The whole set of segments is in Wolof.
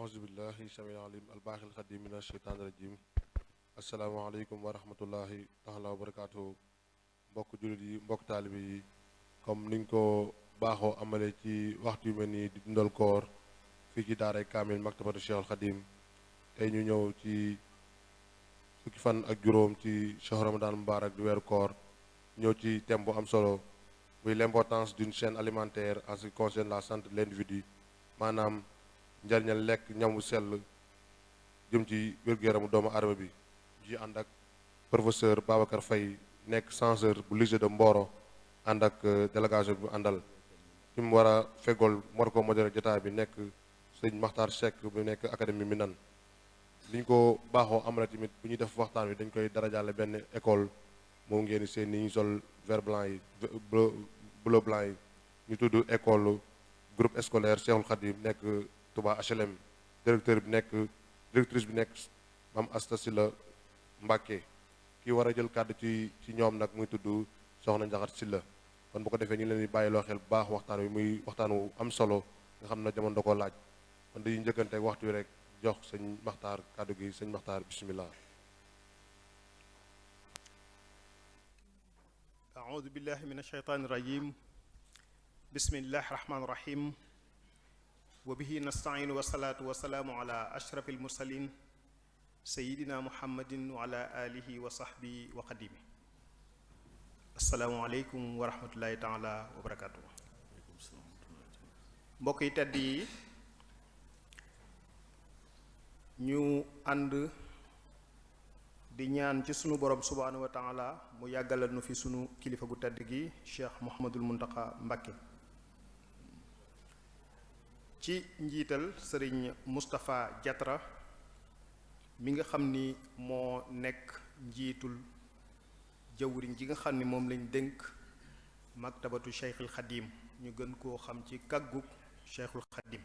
أعوذ بالله السميع العليم الباقي القديم من الشيطان الرجيم asalaamaaleykum wa rahmatullahi taala wa barakaatu mbokk jullit yi mbokk taalibe yi comme niñ ko baaxoo amale ci waxtu yu mel nii di dundal koor fii ci daaray kaamil maktabatu Cheikhul Khadim tey ñu ñëw ci fukki fan ak juróom ci Cheikh Ramadan Mubarak di weeru koor ñëw ci thème bu am solo muy l'importance d'une chaîne alimentaire en ce qui concerne la santé de l'individu maanaam njariñal lekk ñamu sell jëm ci wér-gu-yaramu doomu aadama bi ji ànd ak professeur Babacar Faye nekk censeur bu lycée de Mboro ànd ak délégation bi àndal fi mu war a fegool war ko modéré jotaay bi nekk sëñ Makhtar Seck bu nekk académie Minane li ñu ko baaxoo am na tamit bu ñuy def waxtaan wi dañ koy darajaale benn école moom ngeen di seen ni ñu sol vert blanc yi bleu blanc yi ñu tudd école groupe scolaire Cheikhul Khadim nekk Touba HLM directrice bi nekk Mame Asta Sylla Mbàkke kii war a jël kàddu ci ñoom nag muy tudd soxna Njaxat Sylla kon bu ko defee ñu leen di bàyyiloo xel bu baax waxtaan wi muy waxtaan wu am solo nga xam ne jamono da koo laaj kon dañuy njëkkante waxtu wi rek jox sëñ Maxtaar kàddu gi sëñ Maxtaar bismillah aoudu billahi min ashaytaani rajim bismillahi rahmaani rahim wa bihi nastainu wasalaatu wasalaamu ala ashraf almursalin sayidina muhammadin wa ala alihi wa sahbihi wa qadimi asalaamualeykum wa rahmatullahi taala wa barakatuh mbokk yi tedd yi ñu ànd di ñaan ci sunu borom subhaanahu wa taala mu yàggalal nu fi sunu kilifa gu tedd gi cheikh Mouhamadul Muntaqa Mbakke ci njiital sëriñ Moustapha Diatra mi nga xam ni moo nekk njiitul jawriñ ji nga xam ni moom lañ dénk maktabatu Cheikhul Khadim ñu gën koo xam ci kàggug Cheikhul Khadim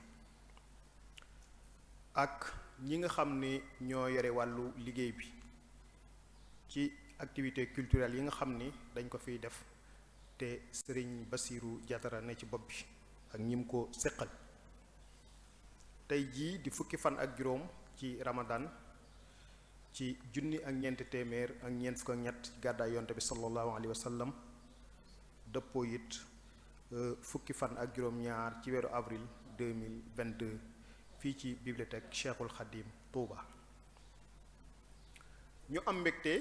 ak ñi nga xam ni ñoo yore wàllu liggéey bi ci activité culturelle yi nga xam ni dañ ko fiy def te sëriñ Basiru Diatra ne ci bopp bi ak ñim ko séqal tey jii di fukki fan ak juróom ci Ramadan ci junni ak ñeenti téeméer ak ñeent fukk ak ñett gàddaay yonte bi sallallahu alayhi wa sallam dëppoo it fukki fan ak juróom-ñaar ci weeru avril 2022 fii ci bibliothèque Cheikhul Khadim Touba. ñu am mbégte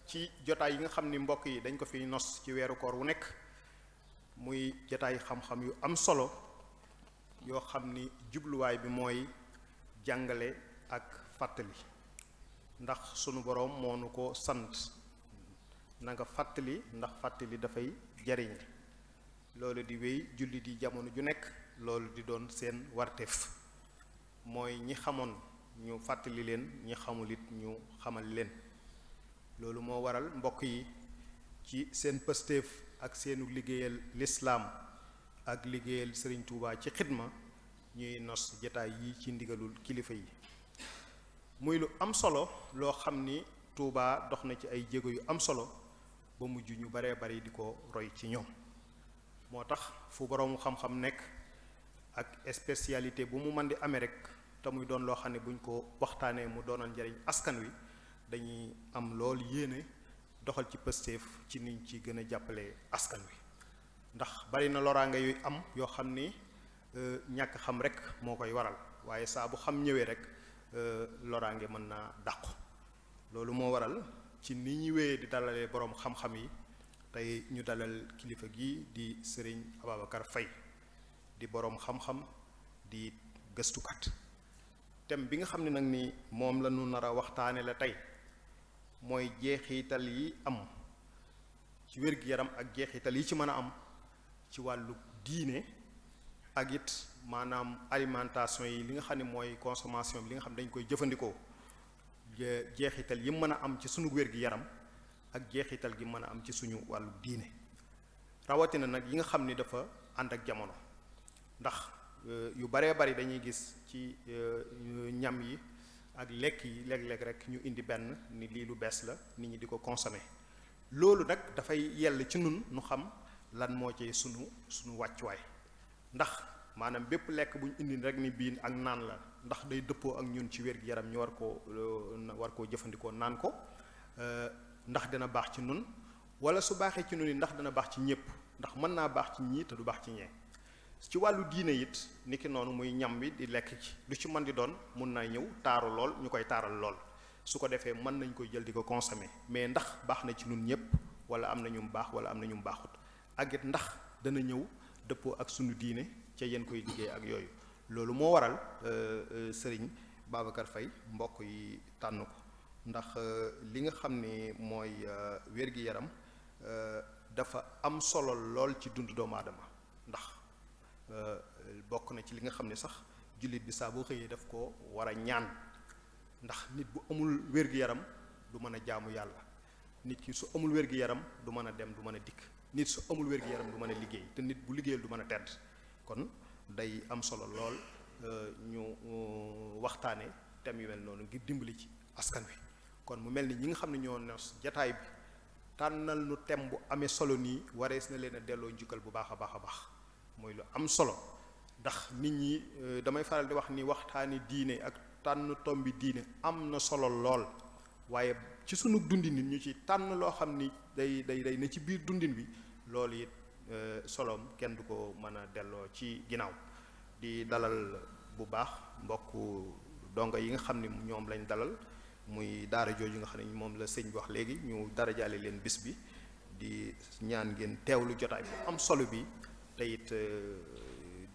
ci jotaay yi nga xam ni mbokk yi dañ ko fi nos ci weeru koor wu nekk muy jotaay xam-xam yu am solo yoo xam ni jubluwaay bi mooy jàngale ak fàttali ndax sunu boroom moo nu ko sant na nga fàttali ndax fàttali dafay jariñ loolu di wéy julli di jamono ju nekk loolu di doon seen warteef mooy ñi xamoon ñu fàttali leen ñi xamul it ñu xamal leen loolu moo waral mbokk yi ci seen pëstéef ak seenu liggéeyal lislaam ak liggéeyal Sëriñ Tuubaa ci xidma ñuy nos jataay yi ci ndigalul kilifa yi muy lu am solo loo xam ni Tuubaa dox na ci ay jéego yu am solo ba mujj ñu baree bari di ko roy ci ñoom moo tax fu boroomu xam-xam nekk ak spécialité bu mu mën di amee rek te muy doon loo xam ne buñ ko waxtaanee mu doonal njariñ askan wi dañuy am lool yéene doxal ci pëstéef ci niñ ci gën a jàppale askan wi ndax bari na loraange yuy am yoo xam ni ñàkk xam rek moo koy waral waaye saa bu xam ñëwee rek loraange mën naa dàqu loolu moo waral ci ni ñu wéyee di dalalee boroom xam-xam yi tey ñu dalal kilifa gi di sëriñ Ababacar Faye di boroom xam-xam di gëstukat thème bi nga xam ne nag ni moom la ñu nar a waxtaane la tey mooy jeexital yi am ci wér-gi-yaram ak jeexital yi ci mën a am ci wàllu diine ak it maanaam alimentation yi li nga xam ne mooy consommation bi li nga xam ne dañ koy jëfandikoo jeexital yi mën a am ci suñu wér-gi-yaram ak jeexital gi mën a am ci suñu wàllu diine rawatina nag yi nga xam ni dafa ànd ak jamono ndax yu baree bari dañuy gis ci ñam yi ak lekk yi léeg-léeg rek ñu indi benn ni lii lu bees la nit ñi di ko consommer loolu nag dafay yell ci nun nu xam lan moo ci sunu wàccuwaay ndax maanaam bépp lekk bu ñu indi rek ni bii ak naan la ndax day dëppoo ak ñun ci wér-gi-yaram ñu war koo jëfandikoo naan ko ndax dina baax ci nun wala su baaxee ci nun yi ndax dina baax ci ñépp ndax mën naa baax ci ñii te du baax ci ñee ci wàllu diine it niki noonu muy ñam bi di lekk ci lu ci mën di doon mun naa ñëw taaru lool ñu koy taaral lool su ko defee mën nañ koy jël di ko consommer mais ndax baax na ci nun ñépp wala am na ñu mu baax wala am na ñu mu baaxut ak it ndax dana ñëw dëppoo ak sunu diine ca yéen koy liggéey ak yooyu loolu moo waral sëriñ Babacar Faye mbokk yi tànn ko ndax li nga xam ne mooy wér-gi-yaram dafa am solo lool ci dund doomu aadama ndax bokk na ci li nga xam ne sax jullit bi saa boo xëyee daf ko war a ñaan ndax nit bu amul wér-gi-yaram du mën a jaamu yàlla nit ki su amul wér-gi-yaram du mën a dem du mën a dikk nit su amul wér-gi-yaram du mën a liggéey te nit bu liggéeyal du mën a tedd kon day am solo lool ñu waxtaane thème yu mel noonu ngir dimbali ci askan wi kon mu mel ni ñi nga xam ne ñoo nos jataay bi tànnal nu thème bu amee solo nii warees na leen a delloo njukkal bu baax a baax a baax mooy lu am solo ndax nit ñi damay faral di wax ni waxtaani diine ak tànn tombi diine am na solo lool waaye ci sunu dundin nit ñu ci tànn loo xam ni day ne ci biir dundin bi loolu it soloom kenn du ko mën a delloo ci ginnaaw di dalal bu baax mbokk dongo yi nga xam ni ñoom lañ dalal muy daara jooju nga xam ne moom la sëñ bi wax léegi ñu darajaale leen bis bi di ñaan ngeen teewlu jotaay bu am solo bi te it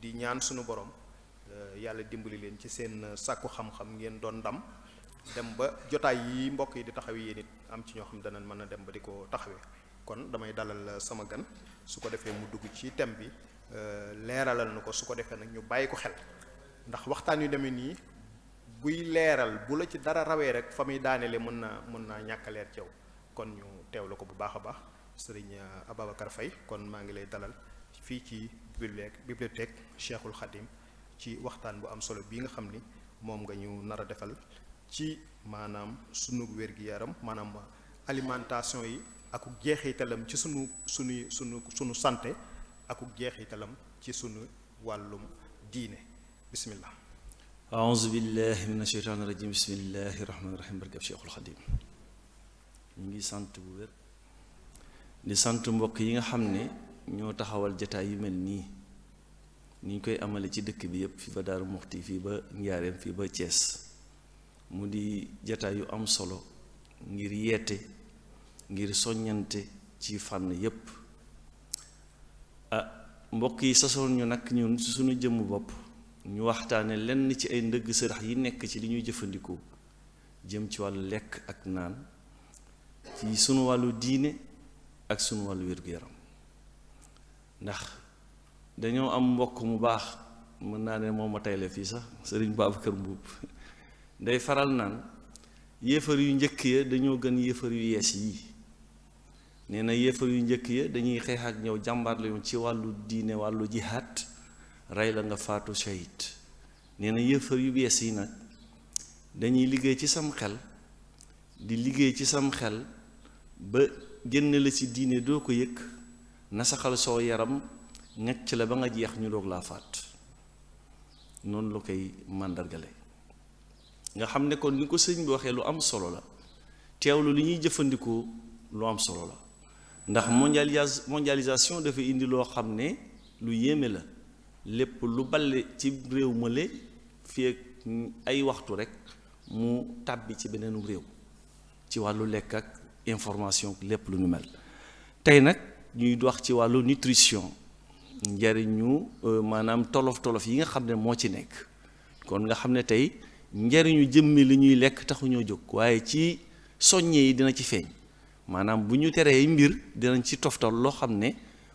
di ñaan sunu borom yàlla dimbali leen ci seen sàkku xam-xam ngeen doon ndam dem ba jotaay yi mbokk yi di taxawee yéen it am ci ñoo xam danañ mën a dem ba di ko taxawee kon damay dalal sama gan su ko defee mu dugg ci thème bi leeralal na ko su ko defee nag ñu bàyyi ko xel ndax waxtaan yu demee nii buy leeral bu la ci dara rawee rek fa muy daanele mën naa ñàkk a leer ci yow kon ñu teewlu ko bu baax a baax sëriñ Ababacar Faye kon maa ngi lay dalal fii ci bibliothèque Cheikhul Khadim ci waxtaan bu am solo bii nga xam ni moom nga ñu nar a defal ci maanaam sunu wér-gi-yaram maanaam alimentation yi aku jeexitalam ci sunu santé aku jeexitalam ci sunu wàllum diine bismillah a'uuzu billahi mina sheytaani rajim bismillahi rahmaani rahim barkeb Cheikhul Khadim ñu ngi sant bu wér di sant mbokk yi nga xam ne ñoo taxawal jataay yu mel nii ni ñu koy amale ci dëkk bi yépp fi ba Daaru Muxti fii ba Njaareem fii ba Thiès mu di jataay yu am solo ngir yeete ngir soññante ci fànn yépp mbokk yi sasoon ñu nag ñun ci suñu jëmm bopp ñu waxtaane lenn ci ay ndëgg sërëx yi nekk ci li ñuy jëfandikoo jëm ci wàllu lekk ak naan ci sunu wàllu diine ak sunu wàllu wér-gu-yaram ndax dañoo am mbokk mu baax mën naa ne moom ma tayle fii sax sëriñ Babacar Mbuub day faral naan yéefar yu njëkk ya dañoo gën yéefar yu yees yi nee na yéefar yu njëkk ya dañuy xeex ak ñëw jàmbaar la yoon ci wàllu diine wàllu jihaad rey la nga faatu shahid nee na yéefar yu bees yi nag dañuy liggéey ci sam xel di liggéey ci sam xel ba génn la ci diine doo ko yëg nasaxal soo yaram ngacc la ba nga jeex ñu doog laa faat noonu la koy màndargale nga xam ne kon ni ko sëñ bi waxee lu am solo la teewlu li ñuy jëfandikoo lu am solo la ndax mondialisation dafa indi loo xam ne lu yéeme la lépp lu balle ci réew male fii ak ay waxtu rek mu tàbbi ci beneen réew ci wàllu lekk ak information lépp lu ñu mel tey nag ñuy wax ci wàllu nutrition njariñu maanaam tolof yi nga xam ne moo ci nekk kon nga xam ne tey njariñu jëmmi li ñuy lekk taxuñoo jóg waaye ci soññe yi dina ci feeñ maanaam bu ñu teree mbir dinañ ci toftal loo xam ne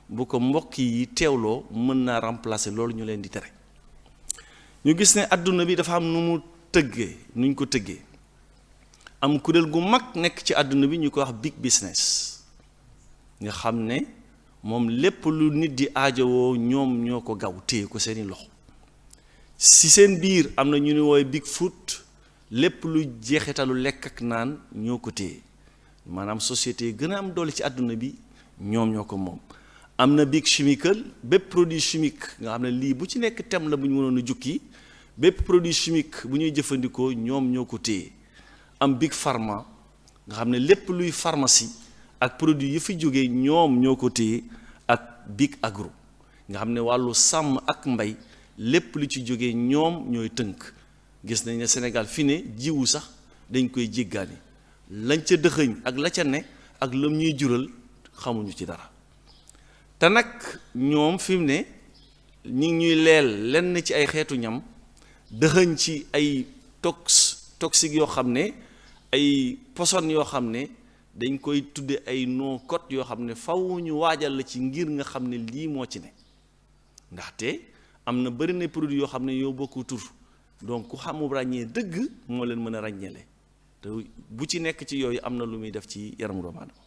bu ko mbokk yi teewloo mën naa remplacer loolu ñu leen di tere ñu gis ne àdduna bi dafa am nu mu tëggee nuñ ko tëggee am kuréel gu mag nekk ci àdduna bi ñu ko wax big business nga xam ne moom lépp lu nit di aajowoo ñoom ñoo ko gaw téye ko seeni loxo ci seen biir am na ñu ni woowe big food lépp lu jeexitalu lekk ak naan ñoo ko téye maanaam société yi gën a am doole ci àdduna bi ñoom ñoo ko moom am na Big Chimical bépp produit chimique nga xam ne lii bu ci nekk thème la bu ñu mënoon a jukki bépp produit chimique bu ñuy jëfandikoo ñoom ñoo ko téye. am Big Pharma nga xam ne lépp luy pharmacie ak produit yi fi jógee ñoom ñoo ko téye ak Big Agro nga xam ne wàllu sàmm ak mbay lépp lu ci jógee ñoom ñooy tënk gis nañ ne Sénégal fi ne jiwu sax dañ koy jéggaani lañ ca dëxëñ ak la ca ne ak lam ñuy jural xamuñu ci dara te nag ñoom fi mu ne ñi ngi ñuy leel lenn ci ay xeetu ñam dëxëñ ci ay toxique yoo xam ne ay poson yoo xam ne dañ koy tudde ay non code yoo xam ne faw ñu waajal la ci ngir nga xam ne lii moo ci ne ndaxte am na bëri na produit yoo xam ne yoo bokku tur donc ku xamu ràññee dëgg moo leen mën a ràññeele te bu ci nekk ci yooyu am na lu muy def ci yaramu doomu aadama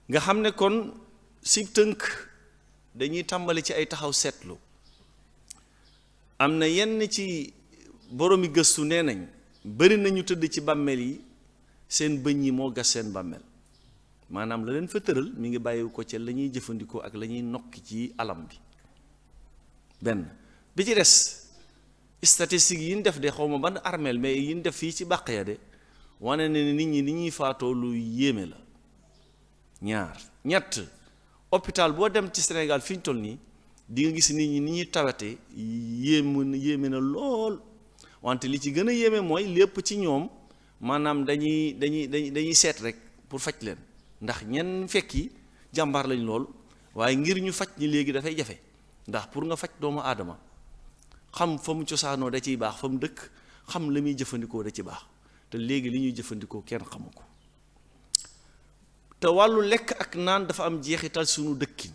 nga xam ne kon si tënk dañuy tàmbali ci ay taxaw seetlu am na yenn ci boroomi gëstu nee nañ bari nañu tëdd ci bàmmeel yi seen bëñ yi moo gas seen bàmmeel maanaam la leen fa tëral mi ngi bàyyi ko ca la ñuy jëfandikoo ak la ñuy nokki ci alam bi benn bi ci des statistiques yi ñu def de xaw ma ban armeel mais yi ñu def fii ci bàq ya de wane ne nit ñi ni ñuy faatoo lu yéeme la ñaar ñett hôpital boo dem ci Sénégal fi ñu toll nii di nga gis nit ñi ni ñuy tawate yéeme na lool wante li ci gën a yéeme mooy lépp ci ñoom maanaam dañuy seet rek pour faj leen ndax ñenn fekki jàmbaar lañ lool waaye ngir ñu faj ñi léegi dafay jafe ndax pour nga faj doomu aadama xam fa mu cosaanoo da ciy baax fa mu dëkk xam la muy jëfandikoo da ci baax te léegi li ñuy jëfandikoo kenn xamu ko te wàllu lekk ak naan dafa am jeexital sunu dëkkin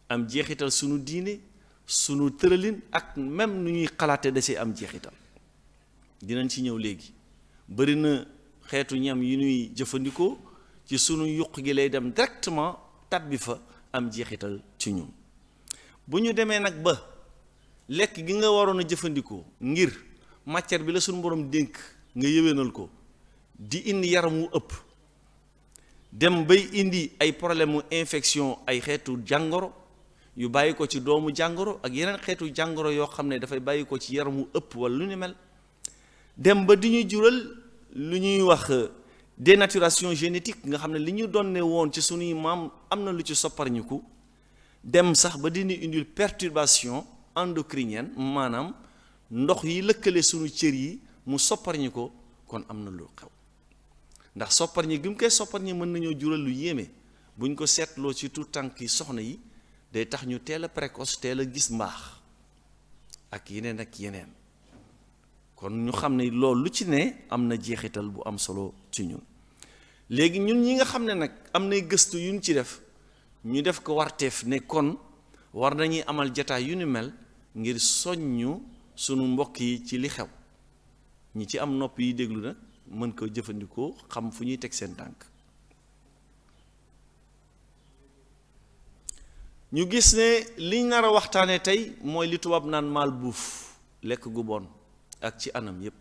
am jeexital sunu diine sunu tëralin ak même nu ñuy xalaate da see am jeexital dinañ ci ñëw léegi bari na xeetu ñam yi ñuy jëfandikoo ci sunu yuq gi lay dem directement tabbi fa am jeexital ci ñun bu ñu demee nag ba lekk gi nga waroon a jëfandikoo ngir matière bi la sunu borom dénk nga yëwénal ko di indi yaram wu ëpp dem bay indi ay problème mu infection ay xeetu jàngoro yu bàyyi ko ci doomu jàngoro ak yeneen xeetu jàngoro yoo xam ne dafay bàyyi ko ci yaram wu ëpp wala lu ni mel dem ba di ñuy jural lu ñuy wax dénaturation génétique nga xam ne li ñu doon ne woon ci sunuy maam am na lu ci sopparñiku dem sax ba dina indil perturbation endocrinienne maanaam ndox yi lëkkale sunu cër yi mu sopparñi ko kon am na lu xew ndax sopparñi gi mu koy sopparñi mën nañoo jural lu yéeme buñ ko seetloo ci tout tànk yi soxna yi day tax ñu teel a précoce teel a gis mbaax ak yeneen kon ñu xam ne loolu lu ci ne am na jeexital bu am solo ci ñun léegi ñun ñi nga xam ne nag am nay gëstu yuñ ci def ñu def ko warteef ne kon war nañuy amal jataay yu ni mel ngir soññu sunu mbokk yi ci li xew ñi ci am nopp yi déglu nag mën ko jëfandikoo xam fu ñuy teg seen tànk ñu gis ne liñ nar a waxtaane tey mooy li tubaab naan malbouffe lekk gu bon ak ci anam yépp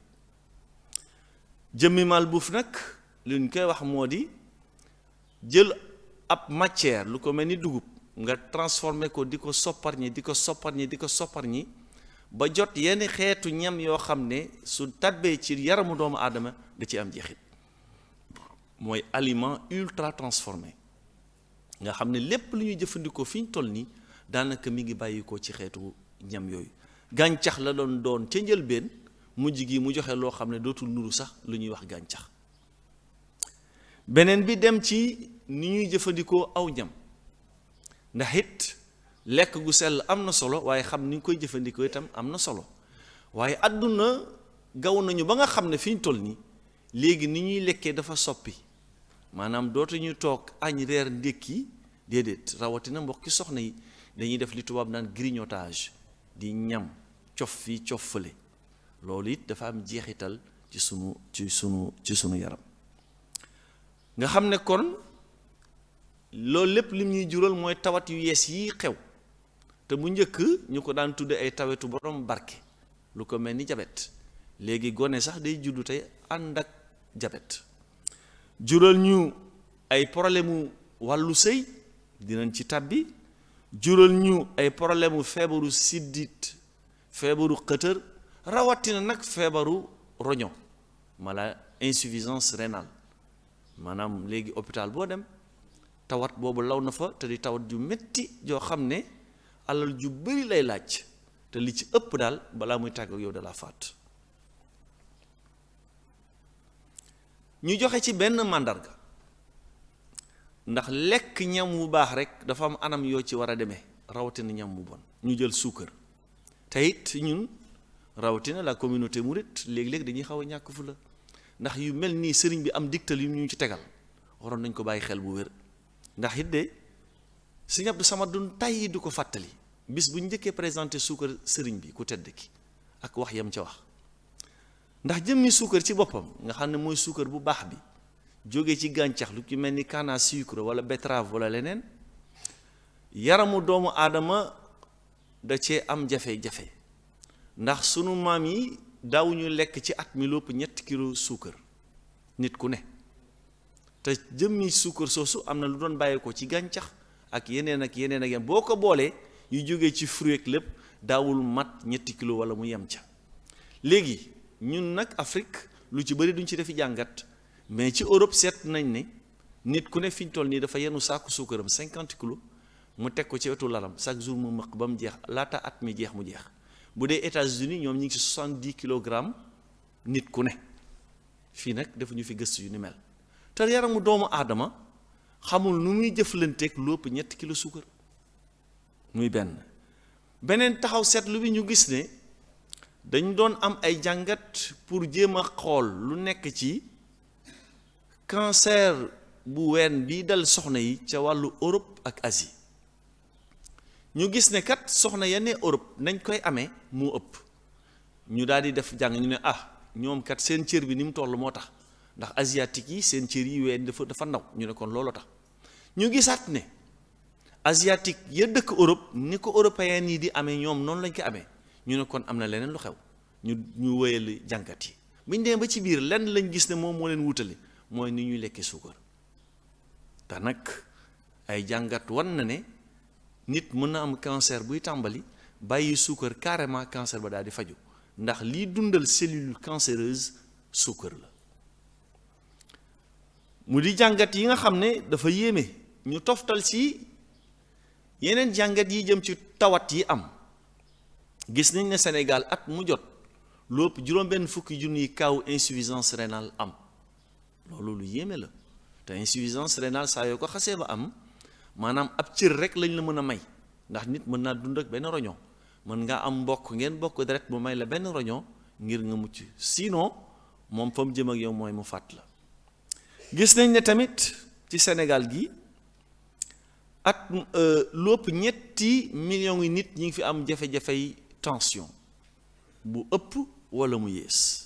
jëmmi malbouffe nag li ñu koy wax moo di jël ab matière lu ko mel ni dugub nga transformé ko di ko sopparñi ba jot yenn xeetu ñam yoo xam ne su tabbee ci yaramu doomu aadama da ci am jeexit mooy aliment ultra transformé nga xam ne lépp lu ñuy jëfandikoo fi ñu toll nii daanaka mi ngi bàyyi ko ci xeetu ñam yooyu gàncax la doon ca njëlbeen mujj gi mu joxe loo xam ne dootul nuru sax lu ñuy wax gàncax beneen bi dem ci ni ñuy jëfandikoo aw ñam ndax it lekk gu sell am na solo waaye xam ni ñu koy jëfandikoo itam am na solo waaye àdduna gaw nañu ba nga xam ne fi ñu toll nii léegi ni ñuy lekkee dafa soppi maanaam dootuñu toog añ reer ndékki déedéet rawatina mbokki soxna yi dañuy def li tubaab naan grignotage di ñam cof fii cof fële loolu it dafa am jeexital ci sunu yaram nga xam ne kon loolu lépp lim ñuy jural mooy tawat yu yees yi xew te bu njëkk ñu ko daan tudde ay tawetu borom barke lu ko mel ni jabet léegi gone sax day juddu tey ànd ak jabet jural ñu ay problème mu wàllu sëy dinañ ci tàbbi, jural ñu ay problème mu feebaru siddit, feebaru xëtër, rawatina nag feebaru roño mala insuffisance rénale. maanaam léegi hôpital boo dem tawat boobu law na fa te di tawat ju metti joo xam ne alal ju bari lay laaj te li ci ëpp daal balaa muy tàgg ak yow da la faat. ñu joxe ci benn màndarga ndax lekk ñam wu baax rek dafa am anam yoo ci war a demee rawatina ñam wu bon. ñu jël suukar te it ñun rawatina la communauté mouride léegi-léegi dañuy xaw a ñàkk fu la ndax yu mel nii sëriñ bi am digtal yu ñu ci tegal waroon nañ ko bàyyi xel bu wér. ndax it de Sëriñ Abdou Samad dun tàyyi du ko fàttali bis bu njëkkee présenté suukar sëriñ bi ku tedd ki ak wax yam ca wax ndax jëmmi suukar ci boppam nga xam ne mooy suukar bu baax bi jóge ci gàncax lu ci mel ni canne à sucre wala betterave wala leneen yaramu doomu aadama da cee am jafe-jafe ndax sunu maam yi daawuñu lekk ci at mi lépp 3 kilo suukar nit ku ne te jëmmi suukar soosu am na lu doon bàyyeekoo ci gàncax ak yeneen ak yeneen ak yeneen boo ko boolee yu jógee ci fruit ak lépp daawul mat 3 kilo wala mu yem ca. léegi ñun nag Afrique lu ci bëri duñ ci defi jàngat mais ci Europe seet nañ ne nit ku ne fi ñu toll nii dafa yenu saaku suukaram 50 kilos mu teg ko ci wetu lalam chaque jour mu maq ba mu jeex laata at mi jeex mu jeex. bu dee États-Unis ñoom ñi ngi ci 70 kilogrammes nit ku ne fii nag defuñu fi gëstu yu ni mel te yaramu doomu aadama xamul nu muy jëflanteeg lu ëpp 3 kilo suukar muy beneen taxaw seetlu bi ñu gis ne dañ doon am ay jàngat pour jéem a xool lu nekk ci cancer bu ween bi dal soxna yi ca wàllu Europe ak Asie ñu gis ne kat soxna yenn Europe nañ koy amee moo ëpp ñu daal di def jàng ñu ne ñoom kat seen cër bi ni mu toll moo tax ndax asiatique yi seen cër yi ween dafa ndaw ñu ne kon looloo tax ñu gisaat ne asiatique ya dëkk Europe ni ko européen yi di amee ñoom noonu lañ ko amee ñu ne kon am na leneen lu xew ñu wéyal jàngat yi buñ demee ba ci biir lenn lañ gis ne moom moo leen wutale mooy ni ñuy lekkee suukar te nag ay jàngat wan na ne nit mën na am cancer buy tàmbali bàyyi suukar carrément cancer ba daal di faju ndax liy dundal cellule cancéreuse suukar la mu di jàngat yi nga xam ne dafa yéeme ñu toftal ci yeneen jàngat yi jëm ci tawat yi am gis nañ ne Sénégal at mu jot lu ëpp 40 junniy kaw insuffisance rénale am loolu lu yéeme la te insuffisance rénale saa yoo ko xasee ba am maanaam ab cër rek lañ la mën a may ndax nit mën naa dund ak benn roño mën ngaa am mbokk ngeen bokk deret mu may la benn roño ngir nga mucc sinon moom fa mu jëm ak yow mooy mu fàtt la. gis nañ ne tamit ci Sénégal gi at lu ëpp 3 millions yi nit ñi ngi fi am jafe-jafey tension bu ëpp wala mu yées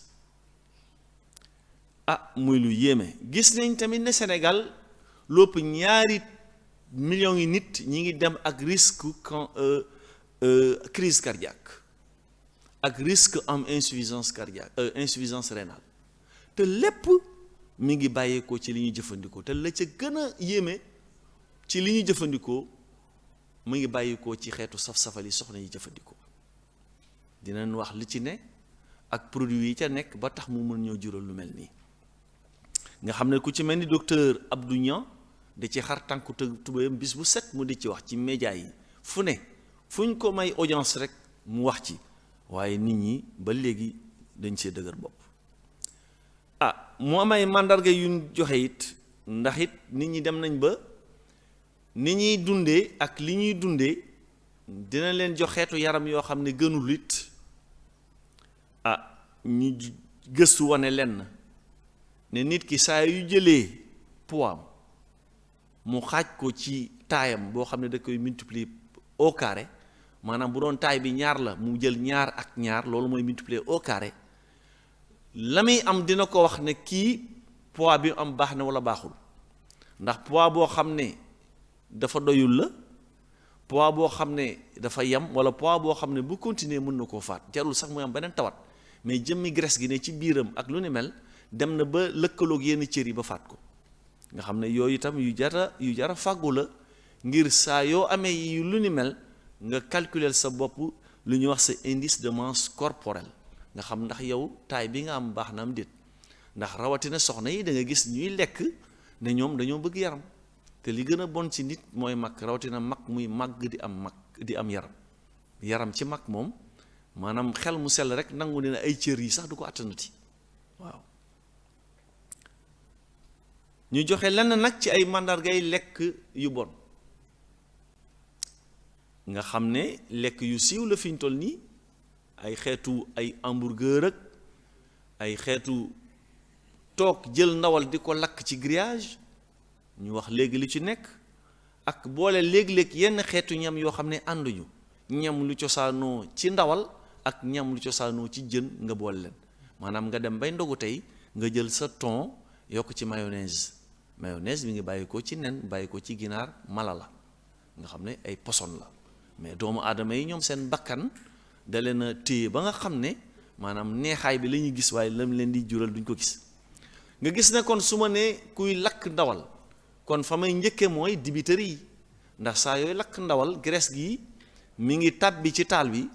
muy lu yéeme. gis nañ tamit ne Sénégal lu ëpp 2 millions yi nit ñi ngi dem ak risque crise cardiaque ak risque am insuffisance cardiaque insuffisance rénale te lépp mi ngi bàyyeekoo ci li ñuy jëfandikoo te la ca gën a yéeme ci li ñuy jëfandikoo mu ngi bàyyikoo ci xeetu saf-safal yi soxna yi jëfandikoo dinañ wax li ci ne ak produit yi ca nekk ba tax mu mën ñoo jural lu mel nii nga xam ne ku ci mel ni docteur Abdou Niang da ci xar tànku tubéyam bis bu set mu di ci wax ci média yi fu ne fuñ ko may audience rek mu wax ci waaye nit ñi ba léegi dañ see dëgër bopp mu am ay màndarga yuñ joxe it ndax it nit ñi dem nañ ba ni ñuy dundee ak li ñuy dundee dina leen jox xeetu yaram yoo xam ne gënul it ñu gëstu wane lenn ne nit ki saa yu jëlee poids mu xaaj ko ci taayam boo xam ne da koy multiplier au carré maanaam bu doon taay bi 2 la mu jël 2 ak 2 loolu mooy multiplier au carré la muy am dina ko wax ne kii poids bi am baax na wala baaxul ndax poids boo xam ne dafa doyul la poids boo xam ne dafa yem wala poids boo xam ne bu continuer mën na koo faat jarul sax muy am beneen tawat mais jëmmi graisse gi ne ci biiram ak lu ni mel dem na ba lëkkaloog yenn cër yi ba faat ko nga xam ne yooyu itam yu jara fàggu la ngir saa yoo amee yu lu ni mel nga calculer sa bopp lu ñuy wax sa indice de masse corporelle nga xam ndax yow taay bi nga am baax na am déet ndax rawatina soxna yi da nga gis ñuy lekk ne ñoom dañoo bëgg yaram te li gën a bon ci nit mooy mag rawatina mag muy màgg di am yaram ci mag moom maanaam xel mu sell rek nangu ne ay cër yi sax du ko attanati waaw ñu joxe lenn nag ci ay màndargay lekk yu bon nga xam ne lekk yu siiw la fi ñu toll nii ay xeetu ay hamburger ak ay xeetu toog jël ndawal di ko lakk ci grillage ñu wax léegi li ci nekk ak boole léeg-léeg yenn xeetu ñam yoo xam ne ànduñu ñam lu cosaanoo ci ndawal ak ñam lu cosaanoo ci jën nga boole leen maanaam nga dem bay ndogu tey nga jël sa thon yokk ci mayonnaise bi ngi bàyyi ko ci nen bàyyi ko ci ginaar mala la nga xam ne ay poson la mais doomu aadama yi ñoom seen bakkan da leen a téye ba nga xam ne maanaam neexaay bi la ñuy gis waaye lam leen di jural duñ ko gis nga gis ne kon su ma nee kuy lakk ndawal kon fa may njëkke mooy dibitëri yi ndax saa yooyu lakk ndawal graisse gi mi ngi tàbbi ci taal bi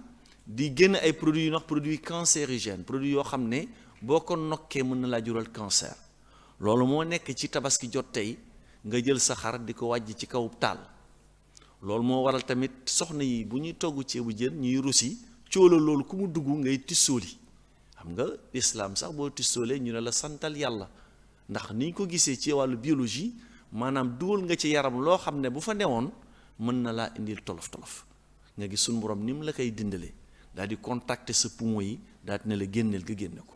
di génn ay produits yu wax produits cancérigènes produits yoo xam ne boo ko nokkee mën na laa jural cancer loolu moo nekk ci tabaski jot tey nga jël sa xar di ko wàjj ci kaw taal loolu moo waral tamit soxna yi bu ñuy togg ceebu jën ñuy rusi cóola loolu ku mu dugg ngay tissooli xam nga islam sax boo tissoolee ñu ne la santal yàlla ndax ni ñu ko gisee ci wàllu biologie maanaam dugal nga ci yaram loo xam ne bu fa newoon mën na laa indil tolof-tolof nga gis suñu borom ni mu la koy dindalee daal di contacter sa poumon yi daal di ne la génneel nga génne ko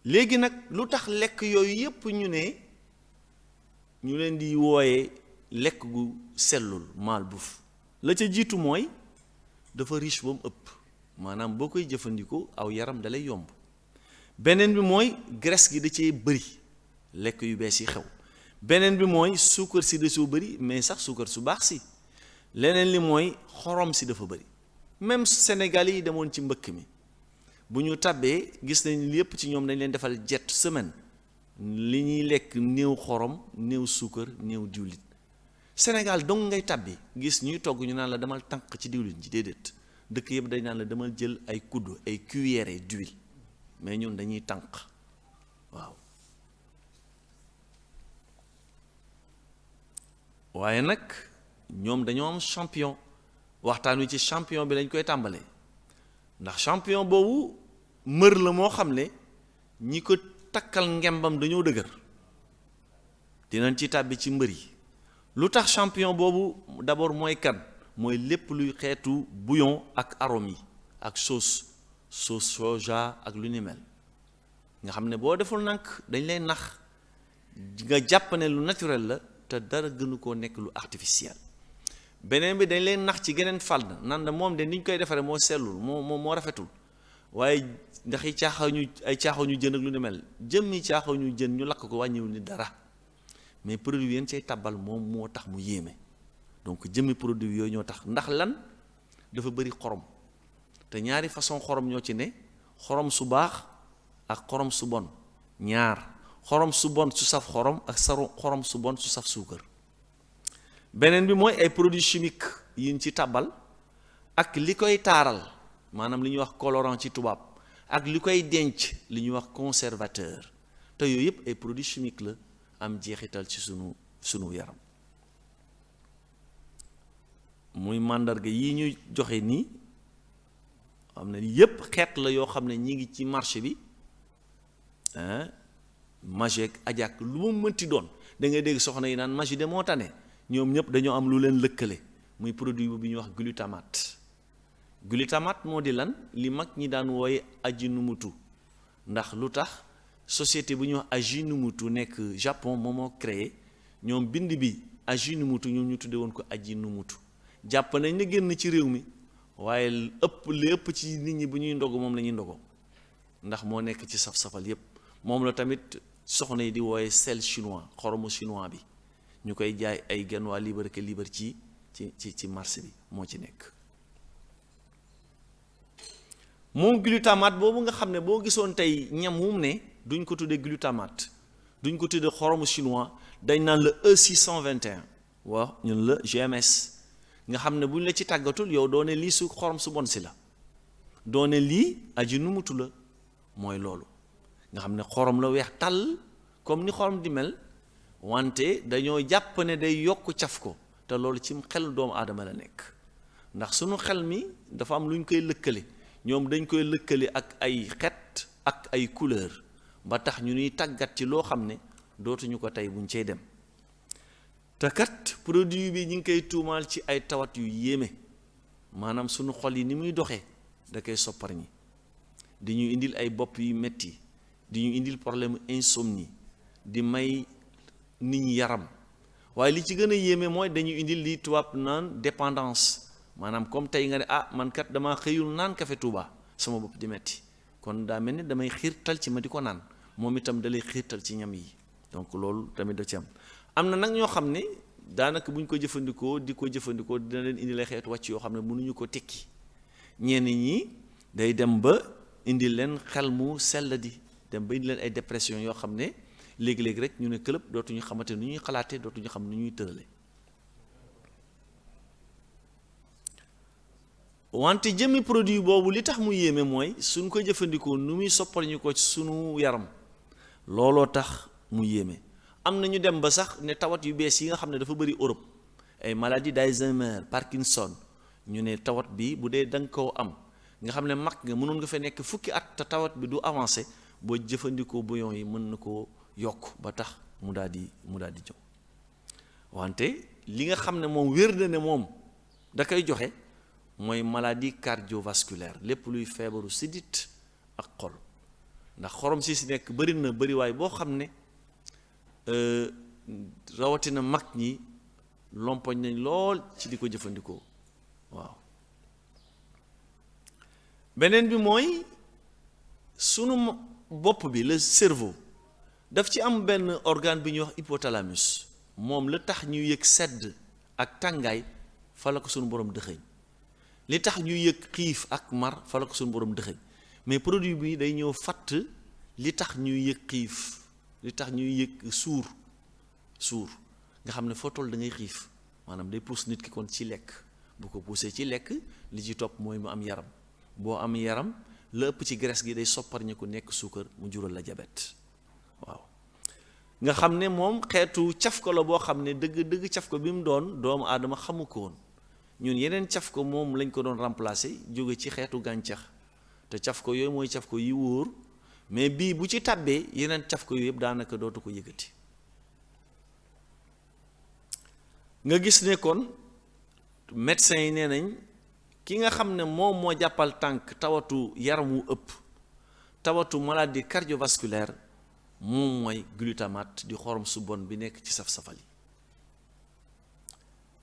léegi nag lu tax lekk yooyu yépp ñu leen di wooye lekk gu sellul malbouffe la ca jiitu mooy dafa riche ba mu ëpp maanaam boo koy jëfandikoo aw yaram dalay yomb beneen bi mooy graisse gi da cee bëri lekk yu bees yi xew beneen bi mooy suukar si da soo bëri mais sax suukar su baax si leneen li mooy xorom si dafa bëri même Sénégal yi demoon ci mbëkk mi bu ñu tabbee gis nañ lépp ci ñoom dañ leen defal jet semaine li ñuy lekk néew xorom néew suukar néew diwlin Sénégal dong ngay tabbi gis ñuy togg ñu naan la demal tànq ci diwlin ji déedéet dëkk yëpp dañ naan la demal jël ay kudd ay cuillères d'huile mais ñun dañuy tànq waaw waaye nag ñoom dañoo am champion waxtaan wi ci champion bi lañ koy tàmbalee ndax champion boobu mër la moo xam ne ñi ko takkal ngembam dañoo dëgër dinañ ci tàbbi ci mbër yi lu tax champion boobu d'abord mooy kan mooy lépp luy xeetu bouillon ak arôme yi ak sauce soja ak lu ni mel nga xam ne boo deful nag dañ lay nax nga jàpp ne lu naturel la te dara gënu koo nekk lu artificiel beneen bi dañ leen nax ci geneen fàll nan na moom de ni ñu koy defaree moo sellul moo rafetul waaye ndax yi caaxaw ñu jën ak lu ni mel jëmmi caaxaw ñu jën ñu lakk ko wàññiwul ni dara mais produit yéen cay tabal moom moo tax mu yéeme donc jëmmi produit yooyu ñoo tax ndax lan dafa bëri xorom te ñaari façon xorom ñoo ci ne xorom su baax ak xorom su bon ñaar xorom su bon su saf xorom ak xorom su bon su saf suukar beneen bi mooy ay produits chimiques yi ñu ci tabal ak li koy taaral maanaam li ñuy wax colorant ci tubaab ak li koy denc li ñuy wax conservateur te yooyu yëpp ay produits chimiques la am jeexital ci sunu yaram muy màndarga yi ñuy joxe nii xam ne yépp xeet la yoo xam ne ñi ngi ci marché bi Maggi Ajak lu mu mënti doon da ngay dégg soxna yi naan Maggi de moo tane ñoom ñëpp dañoo am lu leen lëkkale muy produit bu ñuy wax glutamate moo di lan li mag ñi daan wooye Ajinomoto ndax lu tax société bu ñuy wax Ajinomoto nekk Japon moom moo créé ñoom bind bi Ajinomoto ñoom ñu tudde woon ko Ajinomoto jàpp nañ ne génn ci réew mi waaye li ëpp ci nit ñi bu ñuy ndogu moom la ñuy ndogo ndax moo nekk ci saf-safal yépp moom la tamit soxna yi di wooye sel chinois xoromu chinois bi ñu koy jaay ay genn waa libre ci marché bi moo ci nekk moom glutamate boobu nga xam ne boo gisoon tey ñam wum ne duñ ko tuddee glutamate duñ ko tuddee xoromu chinois dañ naan la E621 waaw ñun la GMS nga xam ne buñ la ci tàggatul yow doone lii su xorom su bon si la doone lii aji numutu la mooy loolu nga xam ne xorom la weex tàll comme ni xorom di mel wante dañoo jàpp ne day yokk caf ko te loolu ci xel doomu aadama la nekk ndax sunu xel mi dafa am lu ñu koy lëkkale ñoom dañ koy lëkkale ak ay xet ak ay couleur ba tax ñu ñuy tàggat ci loo xam ne dootuñu ko tey buñ cey dem te kat produit bi ñu ngi koy tuumaal ci ay tawat yu yéeme maanaam sunu xol yi ni muy doxee da koy soppar ñi di ñu indil ay bopp yu metti di ñu indil problème insomnie di may nit ñi yaram waaye li ci gën a yéeme mooy dañuy indil li tubaab naan dépendance maanaam comme tey nga ne man kat damaa xëyul naan café Touba sama bopp di metti kon daa mel ni damay xiirtal ci ma di ko naan moom itam dalay xiirtal ci ñam yi donc loolu tamit da ci am na nag ñoo xam ne daanaka bu ñu ko jëfandikoo dina leen indi lay xeetu wàcc yoo xam ne mënuñu ko tekki ñenn ñi day dem ba indi leen xel mu sell di dem ba indi leen ay dépression yoo xam ne léegi-léegi rek ñu ne këlëb dootuñu xamante nu ñuy xalaatee dootuñu xam nu ñuy tërale wante jëmmi produit boobu li tax mu yéeme mooy suñ ko jëfandikoo nu muy soppal ñu ko ci sunu yaram looloo tax mu yéeme am na ñu dem ba sax ne tawat yu bees yi nga xam ne dafa bëri Europe ay maladie d'Alzheimer Parkinson ñu ne tawat bi bu dee da nga koo am nga xam ne mag nga mënoon nga fa nekk fukki at te tawat bi du avancé boo jëfandikoo bouillon yi mën na koo yokk ba tax mu daal di ñëw wante li nga xam ne moom wér na ne moom da koy joxe mooy maladie cardiovasculaire lépp luy feebaru sidit ak xol ndax xorom si nekk bëri na bëriwaay boo xam ne rawatina mag ñi lompoñ nañ lool ci di ko jëfandikoo waaw beneen bi mooy sunu bopp bi le cerveau daf ci am benn organe bi ñuy wax hypothalamus moom la tax ñu yëg sedd ak tàngaay fa la ko sunu borom dëxëñ li tax ñu yëg xiif ak mar fa la ko sunu borom dëxëñ mais produit bi day ñëw fatt li tax ñuy yëg xiif li tax ñuy yëg suur nga xam ne foo toll da ngay xiif maanaam day pousse nit ki kon ci lekk bu ko poussé ci lekk li ci topp mooy mu am yaram boo am yaram la ëpp ci graisse gi day soppar ñi ko nekk suukar mu jural la diabète waaw nga xam ne moom xeetu caf ko la boo xam ne dëgg caf ko bi mu doon doomu aadama xamu ko woon ñun yeneen caf ko moom lañ ko doon remplacer jóge ci xeetu gàncax te caf ko yooyu mooy caf ko yi wóor mais bii bu ci tàbbee yeneen caf ko yooyu yëpp daanaka dootu ko yëgati nga gis ne kon médecins yi nee nañ ki nga xam ne moom moo jàppal tànk tawatu yaram wu ëpp tawatu maladie cardiovasculaire moom mooy glutamate di xorom su bon bi nekk ci saf-safal yi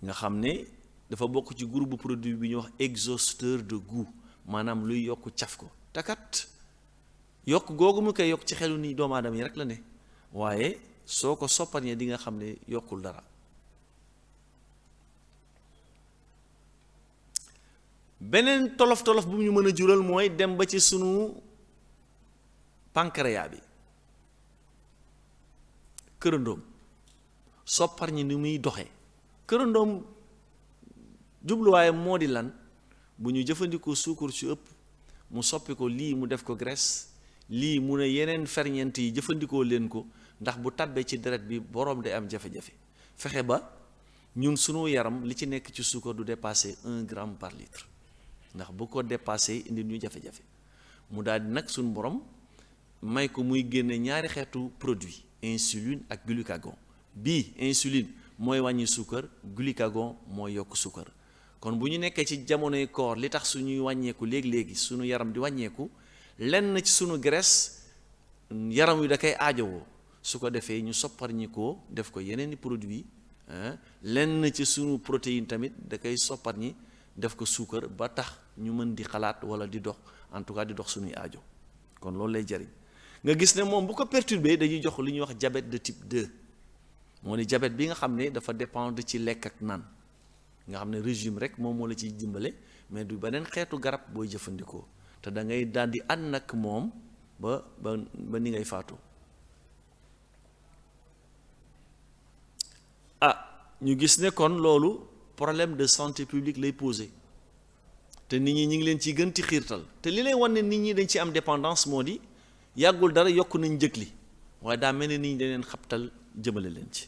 nga xam ne dafa bokk ci groupe produit bi ñuy wax exhausteur de goût maanaam luy yokk caf ko takat yokk googu mu koy yokk ci xelu ni doomu aadama yi rek la ne waaye soo ko sopparñee di nga xam ne yokkul dara beneen tolof-tolof bu ñu mën a jural mooy dem ba ci sunu pancréas bi kërandoom sopparñi ni muy doxee kërandoom jubluwaayam moo di lan bu ñu jëfandikoo suukar su ëpp mu soppi ko lii mu def ko graisse lii mu ne yeneen ferñeent yi jëfandikoo leen ko ndax bu tàbbee ci deret bi boroom day am jafe-jafe fexe ba ñun sunu yaram li ci nekk ci suukar du dépasser 1 gramme par litre ndax bu ko dépassé indi ñu jafe-jafe mu daal di nag suñu borom may ko muy génne ñaari xeetu produit insuline ak glucagon bii insuline mooy wàññi suukar glucagon mooy yokk suukar kon bu ñu nekkee ci jamonoy koor li tax suñuy wàññeeku léegi-léegi suñu yaram di wàññeeku lenn ci suñu graisse yaram wi da koy aajowoo su ko defee ñu soppar ñi ko def ko yeneen i produit lenn ci suñu protéine tamit da koy soppar ñi def ko suukar ba tax ñu mën di xalaat wala di dox en tout cas di dox suñuy aajo kon loolu lay jariñ nga gis ne moom bu ko perturbé dañuy jox li ñuy wax diabète de type 2 moo di diabète bi nga xam ne dafa dépendre ci lekk ak naan nga xam ne régime rek moom moo la ciy dimbale mais du beneen xeetu garab booy jëfandikoo te da ngay daal di ànd nag moom ba ni ngay faatoo. ñu gis ne kon loolu problème de santé publique lay poser te nit ñi ñu ngi leen ci gën ci xiirtal te li lay wan ne nit ñi dañ ci am dépendance moo di yàggul dara yokk nañ njëg li waaye daa mel ne nit ñi dañ leen xabtal jëmale leen ci.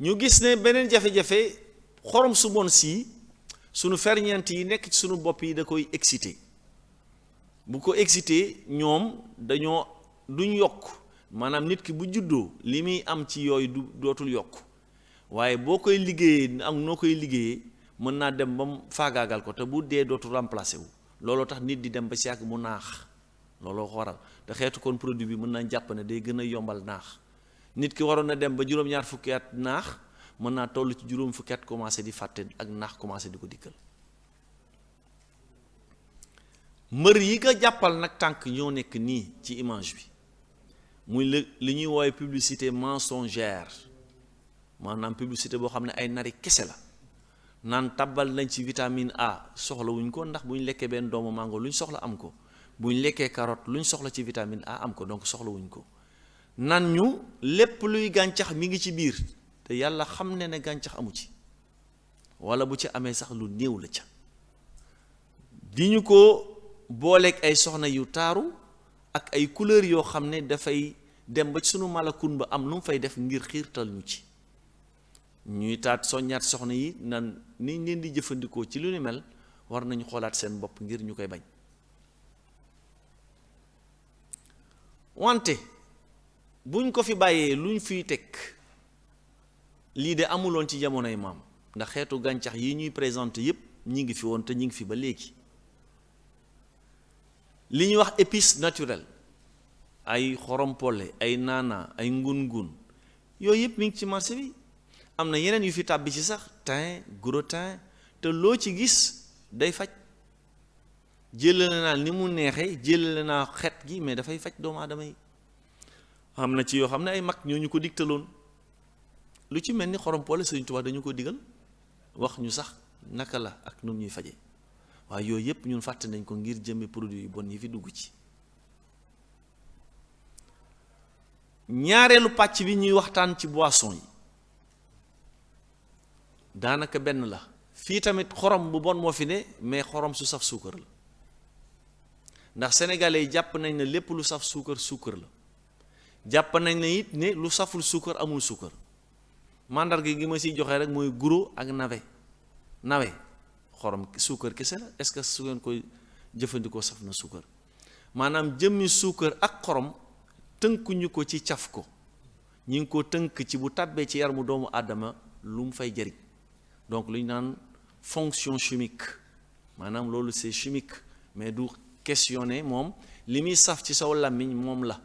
ñu gis ne beneen jafe-jafe xorom su bon sii sunu ferñeent yi nekk ci sunu bopp yi da koy excité bu ko excité ñoom duñ yokk. maanaam nit ki bu juddoo li muy am ci yooyu dootul yokk waaye boo koy liggéeyee ak noo koy liggéeyee mën naa dem ba mu faagaagal ko te bu dee dootul remplacé wu looloo tax nit di dem ba si yàgg mu naax looloo ko waral te xeetu kon produit bi mën naa jàpp ne day gën a yombal naax nit ki waroon na dem ba juróom-ñaar fukki at naax mën naa toll ci juróom fukki at commencé di fàtte ak naax commencé di ko dikkal. mbër yi nga jàppal nag tànk ñoo nekk nii ci image bi. muy li ñuy woowee publicité mensongère maanaam publicité boo xam ne ay nari kese la naan tabbal nañ ci vitamine A soxla wuñ ko ndax bu ñu lekkee benn doomu mango lu ñu soxla am ko bu ñu lekkee carotte lu ñu soxla ci vitamine A am ko donc soxla wuñ ko nan ñu lépp luy gàncax mi ngi ci biir te yàlla xam ne gàncax amu ci wala bu ci amee sax lu néew la ca di ñu ko booleeg ay soxna yu taaru ak ay couleur yoo xam ne dafay dem ba ci sunu malakun ba am lu mu fay def ngir xiirtal ñu ci ñuy taat soññaat soxna yi nan ni leen di jëfandikoo ci lu ni mel war nañu xoolaat seen bopp ngir ñu koy bañ. wante buñ ko fi bàyyee luñ fiy teg lii de amuloon ci jamonoy maam ndax xeetu gàncax yi ñuy présenté yépp ñi ngi fi woon te ñi ngi fi ba léegi. li ñuy wax épices naturelles ay xorompole ay naana ay ngun-ngun yooyu yëpp mi ngi ci marché bi am na yeneen yu fi tàbbi ci sax thym gros thym te loo ci gis day faj jëlale naa ni mu neexee jëlale naa xet gi mais dafay faj doomu aadama yi am na ci yoo xam ne ay mag ñoo ñu ko digtaloon lu ci mel ni xorompole Sëriñ Tuubaa dañu ko digal wax ñu sax naka la ak nu ñuy faje waaye yooyu yëpp ñun fàtte nañ ko ngir jëmmi produit yu bon yi fi dugg ci. ñaareelu pàcc bi ñuy waxtaan ci boisson yi daanaka benn la fii tamit xorom bu bon moo fi ne mais xorom su saf suukar la ndax sénégalais yi jàpp nañ ne lépp lu saf suukar suukar la jàpp nañ ne it ne lu saful suukar amul suukar mandarga gi ma siy joxe rek mooy guro ak nawe xorom suukar kese la est-ce que su ngeen koy jëfandikoo saf na suukar maanaam jëmmi suukar ak xorom tënkuñu ko ci caf ko ñi ngi ko tënk ci bu tàbbee ci yaramu doomu aadama lu mu fay jëriñ donc lu ñu naan fonction chimique maanaam loolu c'est chimique mais du questionner moom li muy saf ci saw làmmiñ moom la.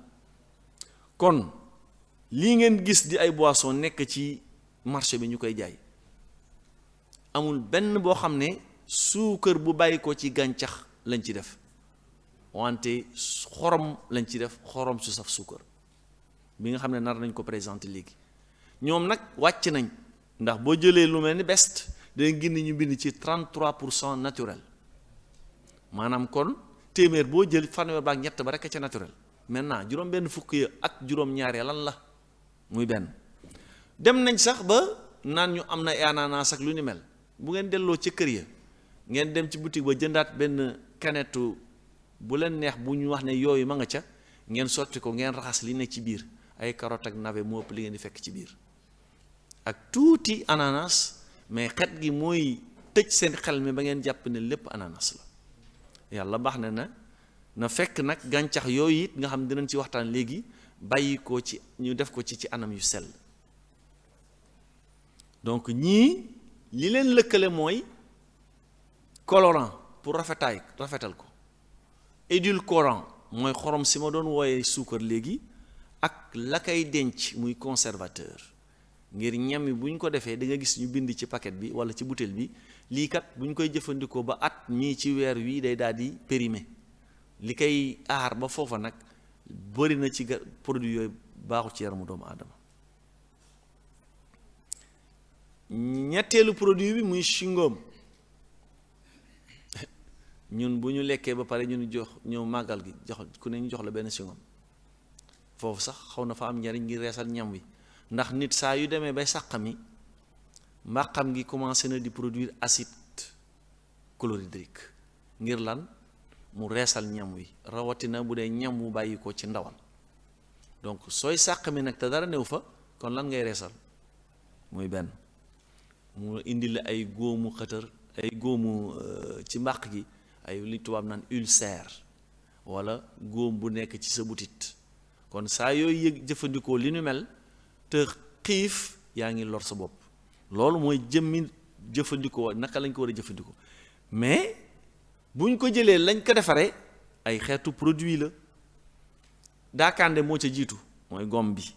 kon lii ngeen gis di ay boisson nekk ci marché bi ñu koy jaay amul benn boo xam ne suukar bu bàyyi ko ci gàncax lañ ci def wante xorom lañ ci def xorom su saf suukar bi nga xam ne nar nañ ko présenter léegi ñoom nag wàcc nañ ndax boo jëlee lu mel ni best danga gis ñu bind ci 33% naturel maanaam kon téeméer boo jël fanweer ba ak ñett ba rekk ca naturel maintenant juróom benn fukk ya ak juróom-ñaar ya lan la muy benn dem nañ sax ba naan ñu am na ananas ak lu ni mel bu ngeen delloo ca kër ya ngeen dem ci boutique ba jëndaat benn kanetu bu leen neex bu ñu wax ne yooyu ma nga ca ngeen sotti ko ngeen raxas li ne ci biir ay carotte ak navet moo ëpp li ngeen di fekk ci biir ak tuuti ananas mais xet gi mooy tëj seen xel mi ba ngeen jàpp ne lépp ananas la yàlla baax na fekk nag gàncax yooyu it nga xam dinañ ci waxtaan léegi bàyyi ko ci ñu def ko ci anam yu sell donc ñii li leen lëkkale mooy colorant pour rafetal ko édulcorant mooy xorom si ma doon wooyee suukar léegi ak la koy denc muy conservateur ngir ñam yi bu ñu ko defee da nga gis ñu bind ci paquet bi walla ci bouteille bi lii kat bu ñu koy jëfandikoo ba at mii ci weer wi day daal di périmé li koy aar ba foofa nag bëri na ci produit yooyu baaxu ci yaramu doomu aadama ñetteelu produit bi muy chewing-gum ñun bu ñu lekkee ba pare ñu jox ñëw màggal gi jox ku ne ñu jox la benn singom foofu sax xaw na fa am njariñ ngir reesal ñam wi ndax nit saa yu demee bay sàqami mbàqam gi commencé na di produire acide chlorhydrique ngir lan mu reesal ñam wi rawatina bu dee ñam wu bàyyi ko ci ndawal donc sooy sàqami nag te dara néew fa kon lan ngay reesal muy benn mu indi la ay góomu xëtër ay góomu ci mbàq gi ay li tubaab naan ulcère wala góom bu nekk ci sa butit kon saa yooyu yëg jëfandikoo li nu mel te xiif yaa ngi lor sa bopp loolu mooy jëmmi jëfandikoo naka lañ ko war a jëfandikoo mais buñ ko jëlee lañ ko defaree ay xeetu produit la daakande moo ca jiitu mooy gom bi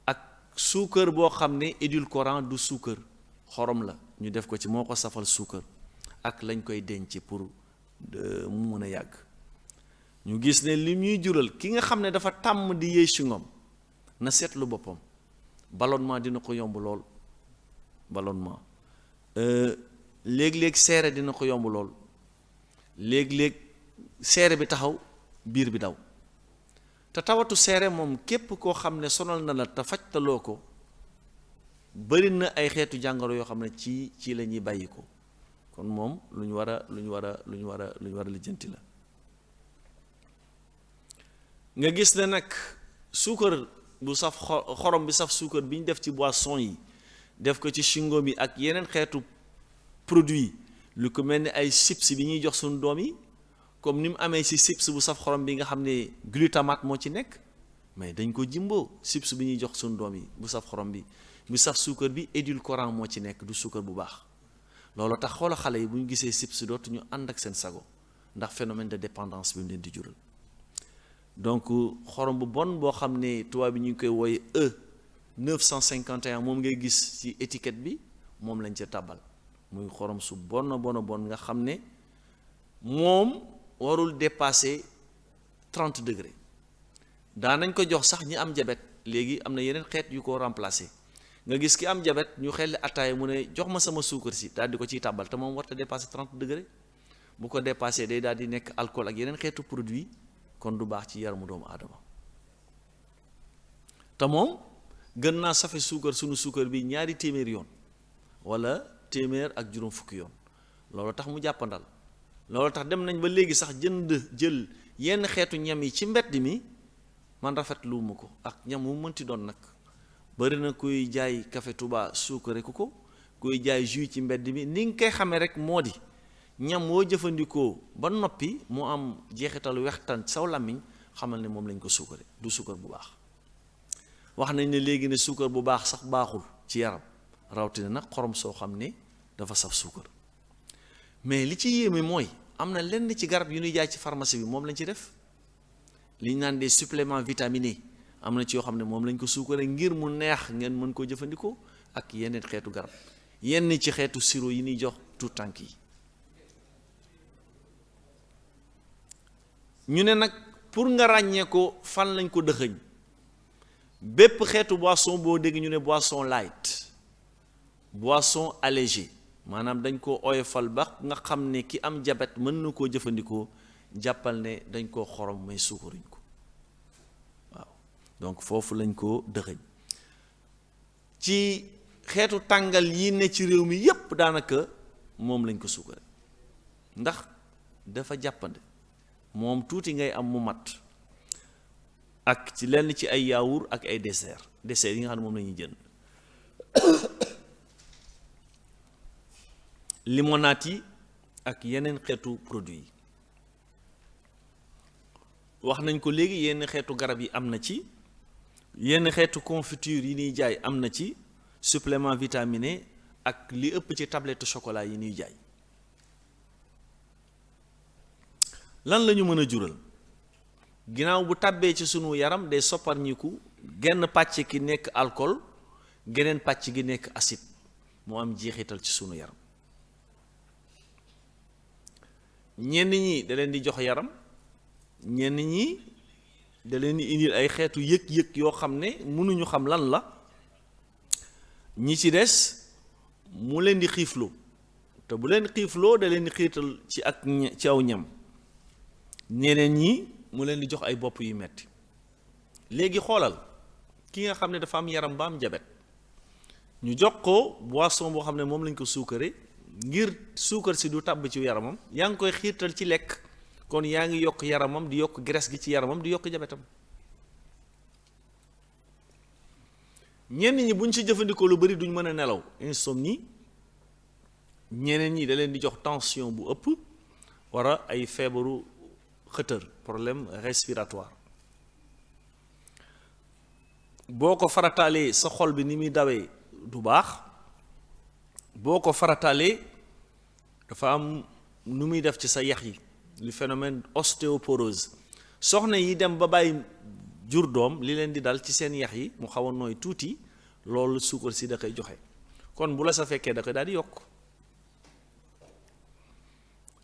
ak suukar boo xam ne édulcorant du suukar xorom la ñu def ko ci moo ko safal suukar ak lañ koy denc pour mu mën a yàgg ñu gis ne li ñuy jural ki nga xam ne dafa tàmm di yëy chewing-gum na seetlu boppam ballonnement dina ko yomb lool ballonnement léeg-léeg seere dina ko yomb lool léeg-léeg seere bi taxaw biir bi daw te tawatu seere moom képp koo xam ne sonal na la te fajtaloo ko bari na ay xeetu jàngoro yoo xam ne ci la ñuy bàyyi ko kon moom lu ñu war a lijjanti la nga gis ne nag suukar bu saf xorom bi saf suukar bi ñu def ci boisson yi def ko ci chewing-gum yi ak yeneen xeetu produit lu ko mel ni ay chips bi ñuy jox suñu doom yi comme ni mu amee ci chips bu saf xorom bi nga xam ne glutamate moo ci nekk mais dañ ko jimboo chips bi ñuy jox suñu doom yi bu saf xorom bi bu saf suukar bi édulcorant moo ci nekk du suukar bu baax loolu tax xoola xale yi bu ñu gisee chips dootuñu ànd ak seen sago ndax phénomène de dépendance bi mu leen di jural donc xorom bu bon boo xam ne tubaab bi ñu ngi koy wooye E951 moom ngay gis ci étiquette bi moom lañ ca tàbbal muy xorom su bon nga xam ne moom warul dépasser 30 degrés daanañ ko jox sax ñi am jabet léegi am na yeneen xeet yu ko remplacer nga gis ki am jabet ñu xel ataaya mu ne jox ma sama suukar si daal di ko ciy tàbbal te moom warta dépasser 30 degrés bu ko dépassé day daal di nekk alcool ak yeneen xeetu produit kon du baax ci yaramu doomu aadama te moom gën naa safe suukar sunu suukar bi 2 téeméeri yoon wala téeméer ak juróom fukki yoon loolu tax mu jàppandal loolu tax dem nañ ba léegi sax jël yenn xeetu ñam yi ci mbedd mi man rafetlu ma ko ak ñam wu mënti doon nag bari na kuy jaay café Touba suukare ku ko kuy jaay jus ci mbedd mi ni nga koy xamee rek moo di ñam woo jëfandikoo ba noppi mu am jeexital wextan saw làmmiñ xamal ne moom lañ ko suukare du suukar bu baax wax nañ ne léegi ne suukar bu baax sax baaxul ci yaram rawatina nag xorom soo xam ne dafa saf suukar mais li ci yéeme mooy am na lenn ci garab yu ñuy jaay ci pharmacie bi moom lañ ci def li ñu naan des suppléments vitaminés am na ci yoo xam ne moom lañ ko suukare ngir mu neex ngeen mën koo jëfandikoo ak yeneen xeetu garab yenn ci xeetu sirop yi ñuy jox tout tànk yi ñu ne nag pour nga ràññee ko fan lañ ko dëxëñ bépp xeetu boisson boo dégg ñu ne boisson light boisson allégée maanaam dañ koo oyofal ba nga xam ne ki am diabète mën na koo jëfandikoo jàppal ne dañ koo xorom may suukaruñ ko waaw donc foofu lañ ko dëxëñ ci xeetu tàngal yi ne ci réew mi yépp daanaka moom lañ ko suukare ndax dafa jàppande moom tuuti ngay am mu mat ak ci lenn ci ay yaourt ak ay dessert yi nga xam ne moom la ñuy jënd limonade yi ak yeneen xeetu produit yi wax nañ ko léegi yenn xeetu garab yi am na ci yenn xeetu confiture yi ñuy jaay am na ci supplément vitaminé ak li ëpp ci tablette chocolat yi ñuy jaay lan la ñu mën a jural ginnaaw bu tàbbee ci sunu yaram day sopparñiku genn pàcc ki nekk alcool geneen pàcc gi nekk acide moo am jeexital ci sunu yaram ñenn ñi da leen di jox yaram ñenn ñi da leen di indil ay xeetu yëg-yëg yoo xam ne mënuñu xam lan la ñi ci des mu leen di xiiflu te bu leen xiifloo da leen di xiital ci ak ci aw ñam. ñeneen ñi mu leen di jox ay bopp yu metti léegi xoolal ki nga xam ne dafa am yaram ba am jabet ñu jox ko boisson boo xam ne moom lañ ko suukare ngir suukar si du tàbb ci yaramam yaa ngi koy xiirtal ci lekk kon yaa ngi yokk yaramam di yokk graisse gi ci yaramam di yokk jabetam. ñenn ñi buñ ci jëfandikoo lu bari duñ mën a nelaw insomnie, ñeneen ñi da leen di jox tension bu ëpp wara ay feebaru xëtër problème respiratoire. boo ko farataalee sa xol bi ni muy dawee du baax boo ko farataalee dafa am nu muy def ci sa yax yi li phénomène ostéoporose soxna yi dem ba bàyyi jur doom li leen di dal ci seen yax yi mu xaw a nooy tuuti loolu suukar si da koy joxe kon bu la sa fekkee da koy daal di yokk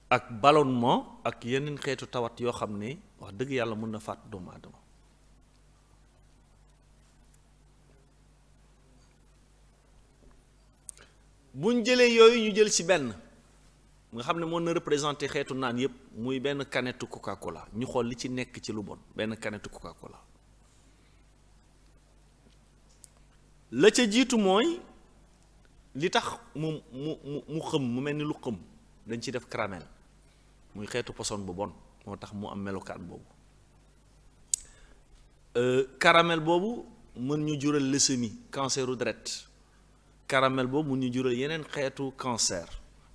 ak ballonnement ak yeneen xeetu tawat yoo xam ne wax dëgg yàlla mën na faat doomu aadama. buñ jëlee yooyu ñu jël ci benn nga xam ne mën na représenter xeetu naan yépp muy benn canette Coca-Cola ñu xool li ci nekk ci lu bon benn canette Coca-Cola la ca jiitu mooy li tax mu xëm mu mel ni lu xëm dañ ci def caramel muy xeetu poson bu bon moo tax mu am melokaan boobu caramel boobu mën ñu jural leucémie canceru deret caramel boobu mun ñu jural yeneen xeetu cancer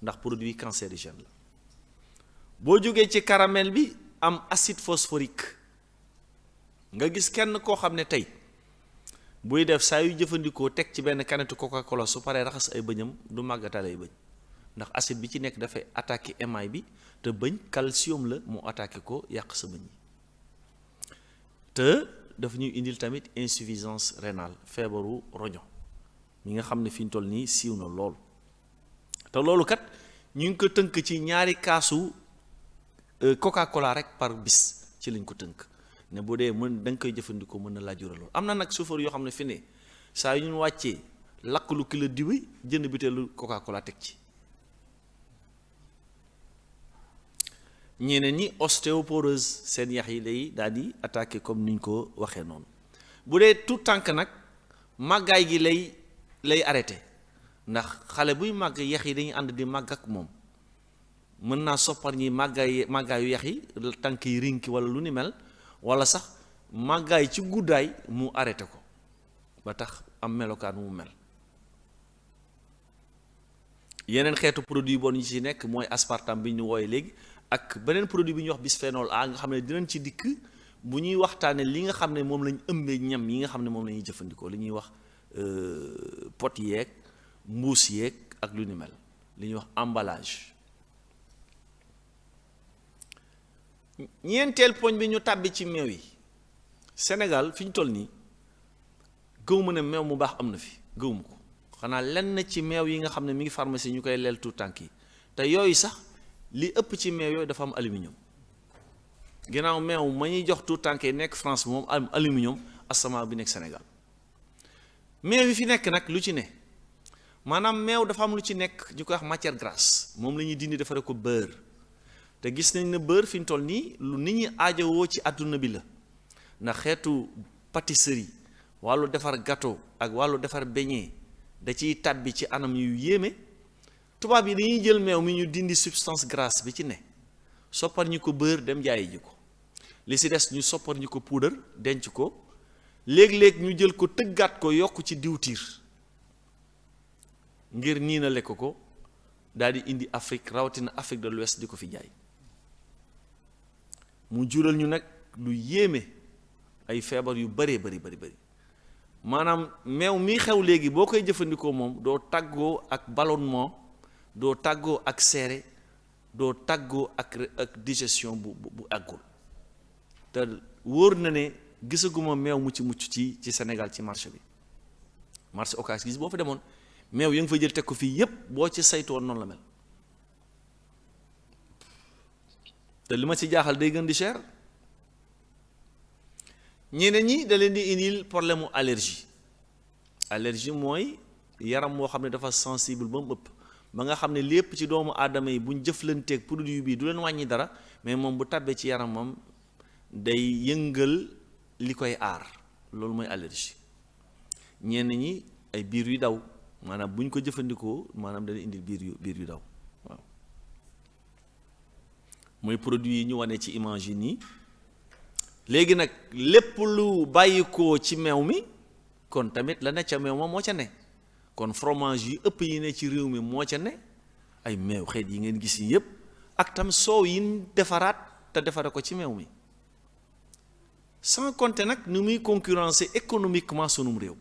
ndax produit cancérigène la boo jógee ci caramel bi am acide phosphorique nga gis kenn koo xam ne tey buy def saa yu jëfandikoo teg ci benn canette Coca-Cola su paree raxas ay bëñam du màggatale ay bëñ ndax acide bi ci nekk dafay attaquer émail bi te bëñ calcium la mu attaqué ko yàq sa bëñ yi te dafa ñuy indil tamit insuffisance rénale feebaru roño mi nga xam ne fi ñu toll nii siiw na lool te loolu kat ñu ngi ko tënk ci ñaari kaasu Coca-Cola rek par bis ci lañ ko tënk ne bu dee mën da nga koy jëfandikoo mën na laa jural lool am na nag chauffeur yoo xam ne fi ne saa yu ñu wàccee lakk lu kilo diwi jënd biteelu Coca-Cola teg ci. ñeneen ñi ostéoporose seen yax yi lay daal di attaqué comme niñ ko waxee noonu bu dee tout tànk nag màggaay gi lay arrêté ndax xale buy màgg yax yi dañuy ànd di màgg ak moom mën naa soppar ñi màggaayu yax yi tànk yi rinki wala lu ni mel wala sax màggaay ci guddaay mu arrêté ko ba tax am melokaan mu mel. yeneen xeetu produit bon yi ci nekk mooy aspartame bi ñu wooye léegi ak beneen produit bi ñuy wax bisphénol A nga xam ne dinañ ci dikk bu ñuy waxtaanee li nga xam ne moom lañ ëmbee ñam yi nga xam ne moom la ñuy jëfandikoo li ñuy wax pot yeeg mbuus yeeg ak lu ni mel li ñuy wax emballage. ñeenteel poñ bi ñu tàbbi ci meew yi Sénégal fi ñu toll nii gëwuma ne meew mu baax am na fi gëwuma ko xanaa lenn ci meew yi nga xam ne mi ngi pharmacie ñu koy leel tout tànk yi te yooyu sax li ëpp ci meew yooyu dafa am aluminium ginnaaw meew ma ñuy jox tout tànk yi nekk France moom am aluminium asama bi nekk Sénégal meew yi fi nekk nag lu ci ne maanaam meew dafa am lu ci nekk ñu koy wax matière grasse moom la ñuy dindi defaree ko beurre te gis nañ ne beurre fi ñu toll nii lu nit ñi aajowoo ci àdduna bi la ndax xeetu pâtisserie wàllu defar gâteau ak wàllu defar beignet da ciy tàbbi ci anam yu yéeme tubaab yi dañuy jël meew mi ñu dindi substance grasse bi ci ne soppar ñu ko beurre dem jaayi ji ko li si des ñu soppar ñu ko poudre denc ko léeg-léeg ñu jël ko tëggaat ko yokk ci diwtiir ngir nii na lekk ko daal di indi Afrique rawatina Afrique de l'Ouest di ko fi jaay mu jural ñu nag lu yéeme ay feebar yu bëree bëri maanaam meew mi xew léegi boo koy jëfandikoo moom doo tàggoo ak ballonnement doo tàggoo ak seere doo tàggoo ak digestion bu àggul te wóor na ne gisaguma meew mu ci mucc ci Sénégal ci marché bi marché Ocass gis boo fa demoon meew ya nga fa jël teg ko fii yépp boo ci saytu woon noonu la mel te li ma ci jaaxal day gën di cher ñeneen ñi da leen di indil problème mu allergie mooy yaram moo xam ne dafa sensible ba mu ëpp ba nga xam ne lépp ci doomu aadama yi buñ jëflanteeg produit bi du leen wàññi dara mais moom bu tàbbee ci yaramam day yëngal li koy aar loolu mooy allergie ñenn ñi ay biir yu daw maanaam buñ ko jëfandikoo maanaam dana indil biir yu daw waaw mooy produit yi ñu wane ci image yi nii léegi nag lépp lu bàyyikoo ci meew mi kon tamit la ne ca meew ma moo ca ne kon fromage yi ëpp yi ne ci réew mi moo ca ne ay meew xeet yi ngeen gis yi yépp ak tam soow yi defaraat te defare ko ci meew mi sans compter nag ni muy concurrencer économiquement sunum réew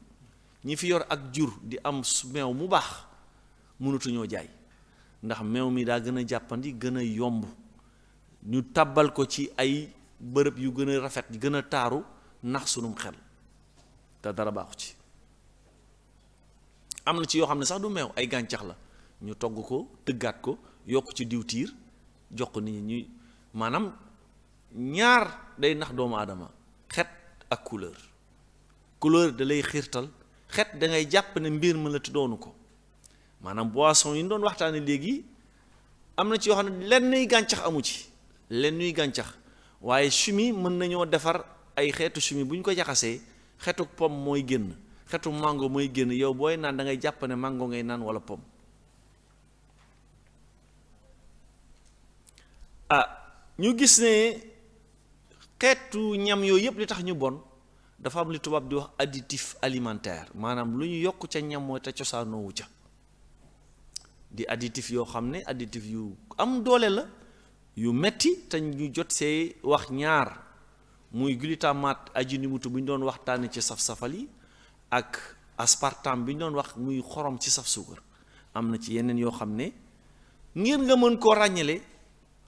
ñi fi yor ak jur di am meew mu baax mënatuñoo jaay ndax meew mi daa gën a jàppandi gën a yomb ñu tàbbal ko ci ay bërëb yu gën a rafet gën a taaru nax sunum xel te dara baaxu ci am na ci yoo xam ne sax du meew ay gàncax la ñu togg ko tëggaat ko yokk ci diwtiir jox ko nit ñi maanaam ñaar day nax doomu aadama xet ak couleur da lay xiirtal xet da ngay jàpp ne mbir ma la te doonu ko maanaam boisson yi ñu doon waxtaane léegi am na ci yoo xam ne lenn gàncax amu ci lenn gàncax waaye chimie mën nañoo defar ay xeetu chimie bu ñu ko jaxasee xetu pomme mooy génn xetu mango mooy génn yow booy naan da ngay jàpp ne mango ngay naan wala pomme ñu gis ne xeetu ñam yooyu yëpp li tax ñu bon dafa am li tubaab di wax additif alimentaire maanaam lu ñu yokk ca ñam mooy te cosaanoowu ca di additif yoo xam ne additif yu am doole la yu metti te ñu jot see wax ñaar muy glutamate ajinomoto bu ñu doon waxtaane ci saf-safal yi ak aspartame bi ñu doon wax muy xorom ci saf suukar am na ci yeneen yoo xam ne ngir nga mën koo ràññale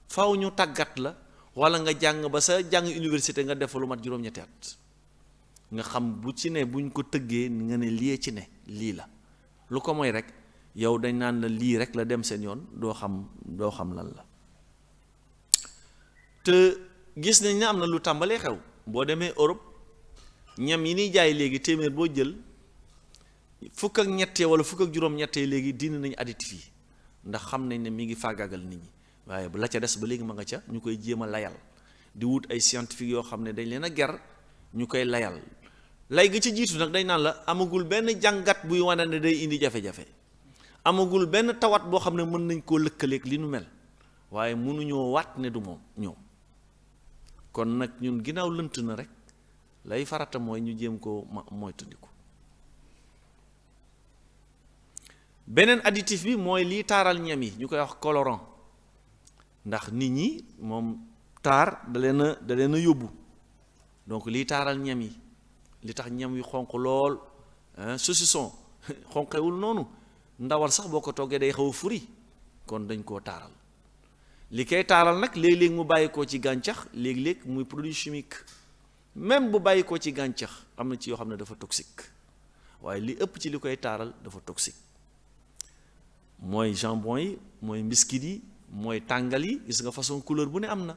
faw ñu tàggat la wala nga jàng ba sa jàng université nga def lu mat juróom-ñetti at nga xam bu ci ne buñ ko tëggee nga ne lii ci ne lii la lu ko mooy rek yow dañ naan la lii rek la dem seen yoon doo xam lan la te gis nañ ne am na lu tàmbalee xew boo demee Europe ñam yi ñuy jaay léegi téeméer boo jël fukk ak ñettee wala fukk ak juróom-ñettee léegi dindi nañu additif yi ndax xam nañ ne mi ngi faagaagal nit ñi waaye la ca des ba léegi ma nga ca ñu koy jéem a layal di wut ay scientifique yoo xam ne dañ leen a ger ñu koy layal lay ga ci jiitu nag dañ naan la amagul benn jàngat buy wane ne day indi jafe-jafe amagul benn tawat boo xam ne mën nañ koo lëkkaleeg li nu mel waaye mënuñoo waat ne du moom ñoom kon nag ñun ginnaaw lënt na rek lay farata mooy ñu jéem koo moytandiku beneen additif bi mooy lii taaral ñam yi ñu koy wax colorant ndax nit ñi moom taar da leen a yóbbu donc lii taaral ñam yi li tax ñam yu xonq lool saucisson xonqewul noonu ndawal sax boo ko toggee day xaw a furi kon dañ koo taaral li koy taaral nag léeg-léeg mu bàyyi koo ci gàncax léeg-léeg muy produit chimique même bu bàyyi koo ci gàncax am na ci yoo xam ne dafa toxique waaye li ëpp ci li koy taaral dafa toxique mooy jambon yi mooy biscuit yi mooy tàngal yi gis nga façon couleur bu ne am na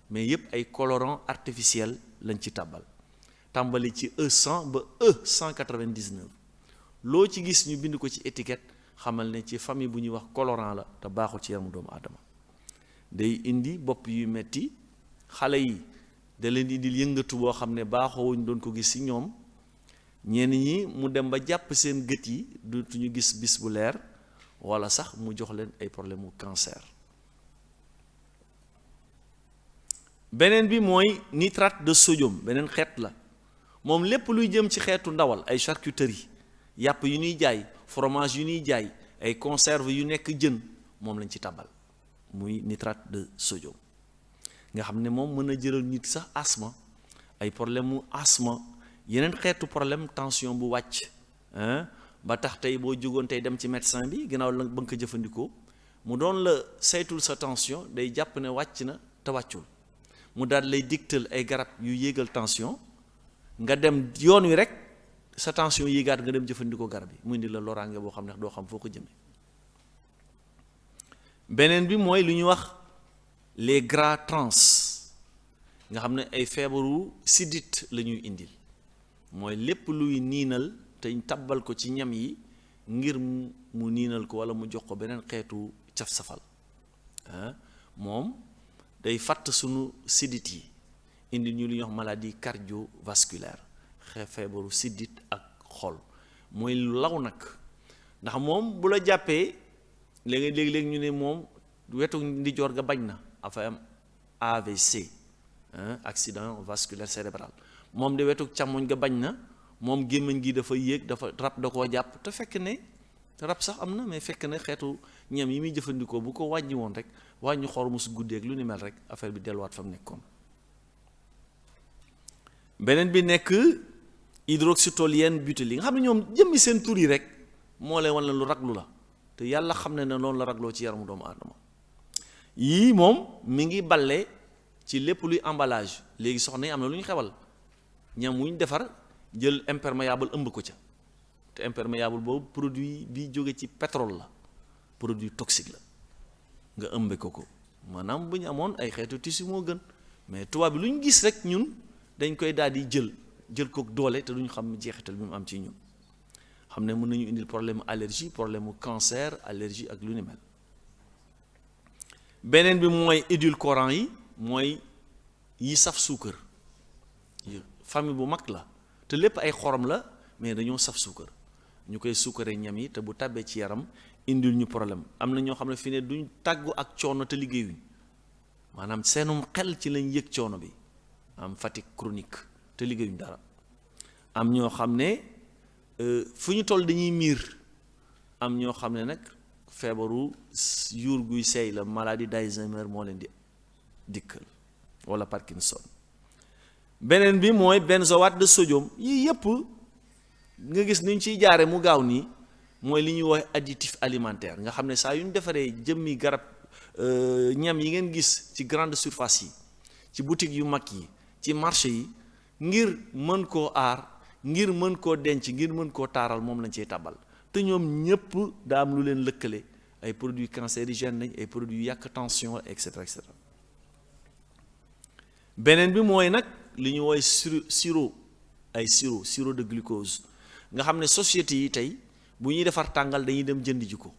mais yépp ay colorant artificiel lañ ci tàbbal tàmbali ci E100 ba E199 loo ci gis ñu bind ko ci étiquette xamal ne ci famille bu ñuy wax colorant la te baaxul ci yaramu doomu aadama day indi bopp yu metti xale yi da leen indil yëngatu boo xam ne baaxoowuñ doon ko gis ci ñoom ñenn ñi mu dem ba jàpp seen gët yi dootuñu gis bis bu leer wala sax mu jox leen ay problème mu cancer beneen bi mooy nitrate de sodium beneen xeet la moom lépp luy jëm ci xeetu ndawal ay charcuterie yàpp yu ñuy jaay fromage yu ñuy jaay ay conserve yu nekk jën moom lañ ci tabal muy nitrate de sodium nga xam ne moom mën a jëral nit sax asthme ay problème mu asthme yeneen xeetu problème tension bu wàcc ba tax tey boo jógoon tey dem ci médecin bi ginnaaw la ba nga ko jëfandikoo mu doon la saytul sa tension day jàpp ne wàcc na te wàccul mu daal lay digtal ay garab yu yéegal tension nga dem yoon wi rek sa tension yéegaat nga dem jëfandikoo garab yi mu indi la loraange boo xam ne doo xam foo ko jëmee beneen bi mooy lu ñuy wax les gras trans nga xam ne ay feebaru sidit la ñuy indil mooy lépp luy niinal te ñu tabbal ko ci ñam yi ngir mu niinal ko wala mu jox ko beneen xeetu caf safal moom day fàtt sunu sidit yi indi ñu lu ñuy wax maladie cardiovasculaire feebaru sidit ak xol mooy lu law nag ndax moom bu la jàppee léegi ñu ne moom wetu ndijoor ga bañ na afa am AVC accident vasculaire cérébral moom de wetu càmmoñ ga bañ na moom gémmiñ gi dafa yéeg dafa rab da koo jàpp te fekk ne rab sax am na mais fekk ne xeetu ñam yi muy jëfandikoo bu ko wàññi woon rek wàññi xormu su guddeeg lu ni mel rek affaire bi delluwaat fa mu nekkoon. beneen bi nekk hydroxytoluène butylé nga xam ne ñoom jëmmi seen tur yi rek moo lay wan lu raglu la te yàlla xam ne noonu la ragloo ci yaramu doomu aadama yii moom mi ngi balle ci lépp luy emballage léegi soxna yi am na lu ñu xewal ñam wu ñu defar jël imperméable ëmb ko ca te imperméable boobu produit bi jóge ci pétrole la produit toxique la nga ëmbe ko maanaam bu ñu amoon ay xeetu tissu moo gën mais tubaab bi lu ñu gis rek ñun dañ koy daal di jël ko doole te duñu xam jeexital bi mu am ci ñun xam ne mën nañu indil problème allergie problème mu cancer allergie ak lu ni mel beneen bi mooy édulcorant yi mooy yi saf suukar famille bu mag la te lépp ay xorom la mais dañoo saf suukar ñu koy suukaree ñam yi te bu tàbbee ci yaram indil ñu problème am na ñoo xam ne fi ne duñ tàggu ak coono te liggéeyuñ maanaam seenum xel ci lañ yëg coono bi am fatigue chronique te liggéeyuñ dara am ñoo xam ne fu ñu toll dañuy miir am ñoo xam ne nag feebaru yuur guy seey la maladie d'Alzheimer moo leen di dikkal wala Parkinson beneen bi mooy benzoate de sodium yii yëpp nga gis ni ñu ciy jaare mu gaaw nii mooy li ñuy wax additif alimentaire nga xam ne saa yu ñu defaree jëmmi garab ñam yi ngeen gis ci grande surface yi ci boutique yu mag yi ci marché yi ngir mën koo aar ngir mën koo denc ngir mën koo taaral moom lañ ciy tàbbal te ñoom ñëpp daa am lu leen lëkkale ay produits cancérigènes lañ ay produits yu yàq tension et cetera et cetera beneen bi mooy nag li ñu woy sirop de glucose nga xam ne société yi tey bu ñuy defar tàngal dañuy dem jënd ji ko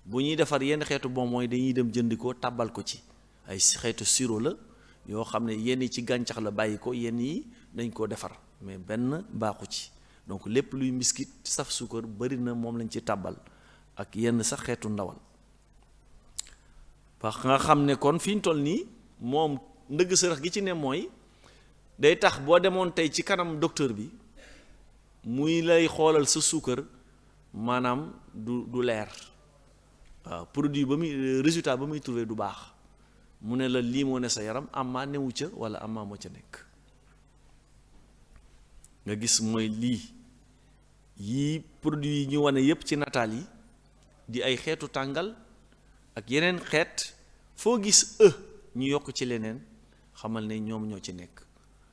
bu ñuy defar yenn xeetu bon mooy dañuy dem jënd ko tàbbal ko ci ay xeetu sirop la yoo xam ne yenn yi ci gàncax la bàyyi ko yenn yi dañ koo defar mais benn baaxu ci donc lépp luy miskit saf suukar bari na moom lañ ci tàbbal ak yenn sax xeetu ndawal parce nga xam ne kon fi ñu toll nii moom ndëgg sërëx gi ci ne mooy day tax boo demoon tey ci kanam docteur bi muy lay xoolal sa suukar maanaam du leer waaw produit ba muy résultat ba muy trouvé du baax mu ne la lii moo ne sa yaram amaa newu ca wala amaa moo ca nekk nga gis mooy lii yii produit yi ñu wane yépp ci nataal yi di ay xeetu tàngal ak yeneen xeet foo gis ñu yokk ci leneen xamal ne ñoom ñoo ci nekk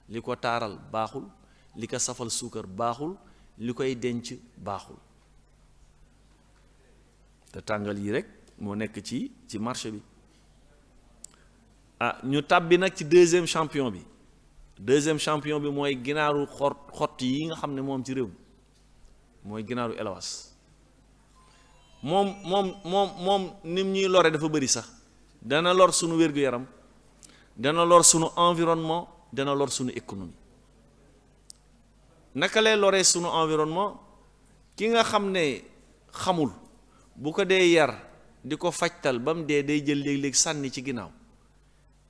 li ko taaral baaxul li ko safal suukar baaxul li koy denc baaxul te tàngal yi rek moo nekk ci marché bi ñu tàbbi nag ci deuxième champion bi mooy ginaaru xott yi nga xam ne moom ci réew mi mooy ginaaru élevage moom nim ñuy lore dafa bëri sax dana lor sunu wér-gu-yaram dana lor sunu environnement dana lor sunu économie naka lay loree sunu environnement ki nga xam ne xamul bu ko dee yar di ko fajtal ba mu dee day jël léeg-léeg sànni ci ginnaaw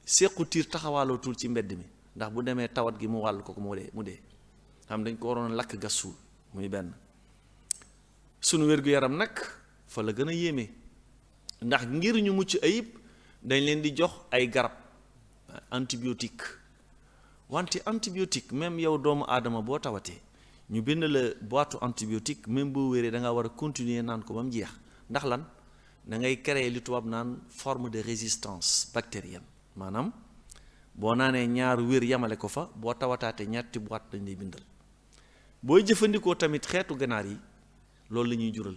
séqu tiir taxawaalootul ci mbedd mi ndax bu demee tawat gi mu wàll ko mu dee xam dañ ko waroon lakk gas suul muy benn sunu wér-gu-yaram nag fa la gën a yéeme ndax ngir ñu mucc ayib dañ leen di jox ay garab antibiotique wante antibiotique même yow doomu aadama boo tawatee ñu bind la boîte antibiotique même boo wéree da nga war a continuer naan ko ba mu jeex ndax lan da ngay créer li tubaab naan forme de résistance bactérienne maanaam boo naanee ñaar wér yamale ko fa boo tawataatee ñetti boîte dañ lay bindal booy jëfandikoo tamit xeetu ganaar yi loolu la ñuy jural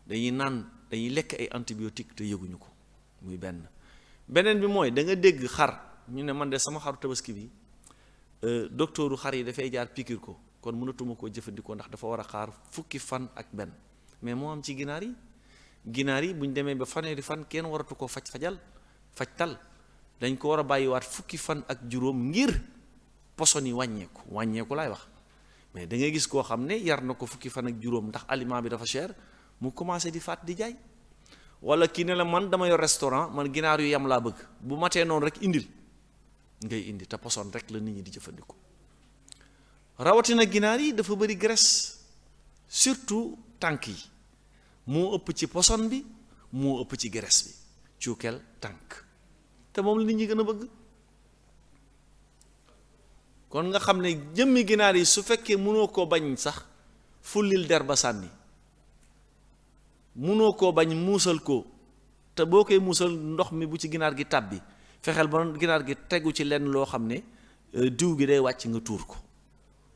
dañuy lekk ay antibiotique te yëguñu ko muy beneen bi mooy da nga dégg xar ñu ne man de sama xaru tabaski bi docteuru xar yi dafay jaar piqûre ko kon mënatuma koo jëfandikoo ndax dafa war a xaar fukki fan ak benn mais moo am ci ginaar yi bu ñu demee ba fanweeri fan kenn waratu ko fajtal dañ ko war a bàyyiwaat fukki fan ak juróom ngir poson yi wàññeeku laay wax. mais da ngay gis koo xam ne yar na ko fukki fan ak juróom ndax aliment bi dafa cher mu commencé di faat di jaay, wala kii ne la man dama yor restaurant, man ginaar yu yam laa bëgg, bu matee noonu rek indil ngay indi te poson rek la nit ñi di jëfandikoo. rawatina ginaar yi dafa bëri graisse, surtout tànk yi moo ëpp ci poson bi, moo ëpp ci graisse bi, cuukeel tànk, te moom la nit ñi gën a bëgg. kon nga xam ne jëmmi ginaar yi su fekkee mënoo koo bañ sax fullil der ba sànni, mënoo koo bañ muusal ko, te boo koy muusal ndox mi bu ci ginaar gi tàbbi fexeel ba ginaar gi tegu ci lenn loo xam ne diw gi day wàcc nga tuur ko,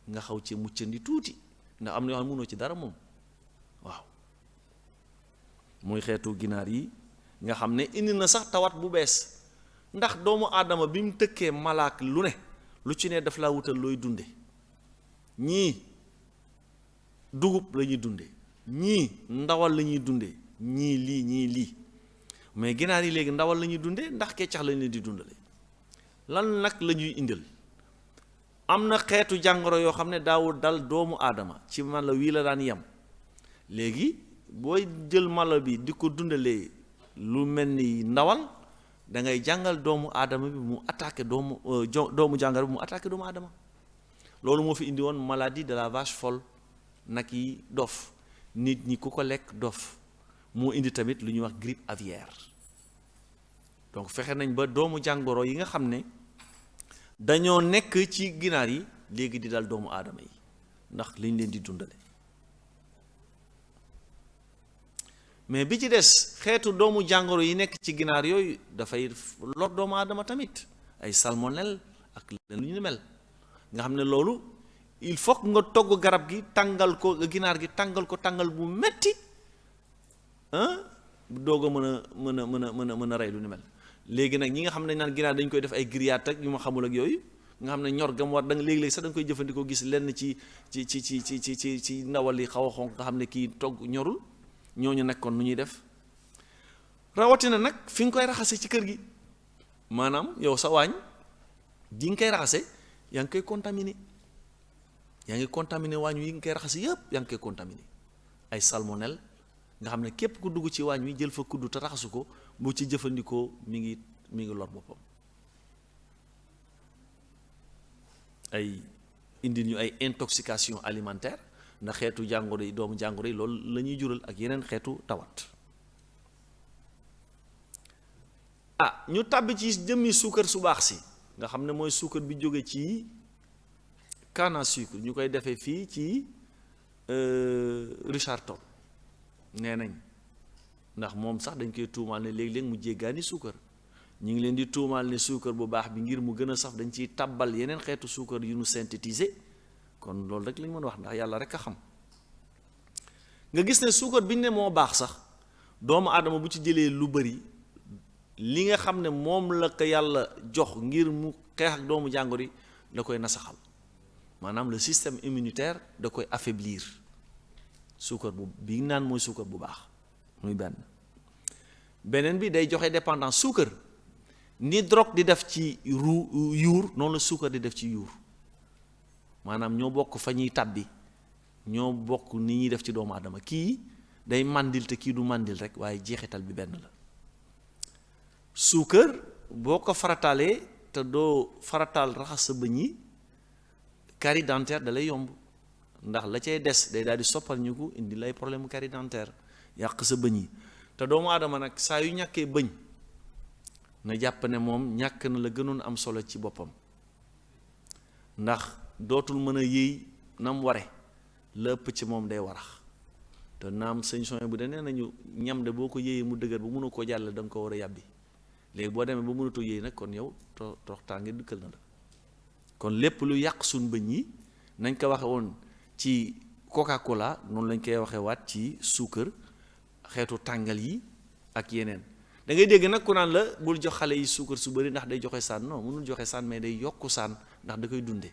nga xaw ci muccandi tuuti, ndax am na yoo xam ne mënoo ci dara moom. waaw muy xeetu ginaar yi nga xam ne indi na sax tawat bu bees, ndax doomu aadama bi mu tëkkee malaak lu ne, lu ci ne daf laa wutal looy dunde. ñii dugub la ñuy dunde, ñii ndawal la ñuy dunde, ñii lii mais ginaar yi léegi ndawal la ñuy dunde ndax keccax lañ leen di dundale. lan nag la ñuy indil? am na xeetu jàngoro yoo xam ne daawul dal doomu aadama, ci mala wii la daan yem. léegi booy jël mala bi di ko dundalee lu mel ni ndawal, da ngay jàngal doomu aadama bi mu attaqué doomu jàngoro bi mu attaqué doomu aadama. loolu moo fi indi woon maladie de la vache folle, nag yi dof, nit ñi ku ko lekk dof. moo indi tamit lu ñuy wax grippe aviaire. donc fexe nañ ba doomu jàngoro yi nga xam ne dañoo nekk ci ginaar yi léegi di dal doomu aadama yi ndax liñ leen di dundale. mais bi ci des xeetu doomu jàngoro yi nekk ci ginaar yooyu dafay lor doomu aadama tamit, ay salmonelle ak leen lu ñu mel, nga xam ne loolu il faut nga togg garab gi tàngal ko, ginaar gi tàngal ko tàngal bu metti doog a mën a rey lu ni mel. léegi nag ñi nga xam ne naan ginaar dañ koy def ay grillade ak yu ma xamul ak yooyu, nga xam ne ñor gam war da nga léegi-léegi sax da nga koy jëfandikoo gis lenn ci ndawal yi xaw a xonq nga xam ne kii togg ñorul. ñooñu nekkoon nu ñuy def, rawatina nag fi nga koy raxase ci kër gi, maanaam yow sa waañ di nga koy raxase yaa ngi koy contaminé waañ wi nga koy raxase yëpp yaa ngi koy contaminé. ay salmonelle nga xam ne képp ku dugg ci waañ wi jël fa kuddu te raxasu ko bu ci jëfandikoo mi ngi lor boppam. ay indi ñu ay intoxication alimentaire, ndax xeetu jàngoro yi doomu jàngoro yi loolu la ñuy jural ak yeneen xeetu tawat. ñu tàbbi ci jëmmi suukar su baax si nga xam ne mooy suukar bi jóge ci canne à sucre, ñu koy defee fii ci Richard Toll nee nañ, ndax moom sax dañ koy tuumaal ne léeg-léeg mu jéggaani suukar. ñu ngi leen di tuumaal ne suukar bu baax bi ngir mu gën a saf dañ ciy tàbbal yeneen xeetu suukar yu ñu synthétiser. kon loolu rek lañ mën a wax ndax yàlla rek a xam. nga gis ne suukar bi ñu ne moo baax sax doomu aadama bu ci jëlee lu bari, li nga xam ne moom la ko yàlla jox ngir mu xeex ak doomu jàngoro yi da koy nasaxal, maanaam le système immunitaire da koy affaiblir. suukar bi naan mooy suukar bu baax muy beneen bi day joxe dépendance. suukar ni drogue di def ci yuur noonu la suukar di def ci yuur, maanaam ñoo bokk fa ñuy tàbbi, ñoo bokk ni ñuy def ci doomu aadama. kii day màndil te kii du màndil rek, waaye jeexital bi benn la. suukar boo ko farataalee te doo farataal raxas sa bëñ yi, carie dentaire da lay yomb, ndax la cay des day daal di soppal ñu ko indi lay problème carie dentaire, yàq sa bëñ yi. te doomu aadama nag saa yu ñàkkee bëñ na jàpp ne moom ñàkk na la gënoon am solo ci boppam, ndax dootul mën a yëy nam ware, la ëpp ci moom day warax. te naam sëñ soñ bu de nee nañu ñam de boo ko yëyee mu dëgër ba mënu koo jàll da nga ko war a yàbbi. léegi boo demee ba mënatoo yëy nag kon yow toroxtaange dikkal na la. kon lépp lu yàq suñ bëñ yi nañ ko waxe woon ci Coca-Cola noonu lañ koy waxe waat ci suukar, xeetu tàngal yi ak yeneen. da ngay dégg nag ku naan la bul jox xale yi suukar su bëri ndax day joxe saan. non mënul joxe saan, mais day yokku saan ndax da koy dunde,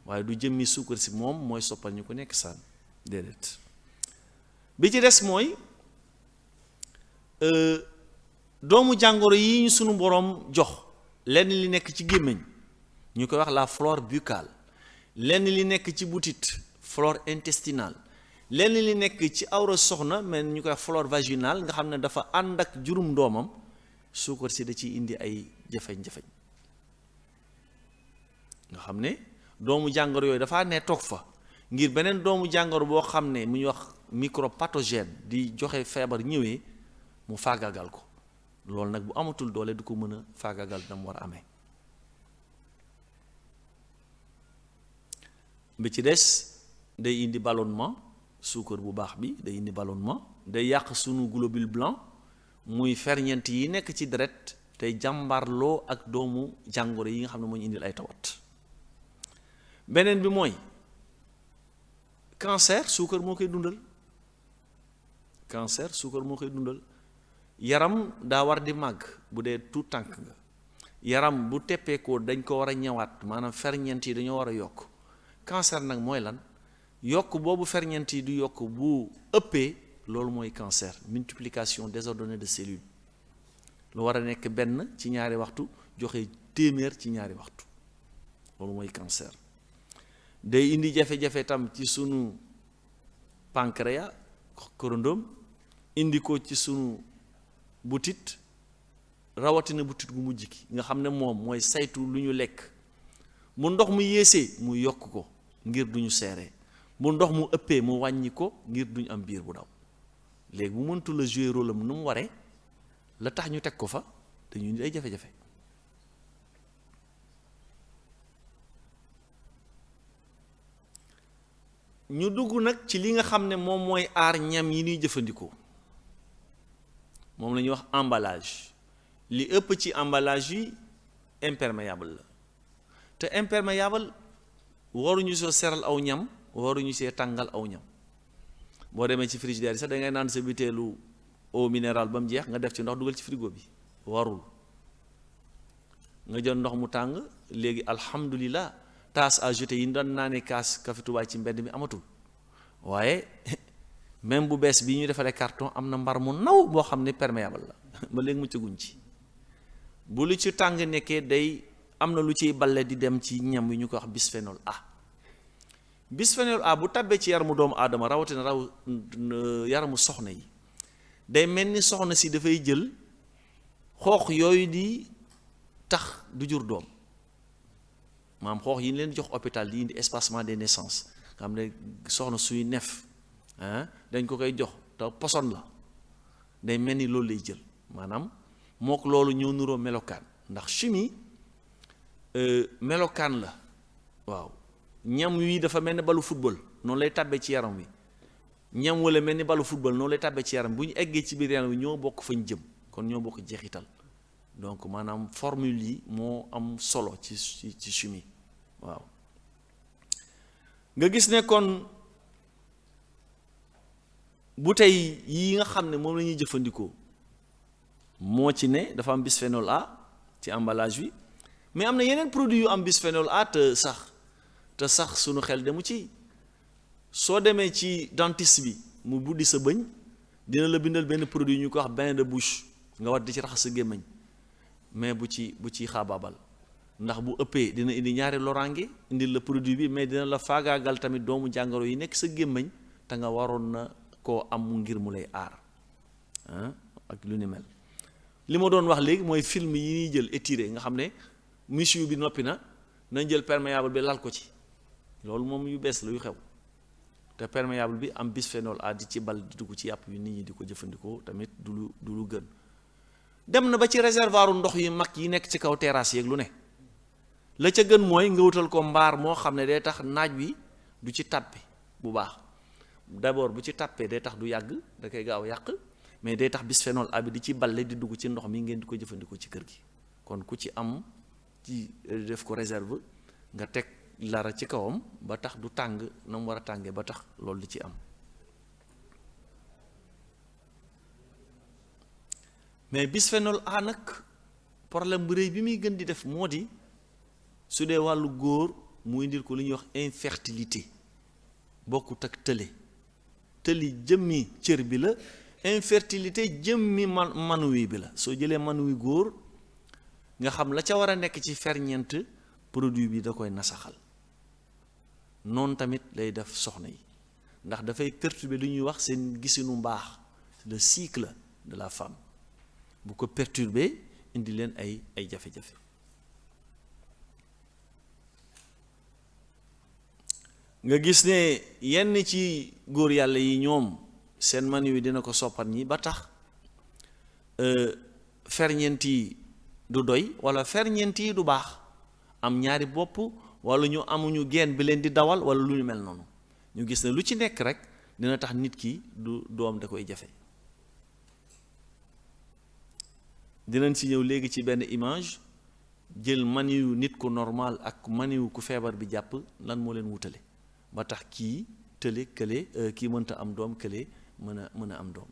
waaye du jëmmi suukar si moom mooy soppal ñu ko nekk saan, déedéet. bi ci des mooy doomu jàngoro yi ñu sunu boroom jox lenn li nekk ci gémmiñ ñu koy wax la flore buccale, lenn li nekk ci butit flore intestinale, lenn li nekk ci awra soxna mais ñu koy wax flore vaginale nga xam ne dafa ànd ak jurum doomam suukar si da ciy indi ay jafeñ-jafeñ nga xam ne doomu jàngoro yooyu dafa ne toog fa ngir beneen doomu jàngoro boo xam ne mu ñuy wax micropathogène di joxe feebar ñëwee mu faagagal ko loolu nag bu amatul doole du ko mën a faagagal dam war a amee. bi ci des day indi ballonnement suukar bu baax bi day indi ballonnement day yàq sunu globule blanc muy ferñeent yi nekk ci deret tey jàmbarloo ak doomu jàngoro yi nga xam ne moo ñu indil ay tawat. beneen bi mooy cancer suukar moo koy dundal cancer suukar moo koy dundal yaram daa war di màgg bu dee tout tànk nga yaram bu teppeekoo dañ ko war a ñëwaat maanaam ferñeent yi dañoo war a yokk cancer nag mooy lan yokk boobu ferñeent yi du yokk bu ëppee loolu mooy cancer multiplication désordonnée de cellules lu war a nekk benn ci ñaari waxtu joxe téeméer ci ñaari waxtu loolu mooy cancer. day indi jafe-jafe tam ci sunu pancréas korondom indi ko ci sunu butit rawatina butit gu mujj ki nga xam ne moom mooy saytu lu ñu lekk mu ndox mu yéesee mu yokk ko ngir duñu seere mu ndox mu ëppee mu wàññi ko ngir duñu am biir bu daw léegi bu mëntu la jouer rôle am nu mu waree la tax ñu teg ko fa dañu indi ay jafe-jafe. ñu dugg nag ci li nga xam ne moom mooy aar ñam yi ñuy jëfandikoo moom la ñuy wax emballage li ëpp ci emballage yi imperméable la te imperméable waruñu soo seral aw ñam waruñu see tàngal aw ñam boo demee ci frigidaire yi sax da ngay naan sa butéelu eau minérale ba mu jeex nga def ci ndox dugal ci frigo bi warul nga jël ndox mu tàng léegi alhamdulilah tasse à jeter yi ñu doon naanee kaas café Touba ci mbedd mi amatul waaye même bu bees bii ñu defaree carton am na mbar mu naw boo xam ne perméable la ba léegi muccaguñ ci bu lu ci tàng nekkee day am na lu ciy balle di dem ci ñam yi ñu ko wax bisphénol A. bisphénol A bu tabbee ci yaramu doomu aadama rawatina yaramu soxna yi day mel ni soxna si dafay jël xoox yooyu di tax du jur doom. maam xoox yi ñu leen jox hôpital di indi espacement des naissances nga xam ne soxna suy nef dañ ko koy jox te poson la day mel ni loolu lay jël maanaam mook loolu ñëw nuroo melokaan ndax chimie melokaan la waaw ñam wi dafa mel ni balu football noonu lay tàbbee ci yaram wi ñam wala mel ni balu football noonu lay tàbbee ci yaram bu ñu eggee ci biir yaram wi ñoo bokk fañ jëm kon ñoo bokk jeexital donc maanaam formule yi moo am solo ci chimie waaw nga gis ne kon bouteille yi nga xam ne moom la ñuy jëfandikoo moo ci ne dafa am bisphénol A ci emballage bi mais am na yeneen produit yu am bisphénol A te sax sunu xel demu ci soo demee ci dentiste bi mu buddi sa bëñ dina la bindal benn produit ñu ko wax bain de bouche nga war di ci raxas sa gémmiñ mais bu ci xaabaabal ndax bu ëppee dina indi ñaari loraange indil la produit bi mais dina la faagaagal tamit doomu jàngoro yi nekk sa gémmiñ te nga waroon na koo am ngir mu lay aar ak lu ni mel. li ma doon wax léegi mooy film yi ñuy jël étiré nga xam ne monsieur bi noppi na nañ jël perméable bi lal ko ci loolu moom yu bees la yu xew te perméable bi am bisphénol A di ci bal di dugg ci yàpp yu nit ñi di ko jëfandikoo tamit du lu gën. dem na ba ci réservoir ndox yu mag yi nekk ci kaw terrasse yeeg lu ne la ca gën mooy nga wutal ko mbaar moo xam ne day tax naaj wi du ci tàppe bu baax d'abord bu ci tàppee day tax du yàgg da koy gaaw yàq mais day tax bisphénol A bi di ci balle di dugg ci ndox mi ngeen di ko jëfandikoo ci kër gi kon ku ci am ci def ko réserve nga teg lara ci kawam ba tax du tàng na mu war a tàngee ba tax loolu di ci am. mais bisphénol A nag problème bu rëy bi muy gën di def moo di su dee wàllu góor mu indil ko li ñuy wax infertilité bokkut ak tële tëli jëmmi cër bi la, infertilité jëmmi manuwi bi la. soo jëlee manuwi góor nga xam la ca war a nekk ci ferñeent produit bi da koy nasaxal. noonu tamit lay def soxna yi, ndax dafay perturber lu ñuy wax seen gisinu mbaax, le cycle de la femme. bu ko perturber indi leen ay jafe-jafe. nga gis ne yenn ci góor yàlla yi ñoom seen mani wi dina ko soppat ñi ba tax ferñeent yi du doy wala ferñeent yi du baax, am ñaari bopp wala ñu amuñu geen bi leen di dawal wala lu ñu mel noonu. ñu gis ne lu ci nekk rek dina tax nit ki du doom da koy jafe. dinañ si ñëw léegi ci benn image jël maniwu nit ku normal ak maniwu ku feebar bi jàpp lan moo leen wutale ba tax kii tële kële kii mënta am doom kële mën a am doom.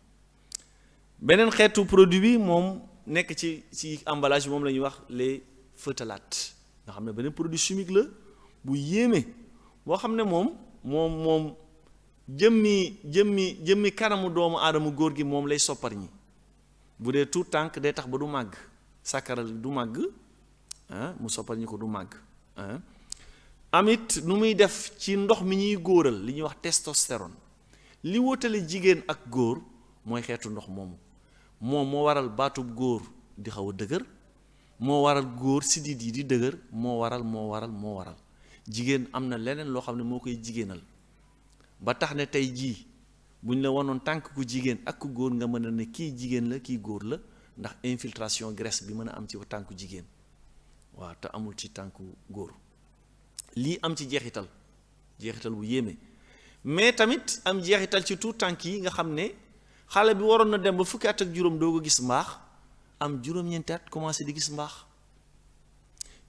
beneen xeetu produit bi moom nekk ci emballage bi moom la ñuy wax les phtalates nga xam ne beneen produit chimique la bu yéeme boo xam ne moom jëmmi kanamu doomu aadama góor gi moom lay soppar ñi. bu dee tout tànk day tax ba du màgg, sàkkaral du màgg mu soppar ñi ko du màgg amit nu muy def ci ndox mi ñuy góoral li ñuy wax testostérone. li wutale jigéen ak góor mooy xeetu ndox moom moo waral baatub góor di xaw a dëgër, moo waral góor sidit yi di dëgër, moo waral jigéen am na leneen loo xam ne moo koy jigéenal ba tax ne tey jii buñ la wanoon tànk ku jigéen ak ku góor nga mën a ne kii jigéen la kii góor la, ndax infiltration graisse bi mën a am ci tànku jigéen waaw te amul ci tànku góor. lii am ci jeexital bu yéeme, mais tamit am jeexital ci tout tànk yi nga xam ne xale bi waroon na dem ba fukki at ak juróom doo ko gis mbaax, am juróom-ñeenti at commencé di gis mbaax.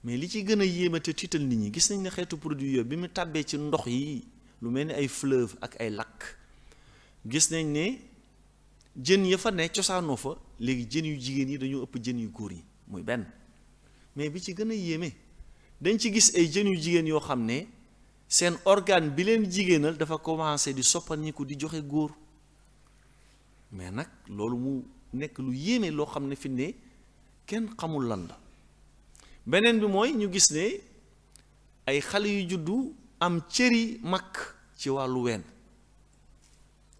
mais li ci gën a yéeme te tiital nit ñi, gis nañ ne xeetu produit yooyu bi mu tàbbee ci ndox yi lu mel ni ay fleuve ak ay lac, gis nañ ne jën ya fa ne cosaanoo fa léegi jën yu jigéen yi dañoo ëpp jën yu góor yi muy benn. mais bi ci gën a yéeme dañ ci gis ay jën yu jigéen yoo xam ne seen organe bi leen jigéenal dafa commencé di sopparñiku di joxe góor. mais nag loolu mu nekk lu yéeme loo xam ne fi ne kenn xamul lan la. beneen bi mooy ñu gis ne ay xale yu juddu am cëri mag ci wàllu ween,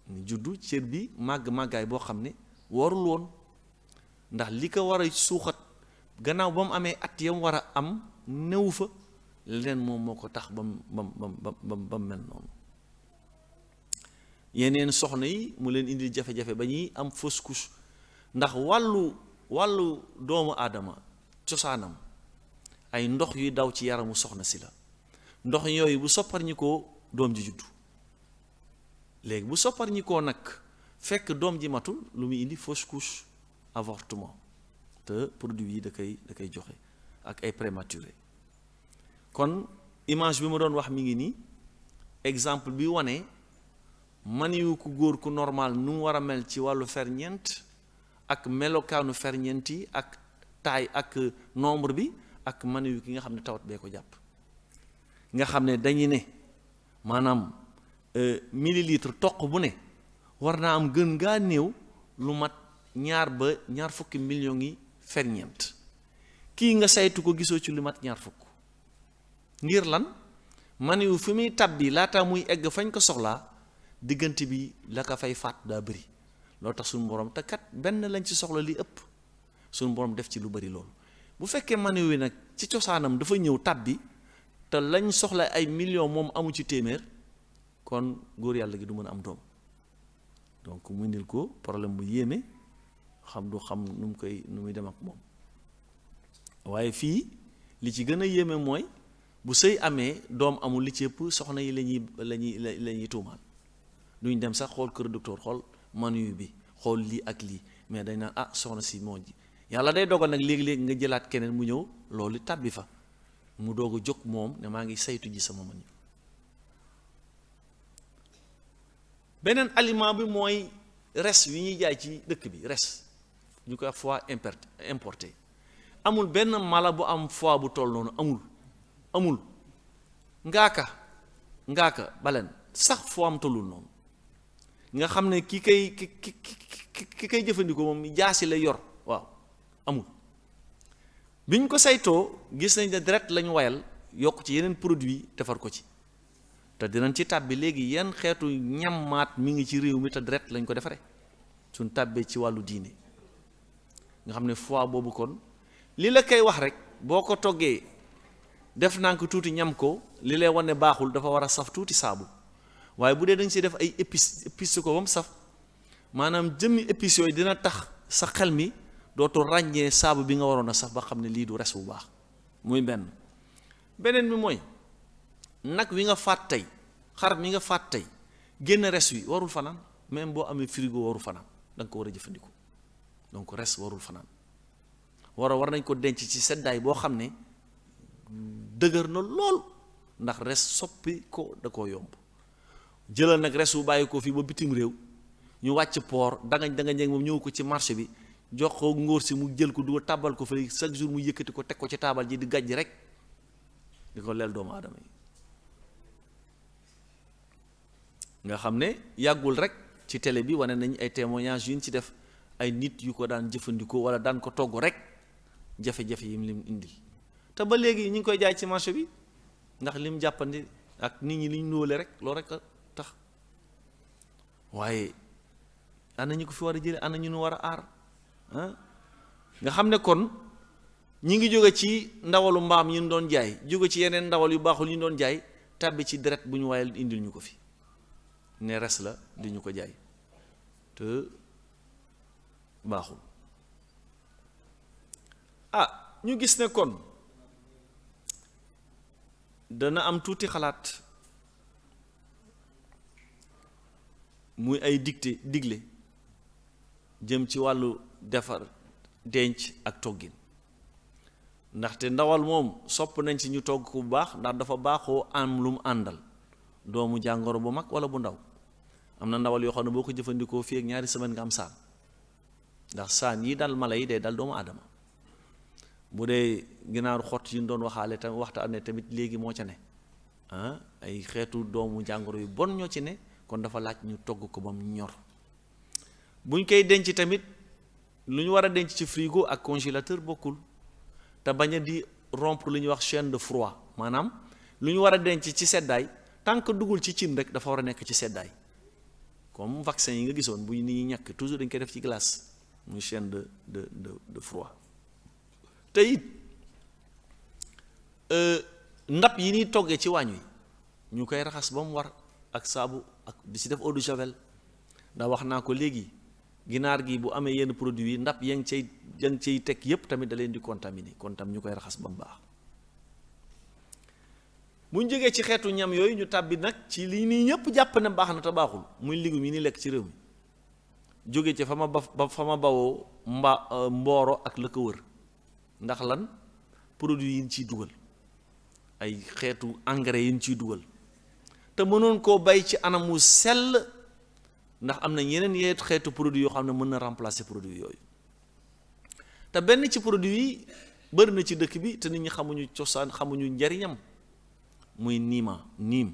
ñu juddu cër bi màggaay boo xam ne warul woon, ndax li ko war a suuxat gannaaw ba mu amee at yam war a am newu fa, leneen moom moo ko tax ba mu mel noonu. yeneen soxna yi mu leen indi jafe-jafe ba ñuy am fausse couche, ndax wàllu doomu aadama cosaanam ay ndox yuy daw ci yaramu soxna si la. ndox yooyu bu soppar ñi ko doom ji juddu, léegi bu soppar ñi koo nag fekk doom ji matul lu muy indi fausse couche, avortement, te produit yi da koy joxe ak ay prématuré. kon image bi ma doon wax mi ngi nii, exemple bi wane maniwu ku góor ku normal nu mu war a mel ci wàllu ferñeent ak melokaanu ferñeent yi ak taay ak nombre bi, ak maniwu ki nga xam ne tawat bee ko jàpp. nga xam ne dañu ne maanaam millilitre toq bu ne war naa am gën ngaa néew lu mat 2 ba 20 millions yi ferñeent. kii nga saytu ko gisoo ci lu mat 20. ngir lan? maniwu fi muy tabbi laata muy egg fañ ko soxlaa diggante bi la ko fay faat daa bëri. loo tax suñu borom te kat benn lañ ci soxla li ëpp suñu borom def ci lu bëri loolu. bu fekkee maniwu nag ci cosaanam dafa ñëw tabbi te lañ soxla ay millions moom amu ci téeméer, kon góor yàlla gi du mën a am doom. donc mu indil ko problème bu yéeme, du xam nu muy dem ak moom. waaye fii li ci gën a yéeme mooy bu sëy amee doom amul, li ci ëpp soxna yi la ñuy tuumaal. duñ dem sax xool kër docteur xool maniwu bi xool lii ak lii, mais dañ naan soxna si moo ji yàlla day dogal nag léegi-léegi nga jëlaat keneen mu ñëw loolu tàbbi fa, mu doog a jóg moom ne maa ngi saytu ji sama maniw. beneen aliment bi mooy res wi ñuy jaay ci dëkk bi, res ñu koy wax foie importé. amul benn mala bu am foie bu toll noonu, amul ngaaka baleen sax foie am tollul noonu. nga xam ne ki kay jëfandikoo moom jaasi la yor waaw amul. biñ ko saytoo gis nañ ne deret lañu wayal yokk ci yeneen produit defar ko ci te dinañ ci tàbbi léegi yan xeetu ñammaat mi ngi ci réew mi te deret lañ ko defaree suñ tàbbee ci wàllu diine nga xam ne foie boobu kon li la koy wax rek boo ko toggee def naa ko tuuti ñam ko li lay wane baaxul dafa war a saf tuuti saabu waaye bu dee dañ si def ay épices ko ba mu saf maanaam jëmmi épices yooyu dina tax sa xel mi dootul ràññee saabu bi nga waroon a saf ba xam ne lii du res bu baax muy beneen bi mooy nag wi nga faat tey xar mi nga faat tey génn res wi warul fanaan même boo amee frigo warul fanaan da nga ko war a jëfandikoo donc res warul fanaan war nañ ko denc ci seddaay boo xam ne dëgër na lool ndax res soppi ko da koo yomb jëlal nag res wu bàyyi ko fii ba bitim réew ñu wàcc port danga moom ñëw ko ci marché bi jox ko ngóor si mu jël ko du tàbbal ko fële chaque jour mu yëkkati ko teg ko ci taabal ji di gàjj rek di ko leel doomu aadama yi nga xam ne yàggul rek ci télé bi wane nañ ay témoignages yu ñu ci def ay nit yu ko daan jëfandikoo wala daan ko togg rek jafe-jafe yi mu lim indil te ba léegi ñu ngi koy jaay ci marché bi ndax lim jàppandi ak nit ñi liñ nóole rek loolu rek a tax waaye ana ñu ko fi war a jële ana ñu nu war a aar nga xam ne kon ñi ngi jóge ci ndawalu mbaam yi ñu doon jaay jóge ci yeneen ndawal yu baaxul yi ñu doon jaay tàbbi ci deret bu ñu wayal indil ñu ko fi ne res la di ñu ko jaay te baaxul ñu gis ne kon dana am tuuti xalaat muy ay digle jëm ci wàllu defar denc ak toggin ndaxte ndawal moom sopp nañ ci ñu togg ko bu baax ndax dafa baaxoo am lu mu àndal doomu jàngoro bu mag wala bu ndaw am na ndawal yoo xam ne boo ko jëfandikoo fii ak ñaari semaine nga am saan ndax saan yi dal mala yi day dal doomu aadama bu dee ginaaru xott yi ñu doon waxaale tam waxtaane tamit léegi moo ca ne ay xeetu doomu jàngoro yu bon ñoo ci ne kon dafa laaj ñu togg ko ba mu ñor buñ koy denc tamit lu ñu war a denc ci frigo ak congélateur bokkul te bañ a di rompre lu ñuy wax chaîne de froid maanaam lu ñu war a denc ci seddaay tant que dugul ci cin rek dafa war a nekk ci seddaay comme vaccin yi nga gisoon bu nit ñi ñàkk toujours dañ koy def ci glace muy chaîne de froid te it ndab yi ñuy toggee ci waañ wi ñu koy raxas ba mu war ak saabu ak di si def eau de javel ndax wax naa ko léegi ginaar gi bu amee yenn produit yi ndab ya ngi cay teg yépp tamit da leen di contaminer kon tam ñu koy raxas ba mu baax bu ñu jógee ci xeetu ñam yooyu ñu tàbbi nag ci lii nii ñëpp jàpp ne baax na te baaxul muy légumes yi ni lekk ci réew mi jóge ci fa ma bawoo mbooro ak la ko wër ndax lan produit yi ñu ciy dugal ay xeetu engrais yi ñu ciy dugal te mënoon koo bay ci anamu sell ndax am na yeneen xeetu produit yoo xam ne mën na remplacer produit yooyu te benn ci produit yi bëri na ci dëkk bi te nit ñi xamuñu cosaan xamuñu njariñam muy niim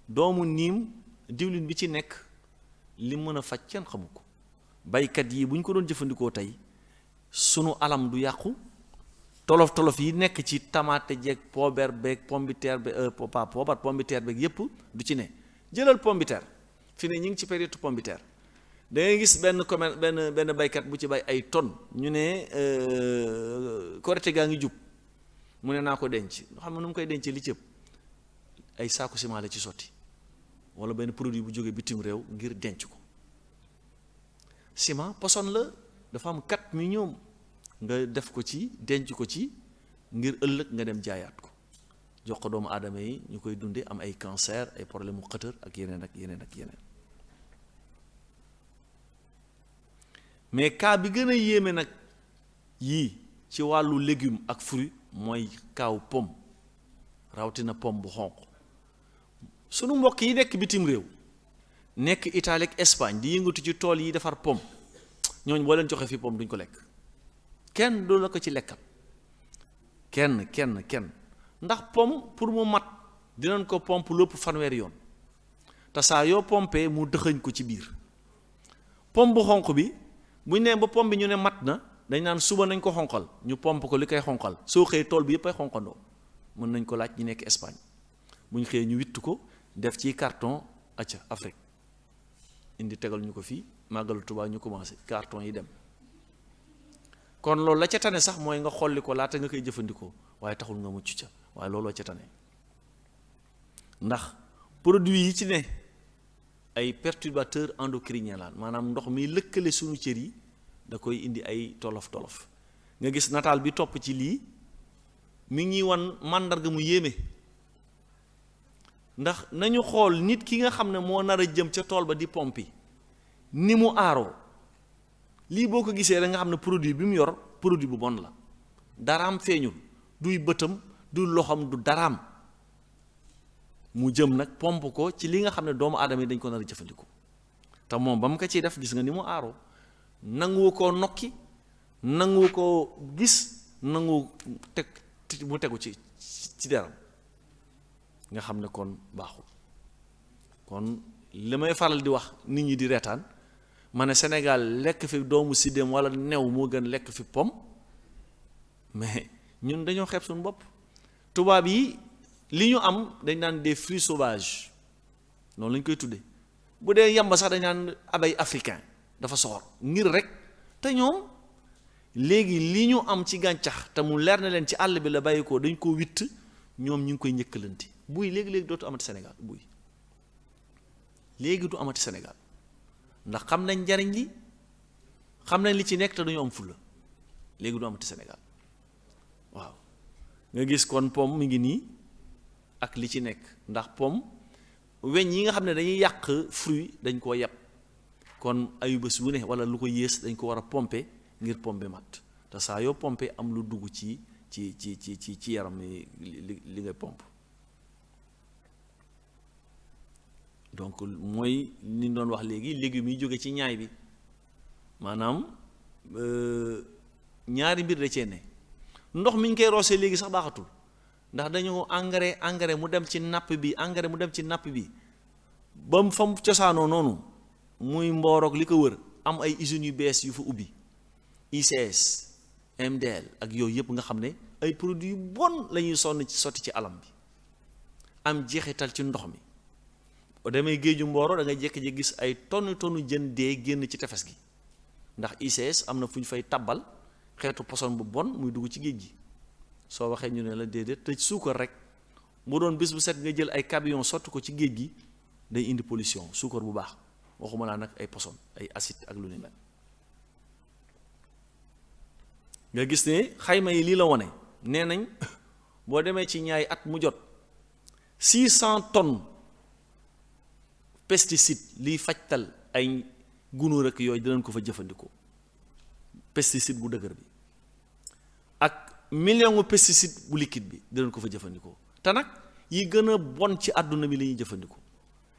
doomu niim diwlin bi ci nekk li mën a faj kenn xamu ko baykat yi bu ñu ko doon jëfandikoo tey sunu alam du yàqu tolof yi nekk ci tamaate jeeg poobar beeg pombiteer beeg pombiteer beeg yépp du ci ne jëlal pombiteer fi ne ñu ngi ci période pombiteer da ngay gis benn baykat bu ci bay ay tonnes ñu ne korite gaa ngi jub mu ne naa ko denc xam nga nu mu koy dencee li ci ëpp ay saaku ciment la ci sotti wala benn produit bu jógee bitim réew ngir denc ko ciment poson la dafa am 4 millions nga def ko ci denc ko ci ngir ëllëg nga dem jaayaat ko jox ko doomu aadama yi ñu koy dundee am ay cancer ay problème mu xëtër ak yeneen mais cas bi gën a yéeme nag yii ci wàllu légume ak fruit mooy kaaw pomme rawatina pomme bu xonq sunu mbokk yi nekk bitim réew nekk Italie ak Espagne di yëngatu ci tool yi defar pomme ñooñ boo leen joxe fii pomme duñ ko lekk kenn du la ko ci lekkal kenn ndax pomme pour mu mat dinañ ko pompe lépp fanweeri yoon te saa yoo pompee mu dëxëñ ko ci biir pom bu xonq bi bu ñu nee ba pom bi ñu ne mat na dañ naan suba nañ ko xonqal ñu pomp ko li koy xonqal soo xëyee tool bi yëpp ay xonqandoo mën nañ ko laaj ñi nekk Espagne bu ñu xëyee ñu witt ko def ci carton acca Afrique indi tegal ñu ko fii màggalu Tuubaa ñu commencé carton yi dem kon loolu la ca tane sax mooy nga xolli ko laata nga koy jëfandikoo waaye taxul nga mucc ca waaye looloo ca tane ndax produit yi ci ne ay perturbateur endocrinien la maanaam ndox mi lëkkale sunu cër yi da koy indi ay tolof nga gis nataal bi topp ci lii mi ngi wan màndarga mu yéeme ndax nañu xool nit ki nga xam ne moo nar a jëm ca tool ba di pompi ni mu aaroo lii boo ko gisee rek nga xam ne produit bi mu yor produit bu bon la daraam feeñul duy bëtam du loxam du daraam mu jëm nag pomp ko ci li nga xam ne doomu aadama yi dañ ko nar a jëfandikoo te moom ba mu ko ciy def gis nga ni mu aaroo nanguwu koo nokki nanguwu koo gis nanguwu teg mu tegu ci deram nga xam ne kon baaxul kon li may faral di wax nit ñi di reetaan ma ne Sénégal lekk fi doomu sidéem wala new moo gën lekk fi pom mais ñun dañoo xeeb suñu bopp tubaab yi li ñu am dañ naan des fruits sauvages noonu lañ koy tuddee bu dee yamba sax dañ naan abeille africain dafa soxor ngir rek te ñoom léegi li ñu am ci gàncax te mu leer na leen ci àll bi la bàyyi ko dañ ko witt ñoom ñu ngi koy njëkkalanti buy léegi dootu amati Sénégal buy léegi du amati Sénégal ndax xam nañ njariñ li xam nañ li ci nekk te dañu am fulla léegi du amati Sénégal waaw nga gis kon pom mi ngi nii ak li ci nekk ndax pom weñ yi nga xam ne dañuy yàq fruit dañ koo yàpp kon ayu bés bu ne wala lu ko yées dañ ko war a pomper ngir pompe mat te saa yoo pompe am lu dugg ci yaram li ngay pompe donc mooy ni ñu doon wax léegi légumes yi jóge ci ñaay bi maanaam ñaari mbir da cee ne ndox mi ñu koy roosee léegi sax baaxatul ndax dañoo engrais mu dem ci napp bi engrais mu dem ci napp bi ba mu fa mu cosaanoo noonu muy mbooroog li ko wër am ay usines yu bees yu fa ubbi ICS MDL ak yooyu yëpp nga xam ne ay produits yu bon la ñuy sotti ci alam bi am jeexital ci ndox mi boo demee géeju Mboro da ngay jékki-jékki gis ay tonne jën dee génn ci tefes gi ndax ICS am na fu ñu fay tabbal xeetu poson bu bon muy dugg ci géej gi soo waxee ñu ne la déedéet te suukar rek mu doon bis bu set nga jël ay camion sotti ko ci géej gi day indi pollution suukar bu baax waxuma laa nag ay poson ay acide ak lu ni mel nga gis ne xayma yi lii la wone nee nañ boo demee ci ñaay at mu jot 600 tonnes pesticide liy fajtal ay gunóor ak yooyu dinañ ko fa jëfandikoo pesticide bu dëgër bi ak million pesticide bu liquide bi dinañ ko fa jëfandikoo te nag yi gën a bon ci àdduna bi la ñuy jëfandikoo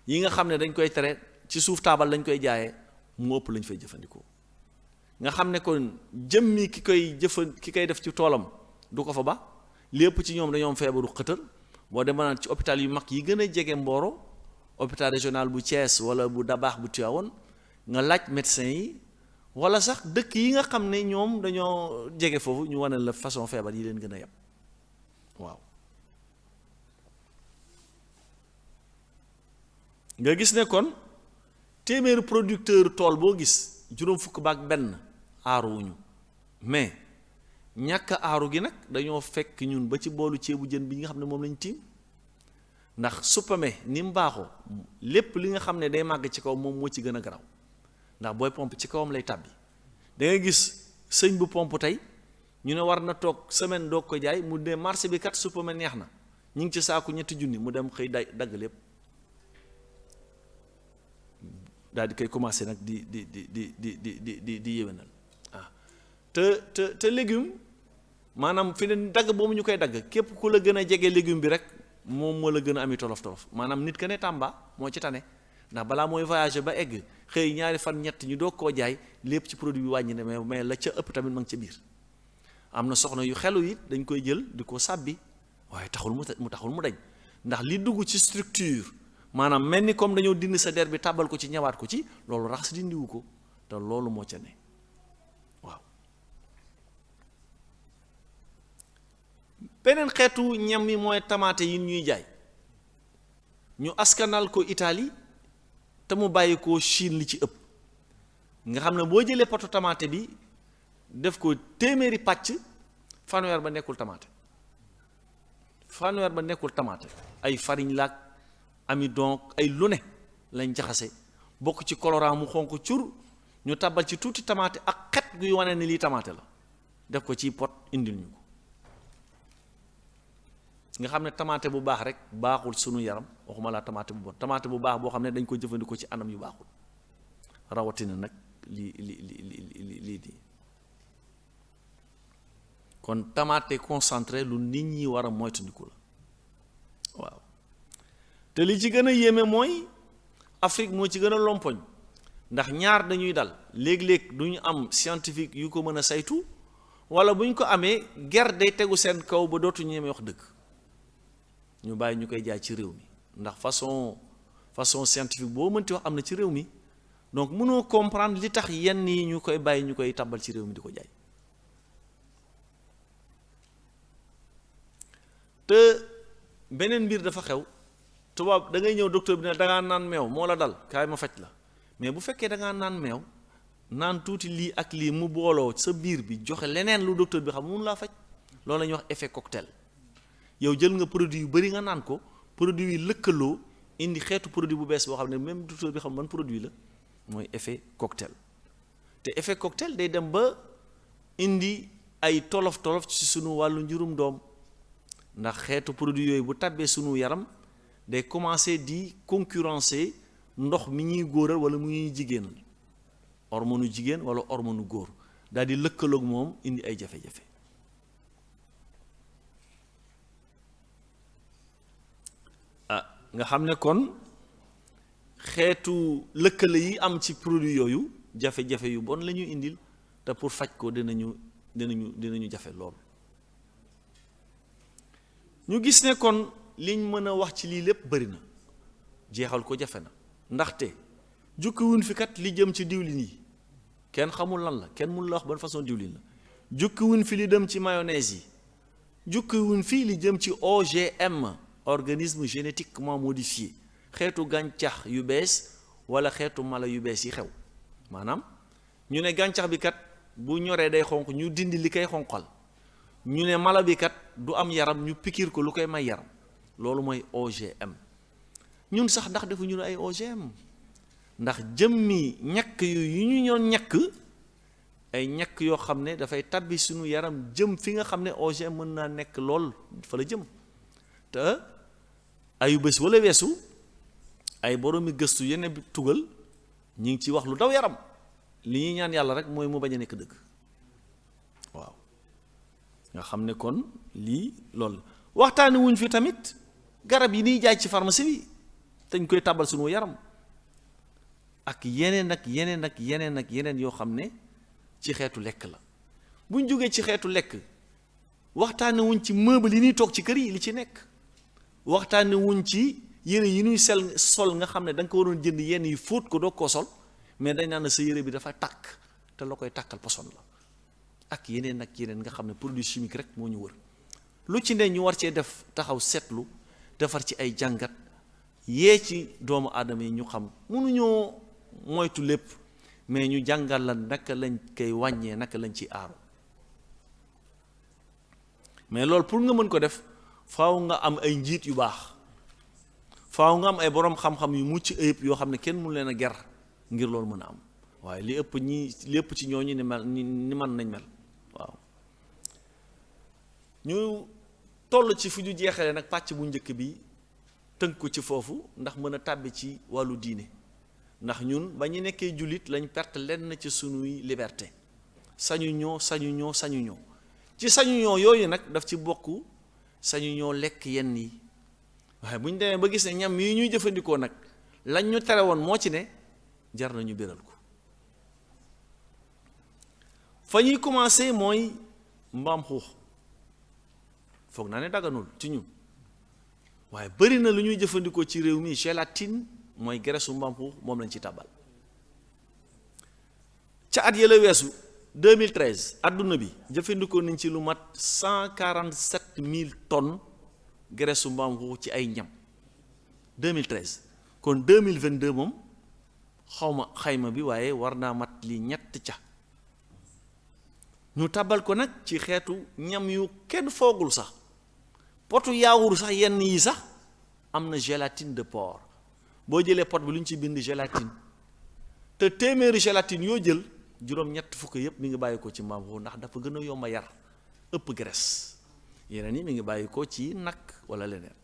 yi nga xam ne dañ koy tere ci suuf taabal lañ koy jaayee mu ëpp lañ fay jëfandikoo nga xam ne kon jëmmi ki koy def ci toolam du ko fa ba lépp ci ñoom dañoo am feebaru xëtër boo demee naan ci hôpital yu mag yi gën a jege Mboro hôpital régional bu Thiès wala bu Dabaax bu Tivaouane nga laaj médecin yi wala sax dëkk yi nga xam ne ñoom dañoo jege foofu ñu wane la façon feebar yi leen gën a yab waaw nga gis ne kon téeméeri producteur tool boo gis juróom fukk baak benn aaruwuñu mais ñàkk aaru gi nag dañoo fekk ñun ba ci boolu ceebu jën bi nga xam ne moom lañ tiim ndax suppame ni mu baaxoo lépp li nga xam ne day màgg ci kaw moom moo ci gën a garaw ndax booy pompe ci kawam lay tàbbi da ngay gis sëñ bu pompe tey ñu ne war na toog semaine doog ko jaay mu ne marché bi kat suppame neex na ñu ngi ci saaku 3 junni mu dem xëy dagg lépp daal di koy commencé nag di yéwénal te légume maanaam fi ne dagg boobu ñu koy dagg képp ku la gën a jege légume bi rek moom moo la gën a ami tolof maanaam nit ka ne Tamba moo ci tane ndax balaa mooy voyager ba egg xëy ñaari fan ñett ñu doog koo jaay lépp ci produit bi wàññi ne mais la ca ëpp tamit ma ngi ca biir am na soxna yu xelu it dañ koy jël di ko sàbbi waaye taxul mu dañ ndax li dugg ci structure maanaam mel ni comme dañoo dindi sa der bi tàbbal ko ci ñawaat ko ci loolu raxas dindiwu ko te te loolu moo ca ne waaw. beneen xeetu ñam yi mooy tamaate yi ñuy jaay ñu askanal ko Italie te mu bàyyi ko Chine li ci ëpp nga xam ne boo jëlee poto tamaate bi def ko téeméeri pàcc fanweer ba nekkul tamaate ay farine laak amidon ay lu ne lañ jaxase bokk ci colorant mu xonq cur ñu tabal ci tuuti tamaate ak xet guy wane ni lii tamaate la def ko ci pot indil ñu ko nga xam ne tamaate bu baax rek baaxul sunu yaram waxuma laa tamaate bu bon tamaate bu baax boo xam ne dañ ko jëfandikoo ci anam yu baaxul rawatina nag lii di kon tamaate concentré lu nit ñi war a moytandiku la waaw. te li ci gën a yéeme mooy Afrique moo ci gën a lompoñ ndax ñaar dañuy dal léeg-léeg du ñu am scientifique yu ko mën a saytu wala bu ñu ko amee guerre day tegu seen kaw ba dootu ñeme wax dëgg ñu bàyyi ñu koy jaay ci réew mi ndax façon scientifique boo mënti wax am na ci réew mi donc mënoo comprendre li tax yenn yi ñu koy bàyyi ñu koy tàbbal ci réew mi di ko jaay. te beneen mbir dafa xew tubaab da ngay ñëw docteur bi ne da ngaa naan meew moo la dal kaay ma faj la mais bu fekkee da ngaa naan meew naan tuuti lii ak lii mu booloo sa biir bi joxe leneen lu docteur bi xam mënu laa faj loolu la ñuy wax effet cocktail yow jël nga produit yu bari nga naan ko produit yi lëkkaloo indi xeetu produit bu bees boo xam ne même docteur bi xam ban produit la mooy effet cocktail te effet cocktail day dem ba indi ay tolof ci sunu wàllu njurum doom ndax xeetu produit yooyu bu tàbbee sunu yaram day commencer di concurrencer ndox mi ñuy góoral wala mu ñuy jigéenal hormone jigéen wala hormone góor daal di lëkkaloog moom indi ay jafe-jafe nga xam ne kon xeetu lëkkale yi am ci produit yooyu jafe-jafe yu bon la ñuy indil te pour faj ko dinañu jafe lool. ñu gis ne kon liñ mën a wax ci lii lépp bari na jeexal ko jafe na ndaxte jukkiwuñ fi kat li jëm ci diwlin yi kenn xamul lan la kenn mënu la wax ban façon diwlin la jukkiwuñ fi li dem ci mayonnaise yi jukkiwuñ fi li jëm ci OGM organisme génétiquement modifié xeetu gàncax yu bees wala xeetu mala yu bees yi xew maanaam ñu ne gàncax bi kat bu ñoree day xonq ñu dindi li koy xonqal ñu ne mala bi kat du am yaram ñu pikiir ko lu koy may yaram loolu mooy OGM ñun sax ndax defu ñu ne ay OGM ndax jëmmi ñàkk yu ñu ñoon ñàkk ay ñàkk yoo xam ne dafay tabbi suñu yaram jëm fi nga xam ne OGM mën naa nekk lool fa la jëm te ayu bés wala weesu ay boroomi gëstu yenn bi tugal ñu ngi ci wax lu daw yaram li ñuy ñaan yàlla rek mooy mu bañ a nekk dëgg waaw nga xam ne kon lii loolu waxtaani wuñ fi tamit garab yi ñuy jaay ci pharmacie bi dañ koy tàbbal suñu yaram ak yeneen yoo xam ne ci xeetu lekk la buñ jógee ci xeetu lekk waxtaani wuñ ci meuble yi ñuy toog ci kër yi li ci nekk waxtaani wuñ ci yére yi ñuy sol nga xam ne da nga ko waroon jënd yenn yi fóot ko doog koo sol mais dañ naan sa yére bi dafa tàkk te la koy tàkkal poson la ak yeneen nga xam ne produit chimique rek moo ñu wër lu ci ne ñu war cee def taxaw seetlu defar ci ay jàngat yee ci doomu aadama yi ñu xam mënuñoo moytu lépp mais ñu jàngal la naka lañ koy wàññee naka lañ ci aaru mais loolu pour nga mën ko def faaw nga am ay njiit yu baax faaw nga am ay boroom xam-xam yu mucc ayib yoo xam ne kenn mënu leen a ger ngir loolu mën a am waaye li ëpp ci ñooñu ni man nañ mel waaw ñu toll ci fu ñu jeexalee nag pàcc bu njëkk bi tënk ko ci foofu ndax mën a tàbbi ci wàllu diine ndax ñun ba ñu nekkee jullit lañ perte lenn ci sunuy liberté sañu ñoo ci sañu ñoo yooyu nag daf ci bokk sañu ñoo lekk yenn yi waaye bu ñu demee ba gis ne ñam yi ñuy jëfandikoo nag lañ ñu tere woon moo ci ne jar nañu béral ko fa ñuy commencé mooy mbaam xuux foog naa ne daganul ci ñun waaye bari na lu ñuy jëfandikoo ci réew mi gélatine mooy graisse mbaam xuux moom lañ ci tàbbal ca at yële weesu 2013 adduna bi jëfandikoo nañ ci lu mat 147 000 tonnes graisse su mbaam xuux ci ay ñam 2013 kon 2022 moom xawma xayma bi waaye war naa mat li ñett ca ñu tabal ko nag ci xeetu ñam yu kenn foogul sax potu yaawur sax yenn yi sax am na gélatine de porc boo jëlee pot bi lu ñu ci bind gélatine te téeméeri gélatine yoo jël juróom-ñett fukk yépp mi ngi bàyyi ko ci mbaam xuux ndax dafa gën a yomb a yar ëpp graisse yeneen yi mi ngi bàyyi ko ci nag wala leneen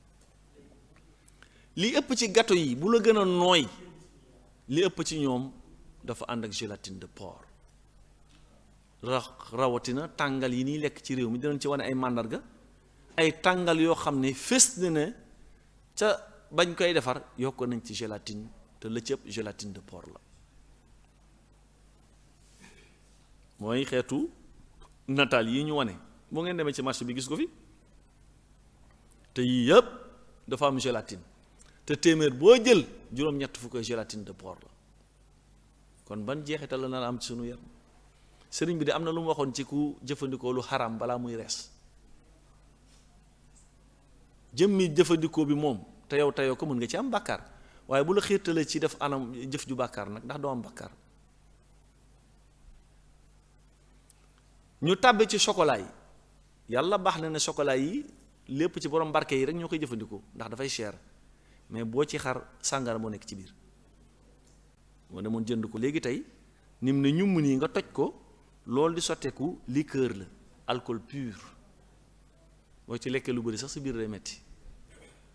li ëpp ci gâteau yi bu la gën a nooy li ëpp ci ñoom dafa ànd ak gélatine de porc rawatina tàngal yi nii lekk ci réew mi dinañ ci wane ay màndarga ay tàngal yoo xam ne fés na ne ca bañ koy defar yokk nañ ci gélatine te la ci ëpp gélatine de porc la mooy xeetu nataal yi ñu wane boo ngeen demee ci marché bi gis ko fi te yii yëpp dafa am gélatine te téeméer boo jël juróom-ñett fukk gélatine de porc la kon ban jeexital la na am ci sunu yaram sëriñ bi de am na lu mu waxoon ci ku jëfandikoo lu xaram balaa muy rees jëmmi jëfandikoo bi moom te yow teyoo ko mën nga ci am bàkkaar waaye bu la xiirtalee ci def anam jëf ju bàkkaar nag ndax doo am bàkkaar ñu tàbbe ci chocolat yi yàlla baax na ne chocolat yi lépp ci borom barke yi rek ñoo koy jëfandikoo ndax dafay cher mais boo ci xar sàngara moo nekk ci biir moo demoon jënd ko léegi tey nim ne ñum nii nga toj ko loolu di sotteeku liqueur la alcool pur boo ci lekkee lu bëri sax sa biir day metti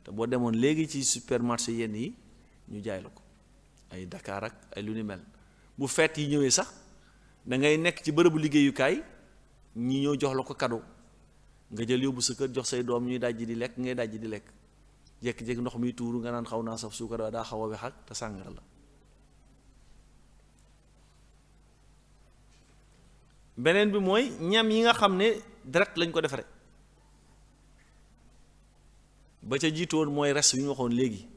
te boo demoon léegi ci supermarché yenn yi ñu jaay la ko ay Dakar ak ay lu ni mel bu feet yi ñëwee sax da ngay nekk ci bërëbu liggéeyukaay ñi ñëw jox la ko cadeau nga jël yóbbu sa kër jox say doom ñuy dajji di lekk ngay dajji di lekk jékki-jékki ndox mi tuuru nga naan xaw naa saf suukar daa xaw a wex ak te sàngara la beneen bi mooy ñam yi nga xam ne direct lañ ko defaree ba ca jiitoon mooy res yu ñu waxoon léegi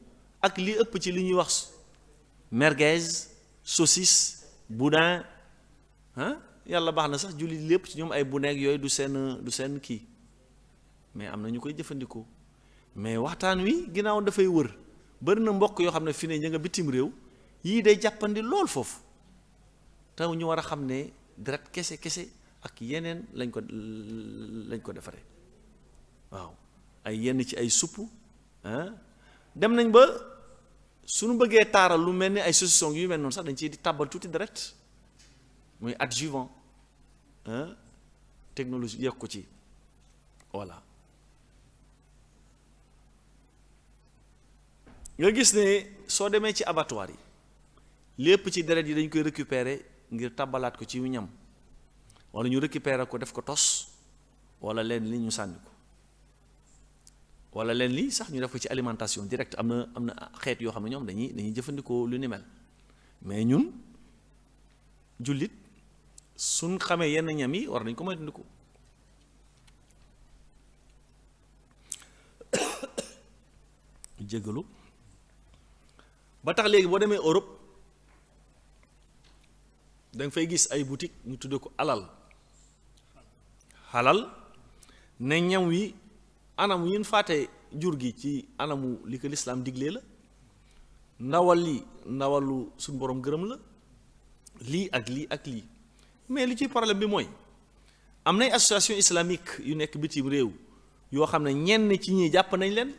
ak li ëpp ci li ñuy wax merguez saucisse boudin yàlla baax na sax jullit lépp ci ñoom ay boudin yooyu du seen kii mais am na ñu koy jëfandikoo mais waxtaan wi ginnaaw dafay wër bari na mbokk yoo xam ne fi ne ña nga bitim réew yii day jàppandi lool foofu te ñu war a xam ne deret kese ak yeneen lañ ko defaree waaw ay yenn ci ay supp dem nañ ba suñu bëggee taaral lu mel ni ay saucisson yu mel noonu sax dañ ci di tàbbal tuuti deret muy adjuvant technologie yegg ko ci voilà nga gis ne soo demee ci abattoir yi lépp ci deret yi dañ koy récupérer ngir tàbbalaat ko ci ñam wala ñu récupérer ko def ko tos wala leen li ñu sànni ko wala leen li sax ñu def ko ci alimentation directe am na xeet yoo xam ne ñoom dañuy jëfandikoo lu ni mel mais ñun jullit suñ xamee yenn ñam yi war nañ ko moytandiku jégalu ba tax léegi boo demee Europe da nga fay gis ay boutique ñu tudde ko xalal ne ñam wi anam yin faate jur gi ci anamu li ko lislaam diglee la ndawal li ndawalu suñ borom gërëm la lii ak lii ak lii mais li ci problème bi mooy am nay association islamique yu nekk bitim réew yoo xam ne ñenn ci ñi jàpp nañ leen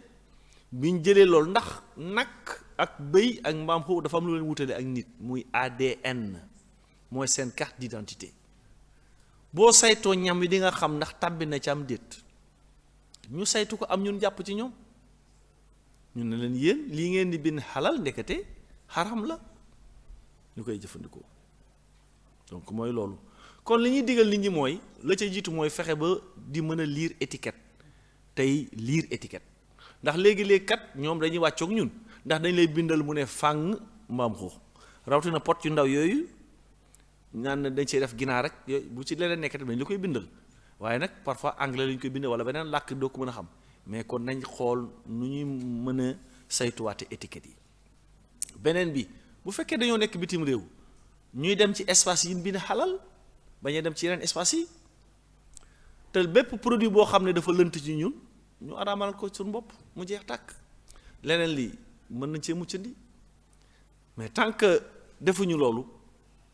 biñ jëlee loolu ndax nag ak bëy ak mbaam xuux dafa am lu leen wutale ak nit muy ADN mooy seen carte d'identité boo saytoo ñam wi di nga xam ndax tàbbi na ci am déet ñu saytu ko am ñun jàpp ci ñoom ñu ne leen yéen lii ngeen di bind xalal ndekete xaram la ñu koy jëfandikoo donc mooy loolu kon li ñuy digal nit ñi mooy la ca jiitu mooy fexe ba di mën a lire étiquette tey lire étiquette ndax léegi-léegi kat ñoom dañuy wàccoog ñun ndax dañ lay bindal mu ne fàng mbaam xuux rawatina pot yu ndaw yooyu ñaan dañ cee def ginaar rek yooyu bu ci leneen nekk dañ la koy bindal waaye nag parfois anglais lañ koy bindal wala beneen làkk doo ko mën a xam mais kon nañ xool nu ñuy mën a saytuwaate étiquette yi beneen bi bu fekkee dañoo nekk bitim réew ñuy dem ci espace yi bi ne xalal bañ a dem ci yeneen espace yi te bépp produit boo xam ne dafa lënt ci ñun ñu araamal ko suñu bopp mu jeex tàkk. leneen lii mën nañ cee muccandi mais tant que defuñu loolu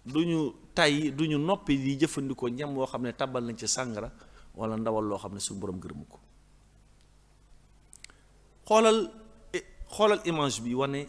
duñu tàyyi duñu noppi di jëfandikoo ñam woo xam ne tàbbal nañ ci sàngara wala ndawal loo xam ne suñu borom gërëmu ko. xoolal image bi wane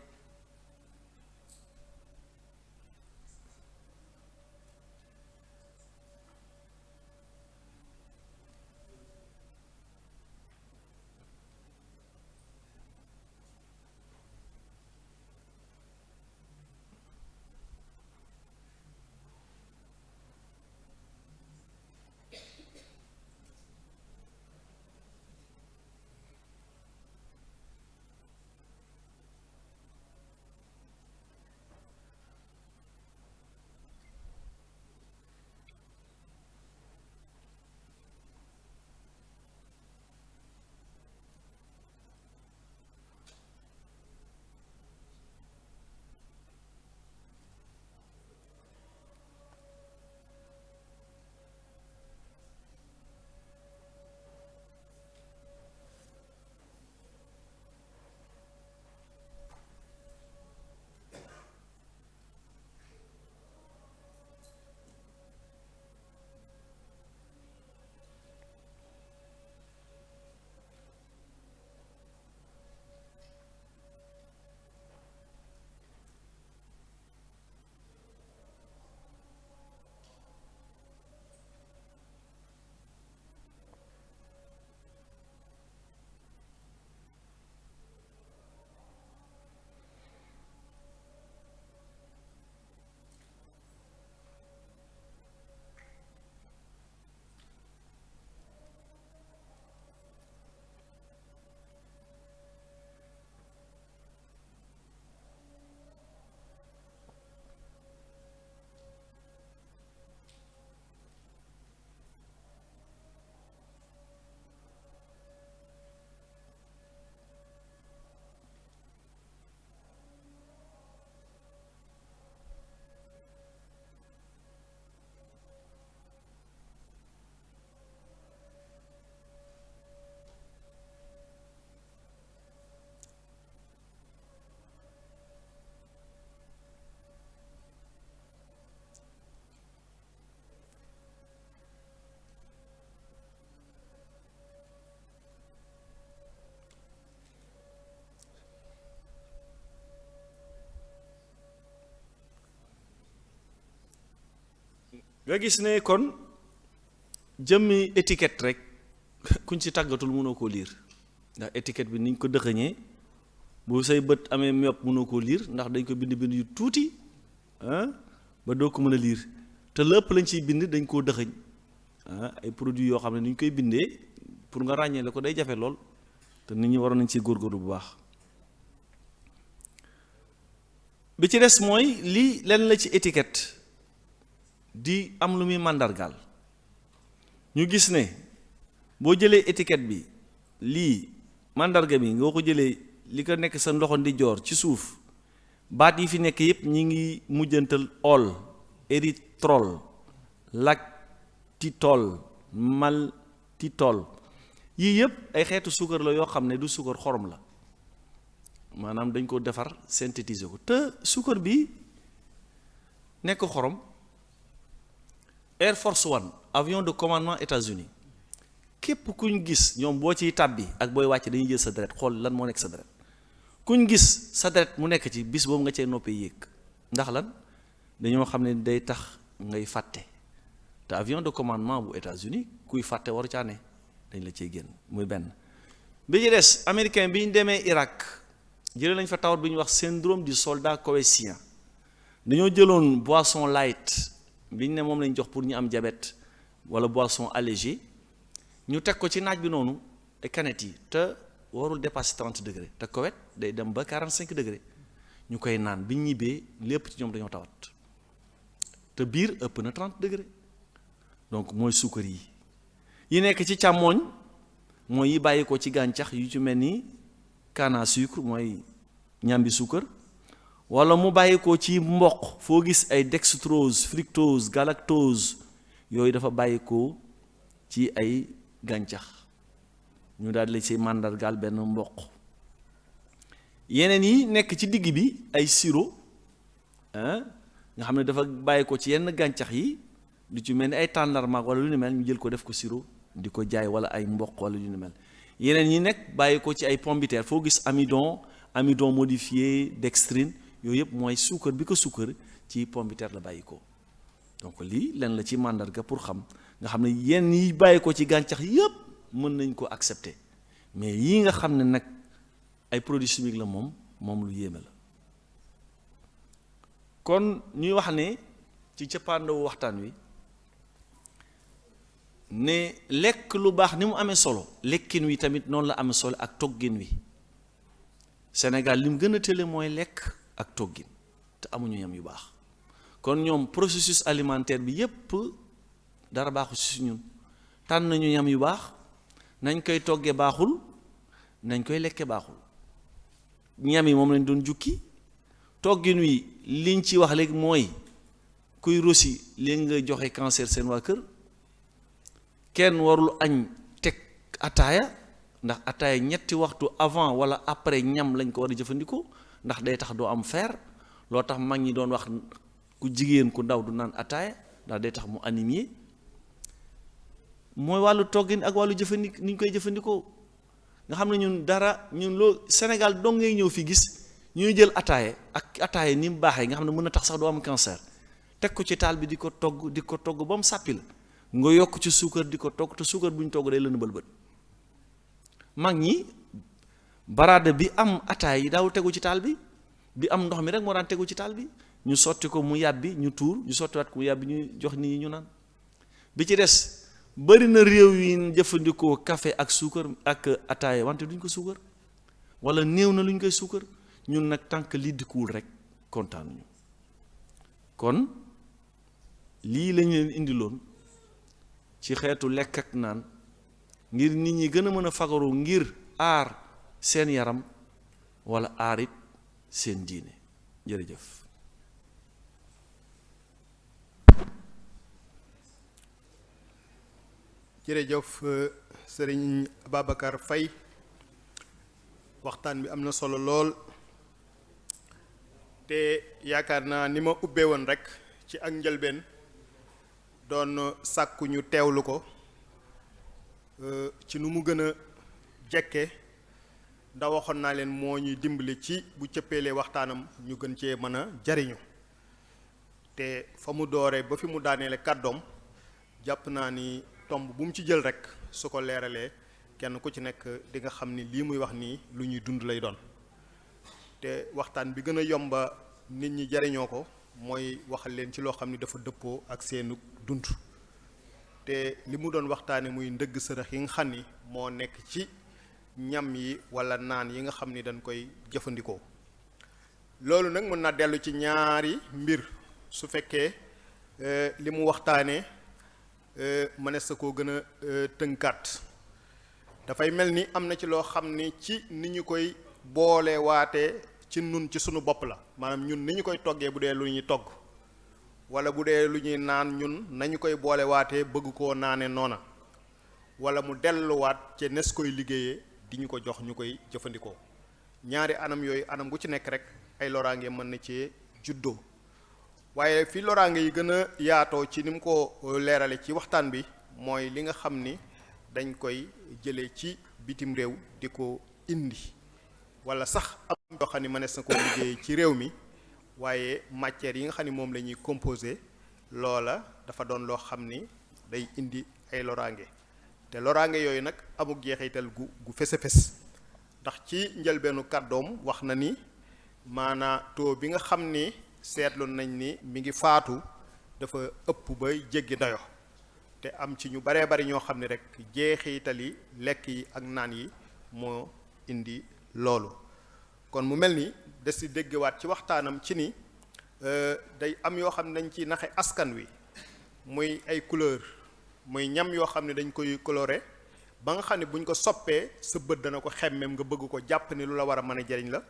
nga gis ne kon jëmmi étiquette rek kuñ ci tàggatul mënoo koo liir ndax étiquette bi niñ ko dëxëñee bu say bët amee myope mënoo koo liir ndax dañ ko bind yu tuuti ba doo ko mën a liir te lépp lañ ciy bind dañ koo dëxëñ ay produits yoo xam ne ni ñu koy bindee pour nga ràññee la ko day jafe lool te nit ñi waroon nañ ci góorgóorlu bu baax. bi ci des mooy lii lenn la ci étiquette di am lu muy màndargaal ñu gis ne boo jëlee étiquette bi lii màndarga bi nga ko jëlee li ko nekk sa ndoxo ndi joor ci suuf baat yi fi nekk yépp ñi ngi mujjantal ol érythrol lactitol maltitol yii yépp ay xeetu suukar la yoo xam ne du suukar xorom la maanaam dañ ko defar synthétiser ko te suukar bi nekk xorom Air Force One avion de commandement États-Unis képp kuñ gis ñoom boo ciy tàbbi ak booy wàcc dañuy jël sa deret xool lan moo nekk sa deret kuñ gis sa deret mu nekk ci bis boobu nga cee noppee yéeg ndax lan dañoo xam ne day tax ngay fàtte te avion de commandement bu États-Unis kuy fàtte waru caa ne dañ la cee génn muy benn. bi ci des américain bi ñu demee Irak jëlee nañ fa tawat bi ñuy wax syndrome du soldat koweïtien dañoo jëloon boisson light bi ñu ne moom lañ jox pour ñu am diabète wala boisson allégée ñu teg ko ci naaj bi noonu ay canettes yi te warul dépasser 30 degré te Koweït day dem ba 45 degré ñu koy naan bi ñu ñibbee lépp ci ñoom dañoo tawat te biir ëpp na 30 degré donc mooy suukar yi nekk ci càmmooñ mooy yi bàyyi ko ci gàncax yu ci mel ni canne à sucre mooy ñambi suukar wala mu bàyyi ko ci mboq foo gis ay dextrose fructose galactose yooyu dafa bàyyi ko ci ay gàncax ñu daal di ci màndargaal benn mboq. yeneen yi nekk ci digg bi ay sirop nga xam ne dafa bàyyi ko ci yenn gàncax yi lu ci mel ni ay tàndarma wala lu ni mel ñu jël ko def ko sirop di ko jaay wala ay mboq wala lu ni mel. yeneen yi nekk bàyyi ko ci ay pomme de terre foo gis amidon modifié dextrine yooyu yëpp mooy suukar bi ko suukar ci pomme de terre la bàyyi ko. donc lii leen la ci màndarga pour xam nga xam ne yenn yi bàyyi ko ci gàncax yëpp mën nañ ko accepter mais yii nga xam ne nag ay produits chimiques la moom lu yéeme la. kon ñuy wax ne ci cappaandawu waxtaan wi ne lekk lu baax ni mu amee solo lekkin wi tamit noonu la amee solo ak toggin wi. Sénégal li mu gën a tële mooy lekk ak toggin te amuñu yam yu baax kon ñoom processus alimentaire bi yépp dara baaxu ci ñun tànn nañu yam yu baax nañ koy toggee baaxul nañ koy lekke baaxul ñam yi moom lañ doon jukki toggin wi liñ ci wax léegi mooy kuy rosi léegi nga joxe cancer seen waa kër kenn warul añ teg ataaya ndax ataaya ñetti waxtu avant wala après ñam lañ ko war a jëfandikoo ndax day tax doo am fer loo tax mag ñi doon wax ku jigéen ku ndaw du naan ataaya ndax day tax mu anémie mooy wàllu toggin ak wàllu jëfandik ni ñu koy jëfandikoo nga xam ne ñun loo Sénégal dong ngay ñëw fi gis ñuy jël ataaya ni mu baaxee nga xam ne mën na tax sax doo am cancer teg ko ci taal bi di ko togg ba mu sàppi la nga yokk ci suukar di ko togg te suukar bu ñu togg day lënd bëlbët mag ñi baraada bi am ataay yi daawul tegu ci taal bi am ndox mi rek moo daan tegu ci taal bi ñu sotti ko mu yàbbi ñu tuur ñu sottiwaat ko mu yàbbi ñu jox nit ñi ñu naan bi ci des bari na réew yi jëfandikoo café ak suukar ak ataaya wante duñ ko suukar wala néew na luñ koy suukar ñun nag tànk lii dikkuwul rek kontaanuñu kon lii lañ leen indiloon ci xeetu lekk ak naan ngir nit ñi gën a mën a fagaru ngir aar seen yaram wala aar it seen diine jërëjëf. jërëjëf sëriñ Ababacar Faye waxtaan bi am na solo lool te yaakaar naa ni ma ubbee woon rek ci ak njëlbeen doon sàkku ñu teewlu ko ci nu mu gën a jekke ndax waxoon naa leen moo ñuy dimbali ci bu cëppeelee waxtaanam ñu gën cee mën a jariñu te fa mu dooree ba fi mu daaneele kàddoom jàpp naa ni tomb bu mu ci jël rek su ko leeralee kenn ku ci nekk di nga xam ni lii muy wax nii lu ñuy dund lay doon te waxtaan bi gën a yomba nit ñi jariñoo ko mooy waxal leen ci loo xam ni dafa dëppoo ak seenu dund te li mu doon waxtaane muy ndëgg sërëx yi nga xam ni moo nekk ci ñam yi walla naan yi nga xam ni dañ koy jëfandikoo loolu nag mën na dellu ci ñaari mbir su fekkee li mu waxtaane mënees sa koo gën a tënkaat dafay mel ni am na ci loo xam ni ci ni ñu koy boole waatee ci nun ci sunu bopp la maanaam ñun ni ñu koy toggee bu dee lu ñuy togg wala bu dee lu ñuy naan ñun nañu koy boole waatee bëgg koo naane noona wala mu delluwaat ci nes koy liggéeyee di ñu ko jox ñu koy jëfandikoo ñaari anam yooyu anam gu ci nekk rek ay loraange mën na cee juddoo waaye fi loraange yi gën a yaatoo ci ni mu ko leerale ci waxtaan bi mooy li nga xam ni dañ koy jëlee ci bitim réew di ko indi wala sax am yoo xam ni mënees na koo liggéey ci réew mi waaye matières yi nga xam ni moom la ñuy composé loola dafa doon loo xam ni day indi ay loraange te loraange yooyu nag amuk jeexital gu fese fes ndax ci njëlbeenu kàddoom wax na ni maanaa taux bi nga xam ni seetlu nañ ni mi ngi faatu dafa ëpp bay jéggi dayo te am ci ñu baree bari ñoo xam ne rek jeexitali lekk yi ak naan yi moo indi loolu kon mu mel ni des ci déggewaat ci waxtaanam ci ni day am yoo xam ne dañ ci naxe askan wi muy ay couleur muy ñam yoo xam ne dañ koy coloré ba nga xam ne buñ ko soppee sa bët dana ko xemmem nga bëgg ko jàpp ni lu la war a mën a jariñ la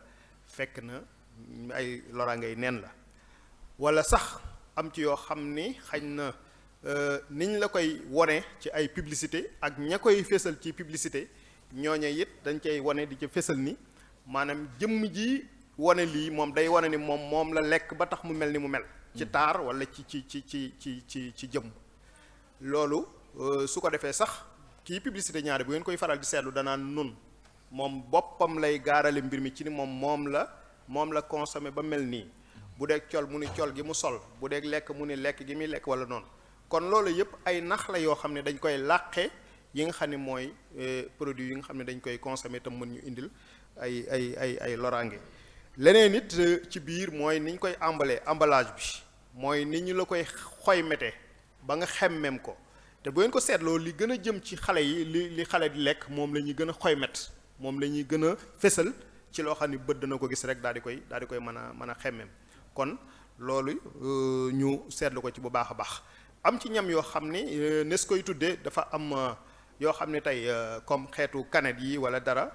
fekk na ay loraangay neen la wala sax am ci yoo xam ni xañ na niñ la koy wone ci ay publicité ak ña koy fésal ci publicité ñooñe it dañ cay wone di ca fésal ni maanaam jëmm ji wone lii moom day wone ni moom la lekk ba tax mu mel ni mu mel ci taar wala ci jëmm loolu su ko defee sax kii publicité ñaari bu ngeen koy faral di seetlu danaan nun moom boppam lay gaarale mbir mi ci ni moom la consommé ba mel nii bu dee col mu ni col gi mu sol bu dee lekk mu ni lekk gi muy lekk wala noonu kon loolu yëpp ay nax la yoo xam ne dañ koy làqe yi nga xam ne mooy produit yi nga xam ne dañ koy consommé tam mën ñu indil ay loraange leneen it ci biir mooy ni ñu koy emballage bi mooy ni ñu la koy xoymete ba nga xemmem ko te bu ngeen ko seetloo li gën a jëm ci xale yi li xale di lekk moom la ñuy gën a xoymet moom la ñuy gën a fésal ci loo xam ne bët dana ko gis rek daal di koy mën a xemmem kon loolu ñu seetlu ko ci bu baax a baax am ci ñam yoo xam ni nes koy tuddee dafa am yoo xam ne tey comme xeetu canette yi wala dara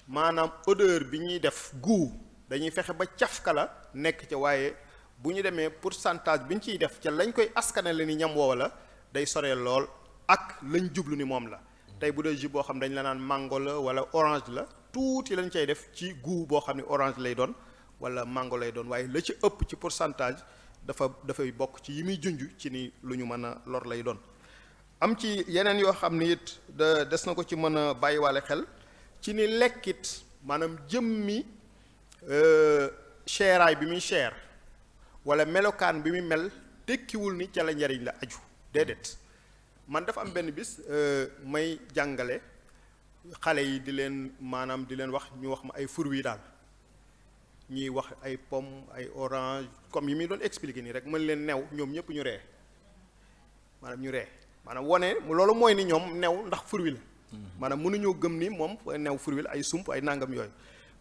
maanaam odeur bi ñuy def goût dañuy fexe ba cafka la nekk ca waaye bu ñu demee pourcentage bi ñu ciy def ca lañ koy askanale ni ñam woowa la day soree lool ak lañ jublu ni moom la tey bu dee jus boo xam dañ la naan mango la wala orange la tuuti lañ cay def ci goût boo xam ne orange lay doon wala mango lay doon waaye la ci ëpp ci pourcentage dafay bokk ci yi muy junj ci ni lu ñu mën a lor lay doon am ci yeneen yoo xam ni it des na ko ci mën a bàyyiwaale xel ci ni lekkit maanaam jëmmi seeraay bi muy seer wala melokaan bi muy mel tekkiwul ni ca la njariñ la aju déedéet man dafa am benn bis may jàngale xale yi di leen wax ñu wax ma ay fruits daal ñuy wax ay pomme ay orange comme yi muy doon expliquer nii rek mën leen new ñoom ñëpp ñu ree maanaam wone loolu mooy ni ñoom new ndax fruit la maanaam mënuñoo gëm ni moom new fruit la ay sump ay nangam yooyu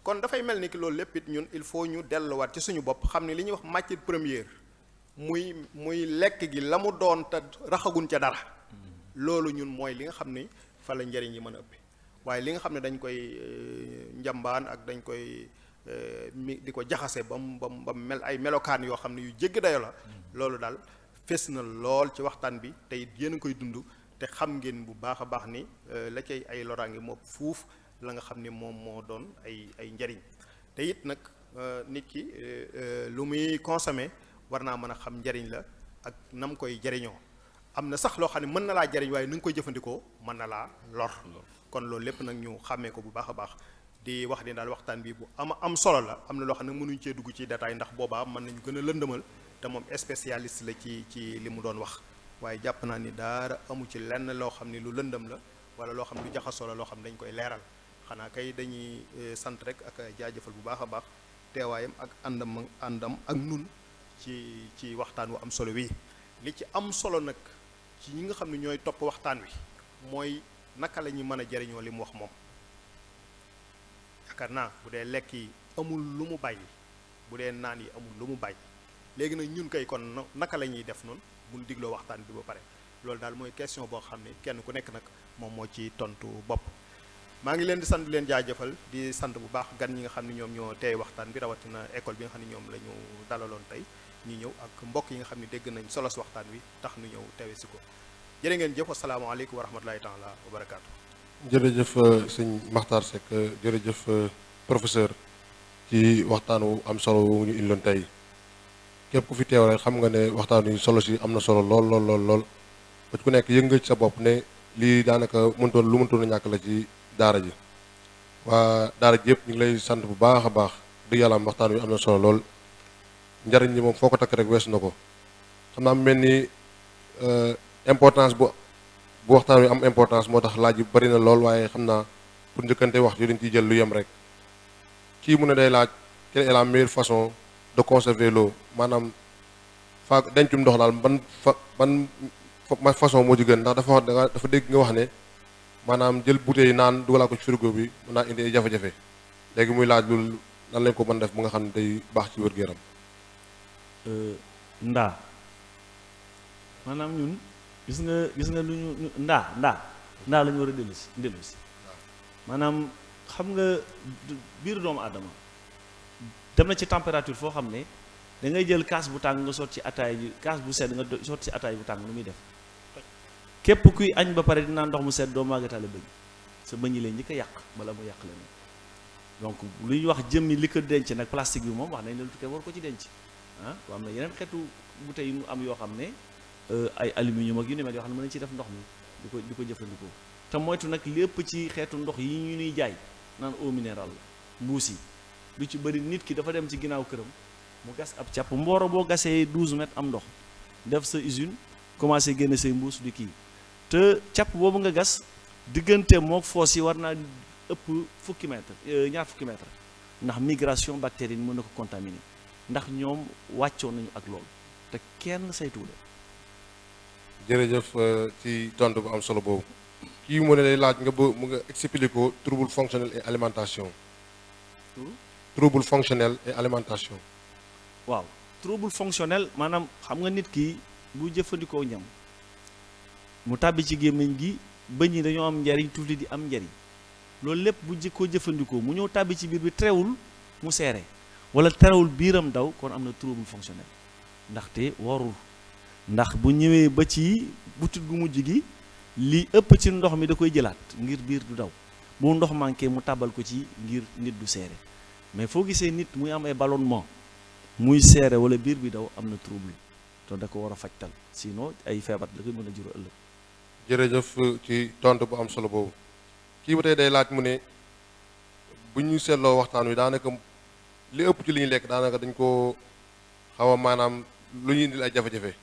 kon dafay mel ni ki loolu lépp it ñun il faut ñu delluwaat ci suñu bopp xam ne li ñuy wax matière première muy lekk gi la mu doon te raxagun ca dara loolu ñun mooy li nga xam ni fa la njëriñ yi mën a ëpp waaye li nga xam ne dañ koy njambaan ak dañ koy di ko jaxase ba mu mel ay melokaan yoo xam ne yu jéggi dayo la loolu daal fes na lool ci waxtaan bi te it yéen a koy dund te xam ngeen bu baax a baax ni la cay ay loraange moo fuuf la nga xam ne moom moo doon ay njariñ te it nag nit ki lu muy consommer war naa mën a xam njariñ la ak nam koy jariñoo am na sax loo xam ne mën na laa jariñ waaye ni nga koy jëfandikoo mën na laa lor kon loolu lépp nag ñu xàmmee ko bu baax a baax di wax ni daal waxtaan bi bu am solo la am na loo xam ne mënuñ cee dugg ci détail ndax boobaa mën nañu gën a lëndëmal te moom spécialiste la ci li mu doon wax waaye jàpp naa ni daara amu ci lenn loo xam ne lu lëndëm la wala loo xam ne lu jaxasoo la loo xam ne dañ koy leeral xanaa kay dañuy sant rek ak jaajëfal bu baax a baax teewaayam ak àndam ak nun ci waxtaan wu am solo wi li ci am solo nag ci ñi nga xam ne ñooy topp waxtaan wi mooy naka la ñuy mën a jariñoo li mu wax moom yaakaar naa bu dee lekk yi amul lu mu bàyyi bu dee naan yi amul lu mu bàyyi léegi nag ñun kay kon naka la ñuy def noonu bu ñu digloo waxtaan bi ba pare loolu daal mooy question boo xam ne kenn ku nekk nag moom moo ci tontu bopp maa ngi leen di sant di leen jaajëfal di sant bu baax gan ñi nga xam ne ñoom ñoo teey waxtaan bi rawatina école bi nga xam ne ñoom la ñu dalaloon tey ñu ñëw ak mbokk yi nga xam ne dégg nañ solos waxtaan wi tax nu ñëw teewe si ko jërë ngeen jëf asalaamaaleykum wa rahmatulahi taala wa barakaatu. jërëjëf sëñ Makhtar Seck jërëjëf professeur ci waxtaan wu am solo wu ñu indiloon tey képp ku fi teew rek xam nga ne waxtaan wi solo si am na solo lool ba ku nekk yëg nga ci sa bopp ne lii daanaka lu mëntoon a ñàkk la ci daara ji waa daara ji yëpp ñu ngi lay sant bu baax a baax di yàlla am waxtaan wi am na solo lool njariñ li moom foo ko takk rek weesu na ko xam naa mel ni importance bu waxtaan wi am importance moo tax laaj yu bari na lool waaye xam naa pour njëkkante wax yu dañ ciy jël lu yem rek kii mu ne day laaj quelle est la meilleure façon de conserver l'eau maanaam dencum ndox daal ban façon moo ci gën ndax dafa dégg nga wax ne maanaam jël bouteille yi naan dugalaa ko ci frigo bi mën naa indi ay jafe-jafe léegi muy laaj loolu lan lañ ko mën def bu nga xam ne day baax ci wér-gu-yaram. ndaa maanaam ñun gis nga lu ñu ndaa la ñu war a dellu si maanaam xam nga biir doomu aadama dem na ci température foo xam ne da ngay jël kaas bu tàng nga sotti ci ataay ji kaas bu sedd nga sotti ci ataay bu tàng nu muy def képp kuy añ ba pare dinaa ndox mu sedd doo màggataale bëñ sa bëñ yi lay njëkk a yàq bala mu yàq leneen donc lu ñuy wax jëmmi li ko denc nag plastique bi moom wax nañ leen tukkee war ko ci denc ah am na yeneen xeetu bouteilles yu mu am yoo xam ne ay aluminium ak yu ni mel yoo xam ne mën nañ ci def ndox mi di ko jëfandikoo te moytu nag lépp ci xeetu ndox yi ñu ñuy jaay naan eau minérale la mbuus yi lu ci bëri nit ki dafa dem ci ginnaaw këram mu gas ab càpp mbooro boo gasee 12 mètres am ndox def sa usine commencé génne say mbuus di kii te càpp boobu nga gas diggante mook foos yi war naa ëpp fukki mètre ñaar fukki mètre ndax migration bactérienne mën na ko contaminer ndax ñoom wàccoo nañu ak loolu te kenn saytuwul. jërëjëf ci tontu bu am solo boobu kii mu ne lay laaj nga mu nga expliquer ko trouble fonctionnel et alimentation. trouble fonctionnel et alimentation. waaw trouble fonctionnel maanaam xam nga nit ki bu jëfandikoo ñam mu tàbbi ci gémmiñ gi bëñ yi dañoo am njariñ tuuti di am njariñ loolu lépp bu ko jëfandikoo mu ñëw tàbbi ci biir bi terewul mu seere wala terewul biiram daw kon am na trouble fonctionnel ndaxte warul ndax bu ñëwee ba ci butit gu mujj gi li ëpp ci ndox mi da koy jëlaat ngir biir du daw bu ndox manqué mu tàbbal ko ci ngir nit du seere mais foo gisee nit muy am ay ballonnement muy seere wala biir bi daw am na trouble te da ko war a fajtal sinon ay feebar da koy mën a jur ëllëg. jërëjëf ci tontu bu am solo boobu kii ba tey day laaj mu ne bu ñu seetloo waxtaan wi daanaka li ëpp ci li ñu lekk daanaka dañ ko xaw a maanaam lu ñuy indil ay jafe-jafe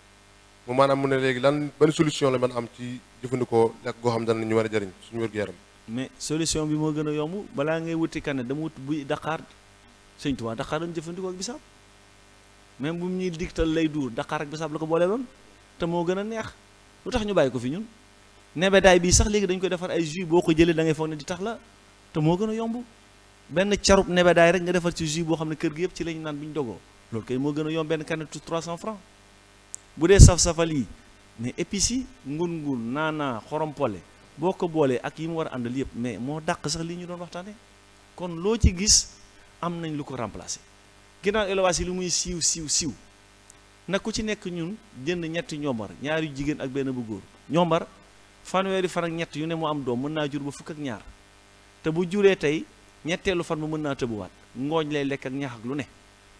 mu maanaam mu ne léegi lan ban solution la mën am ci jëfandikoo lekk goo xam dana ñu war a jëriñ suñu wér-gu-yaram. mais solution bi moo gën a yomb balaa ngay wuti kane dama wut buy Dakar sëñ Tuubaa Dakar dañu jëfandikoo ak bisaab même bu ñuy digtal lay duur Dakar ak bisaab la ko boole loon te moo gën a neex lu tax ñu bàyyi ko fi ñun nebedaay bii sax léegi dañ koy defar ay jus boo ko jëlee da ngay foog ne di tax la te moo gën a yomb benn carub nebedaay rek nga defar ci jus boo xam ne kër gi yëpp ci lañu naan bi ñu dogoo loolu kay moo gën a yomb benn canette 300 francs bu dee saf-safal yi mais épices yi ngun-ngun naanaa xorompole boo ko boolee ak yi mu war a àndal yëpp mais moo dàq sax lii ñu doon waxtaane kon loo ci gis am nañ lu ko remplacer ginnaaw élevage yi lu muy siiw nag ku ci nekk ñun jënd ñetti ñombar ñaari jigéen ak benn bu góor ñombar fanweeri fan ak ñett yu ne mu am doom mën naa jur ba fukk ak ñaar te bu juree tey ñetteelu fan mu mën naa tëbuwaat ngooñ lay lekk ak ñax ak lu ne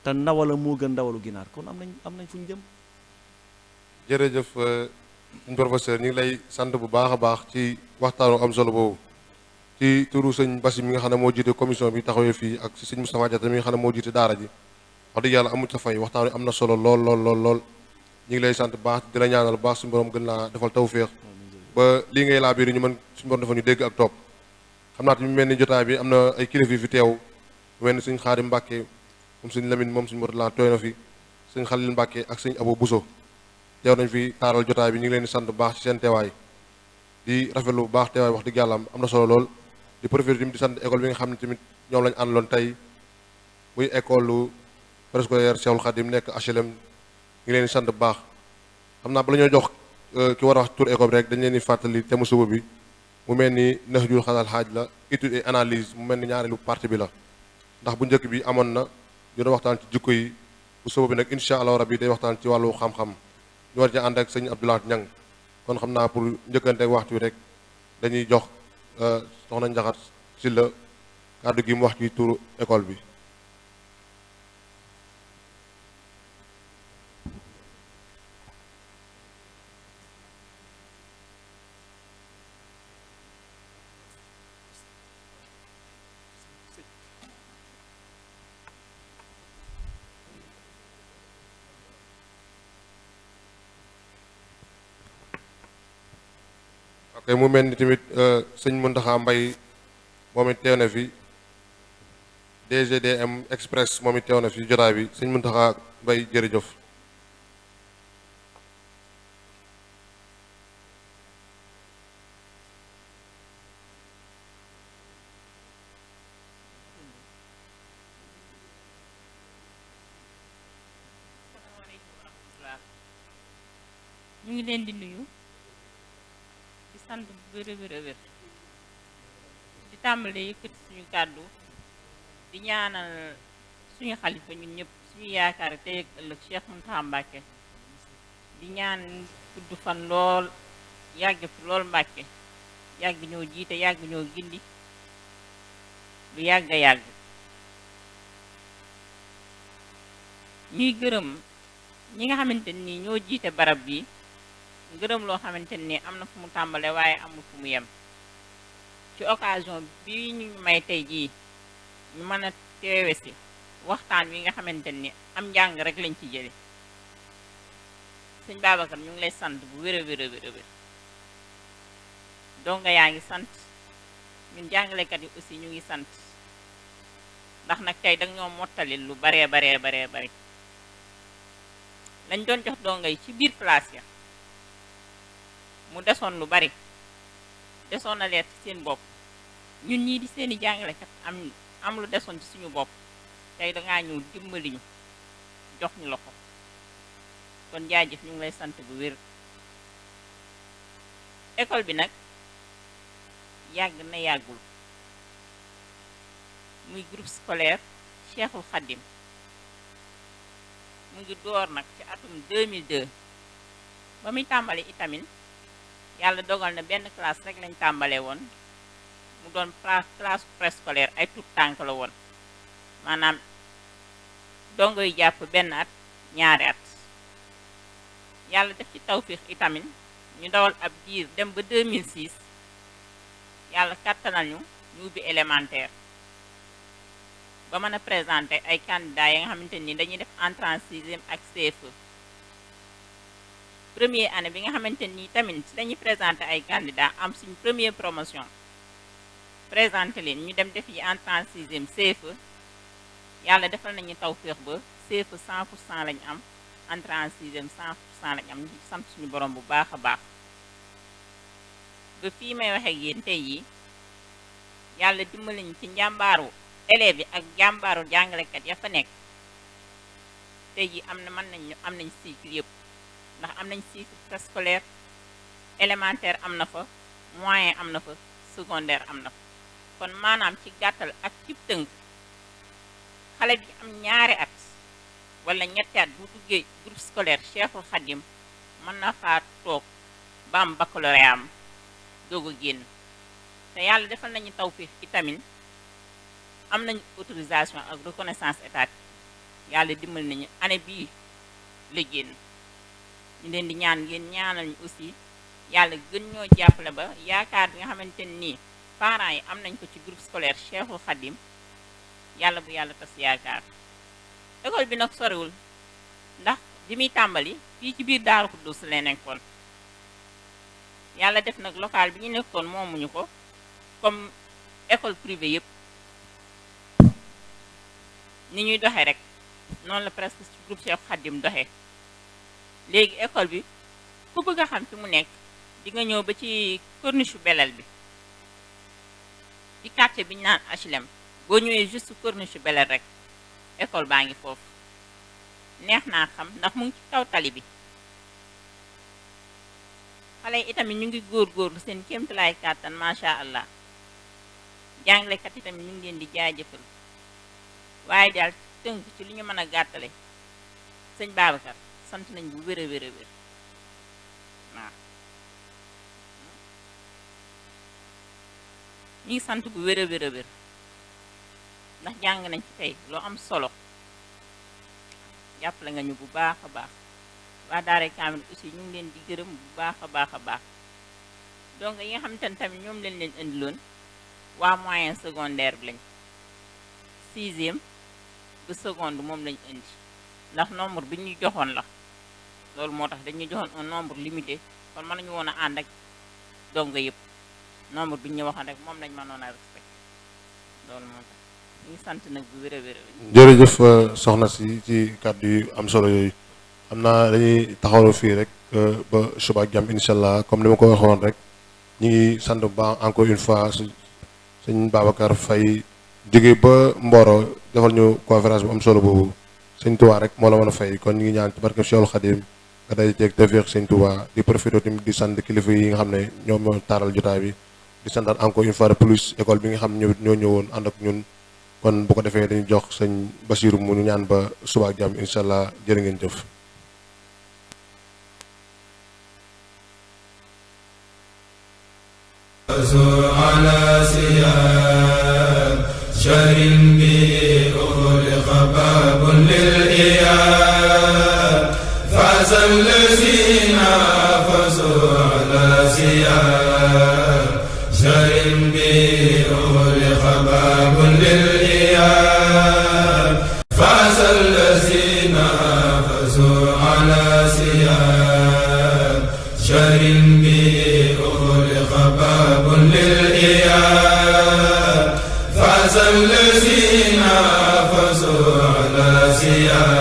te ndawala moo gën ndawalu ginaar kon am nañ fu ñu jëm. jërëjëf suñ professeur ñu ngi lay sant bu baax a baax ci waxtaanu am solo boobu ci turu sëñ Bassi mi nga xam ne moo jiite commission bi taxawee fii ak si sëñ Moustapha Diatta mi nga xam ne moo jiite daara ji wax dëgg yàlla amul sa fay waxtaan wi am na solo lool ñu ngi lay sant baax di la ñaanal baax suñu borom gën laa defal tawféex ba lii ngay laa biir ñu mën suñu borom defal ñu dégg ak topp xam naa tamit mel ni jotaay bi am na ay kilifa fi teew mel ni suñ Xaadim Mbàkke moom suñ Lamine moom suñ Murtala tooy na fi suñ Xalil Mbàkke ak suñ Abo Buso teew nañ fi taaral jotaay bi ñu ngi leen di sant bu baax ci seen teewaay di rafetlu bu baax teewaay wax dëgg yàlla am na solo lool di profiter tamit di sant école bi nga xam ne tamit ñoom lañu àndaloon tey muy école lu préscolaire Cheikhoul Khadim nekk HLM ñu ngi leen di sant bu baax xam naa bala ñoo jox ki war a wax tur école bi rek dañ leen di fàttali thème suba bi mu mel ni Nahjul Xadal Xaaj la étude et analyse mu mel ni ñaareelu partie bi la ndax bu njëkk bi amoon na ñu doon waxtaan ci jikko yi bu suba bi nag incha allah rabbi day waxtaan ci wàllu xam-xam ñu war ci ànd ak sëñ Abdoulaye Niang kon xam naa pour njëkkante ak waxtu wi rek dañuy jox soxna Njaxat si la kàddu gi mu wax ci turu école bi. ok mu mel ni tamit sëñ Mountakha Mbaye moom it teew na fi DGDM Express moom it teew na fi jotaay bi sëñ Mountakha Mbaye jërëjëf. ñu ngi leen di nuyu. sant bu wér di tàmbale yëkkati suñu kàddu di ñaanal suñu xalifa ñun ñëpp suñu yaakaar tey ak ëllëg Cheikh Mountakha Mbacké di ñaan gudd fan lool yàgg fi lool Mbacké yàgg ñoo jiite yàgg ñoo gindi lu yàgg a yàgg ñuy gërëm ñi nga xamante ni ñoo jiite barab bi gërëm loo xamante ni am na fu mu tàmbale waaye amul fu mu yem ci occasion bi ñu may tey jii ñu mën a teewe si waxtaan wi nga xamante ni am njàng rek lañ ci jële sëñ Babacar ñu ngi lay sant bu wér a wér a wér a wér donga yaa ngi sant ñun jàngalekat yi aussi ñu ngi sant ndax nag tey danga ñoo mottali lu baree bari lañ doon jox donga yi ci biir classe ya mu desoon lu bari desoon na leer ci seen bopp ñun ñii di seeni jàngalekat am lu desoon ci suñu bopp tey dangaa ñëw dimbali ñu jox ñu loxo kon jaajëf ñu ngi lay sant bu wér école bi nag yàgg na yàggul muy groupe scolaire Cheikhul Khadim mu ngi door nag ci atum 2002 ba muy tàmbali itamit yàlla dogal na benn classe rek lañ tàmbale woon mu doon classe préscolaire ay tout tànk la woon maanaam dongo yu jàpp benn at ñaari at yàlla def ci tawfiix itamit ñu dawal ab diir dem ba 2006 yàlla kàttanal ñu ubbi élémentaire ba mën a présenter ay candidats yi nga xamante ni dañuy def entrée en sixième ak CFE première année bi nga xamante ni tamit dañuy présenter ay candidats am suñ première promotion présenter leen ñu dem def yi entrée en sixième CFE yàlla defal nañu tawféex ba CFE 100% lañu am entrée en sixième 100% lañu am ñu sant suñu borom bu baax a baax ba fii may waxee ak yéen tey yi yàlla dimbali ñu ci njàmbaaru élèves yi ak jàmbaaru jàngalekat ya fa nekk tey ji am nañ cycle yëpp ndax am nañ cycle préscolaire élémentaire am na fa moyen am na fa secondaire am na fa kon maanaam ci gàttal ak ci tënk xale bi am ñaari at wala ñetti at bu duggee groupe scolaire Cheikhul Khadim mën na faa toog ba am baccalauréat am doog a génn te yàlla defal nañu tawfiix itamit am nañu autorisation ak reconnaissance étatique yàlla dimbali nañu année bii la génn ñu leen di ñaan ngeen ñaanal ñu aussi yàlla gën ñoo jàppale ba yaakaar bi nga xamante nii parents yi am nañ ko ci groupe scolaire Cheikhul Khadim yàlla bu yàlla tas yaakaar école bi nag soriwul ndax bi muy tàmbali fii ci biir Daaru Xuddus la nekkoon yàlla def nag local bi ñu nekkoon moomuñu ko comme école privée yëpp ni ñuy doxee rek noonu la presque ci groupe Cheikhul Khadim doxee léegi école bi ku bëgg a xam fi mu nekk di nga ñëw ba ci corniche Belel bi ci quartier bi ñu naan HLM boo ñëwee juste corniche Belel rek école baa ngi foofu neex naa xam ndax mu ngi ci kaw tali bi xale yi itamit ñu ngi góorgóorlu seen kéemtalaay kàttan macha allah jàngalekat itamit ñu ngi leen di jaajëfal waaye daal tënk ci li ñu mën a gàttale sëñ Babacar sant nañ bu wér a wér a wér waaw ñu ngi sant bu wér a wér a wér ndax jàng nañ ci tey loo am solo jàppale nga ñu bu baax a baax waa Daara Kamil aussi ñu ngi leen di gërëm bu baax a baax a baax donc yi nga xamante ne tamit ñoom leen indiloon waa moyen secondaire bi lañ 6e ba seconde moom lañ indi ndax nombre bi ñu joxoon la loolu moo tax dañuy joxoon un nombre limité kon mën nañu woon a ànd ak donga yëpp nombre bi ñu waxoon rek moom lañ mënoon a respecté loolu moo tax ñu ngi sant nag bu wér a wér. jërëjëf soxna si ci kàddu yu am solo yooyu xam naa dañuy taxawlu fii rek ba suba ak jàmm incha allah comme ni ma ko waxoon rek ñu ngi sant bu baax encore une fois sëñ Babacar Faye jóge ba Mboro defal ñu conférence bu am solo boobu sëñ Touba rek moo la mën a fay kon ñu ngi ñaan ci barke Cheikhul Khadim nga day teeg tawfiq sëñ Touba di profité tamit di sant kilifa yi nga xam ne ñoom ñoo taaral jotaay bi di santaat encore une fois de plus école bi nga xam ne ñoo ñëwoon ànd ak ñun kon bu ko defee dañu jox sëñ Basiru mu ñu ñaan ba suba ak jàmm incha allah jërë ngeen jëf. الذين فازوا على سيان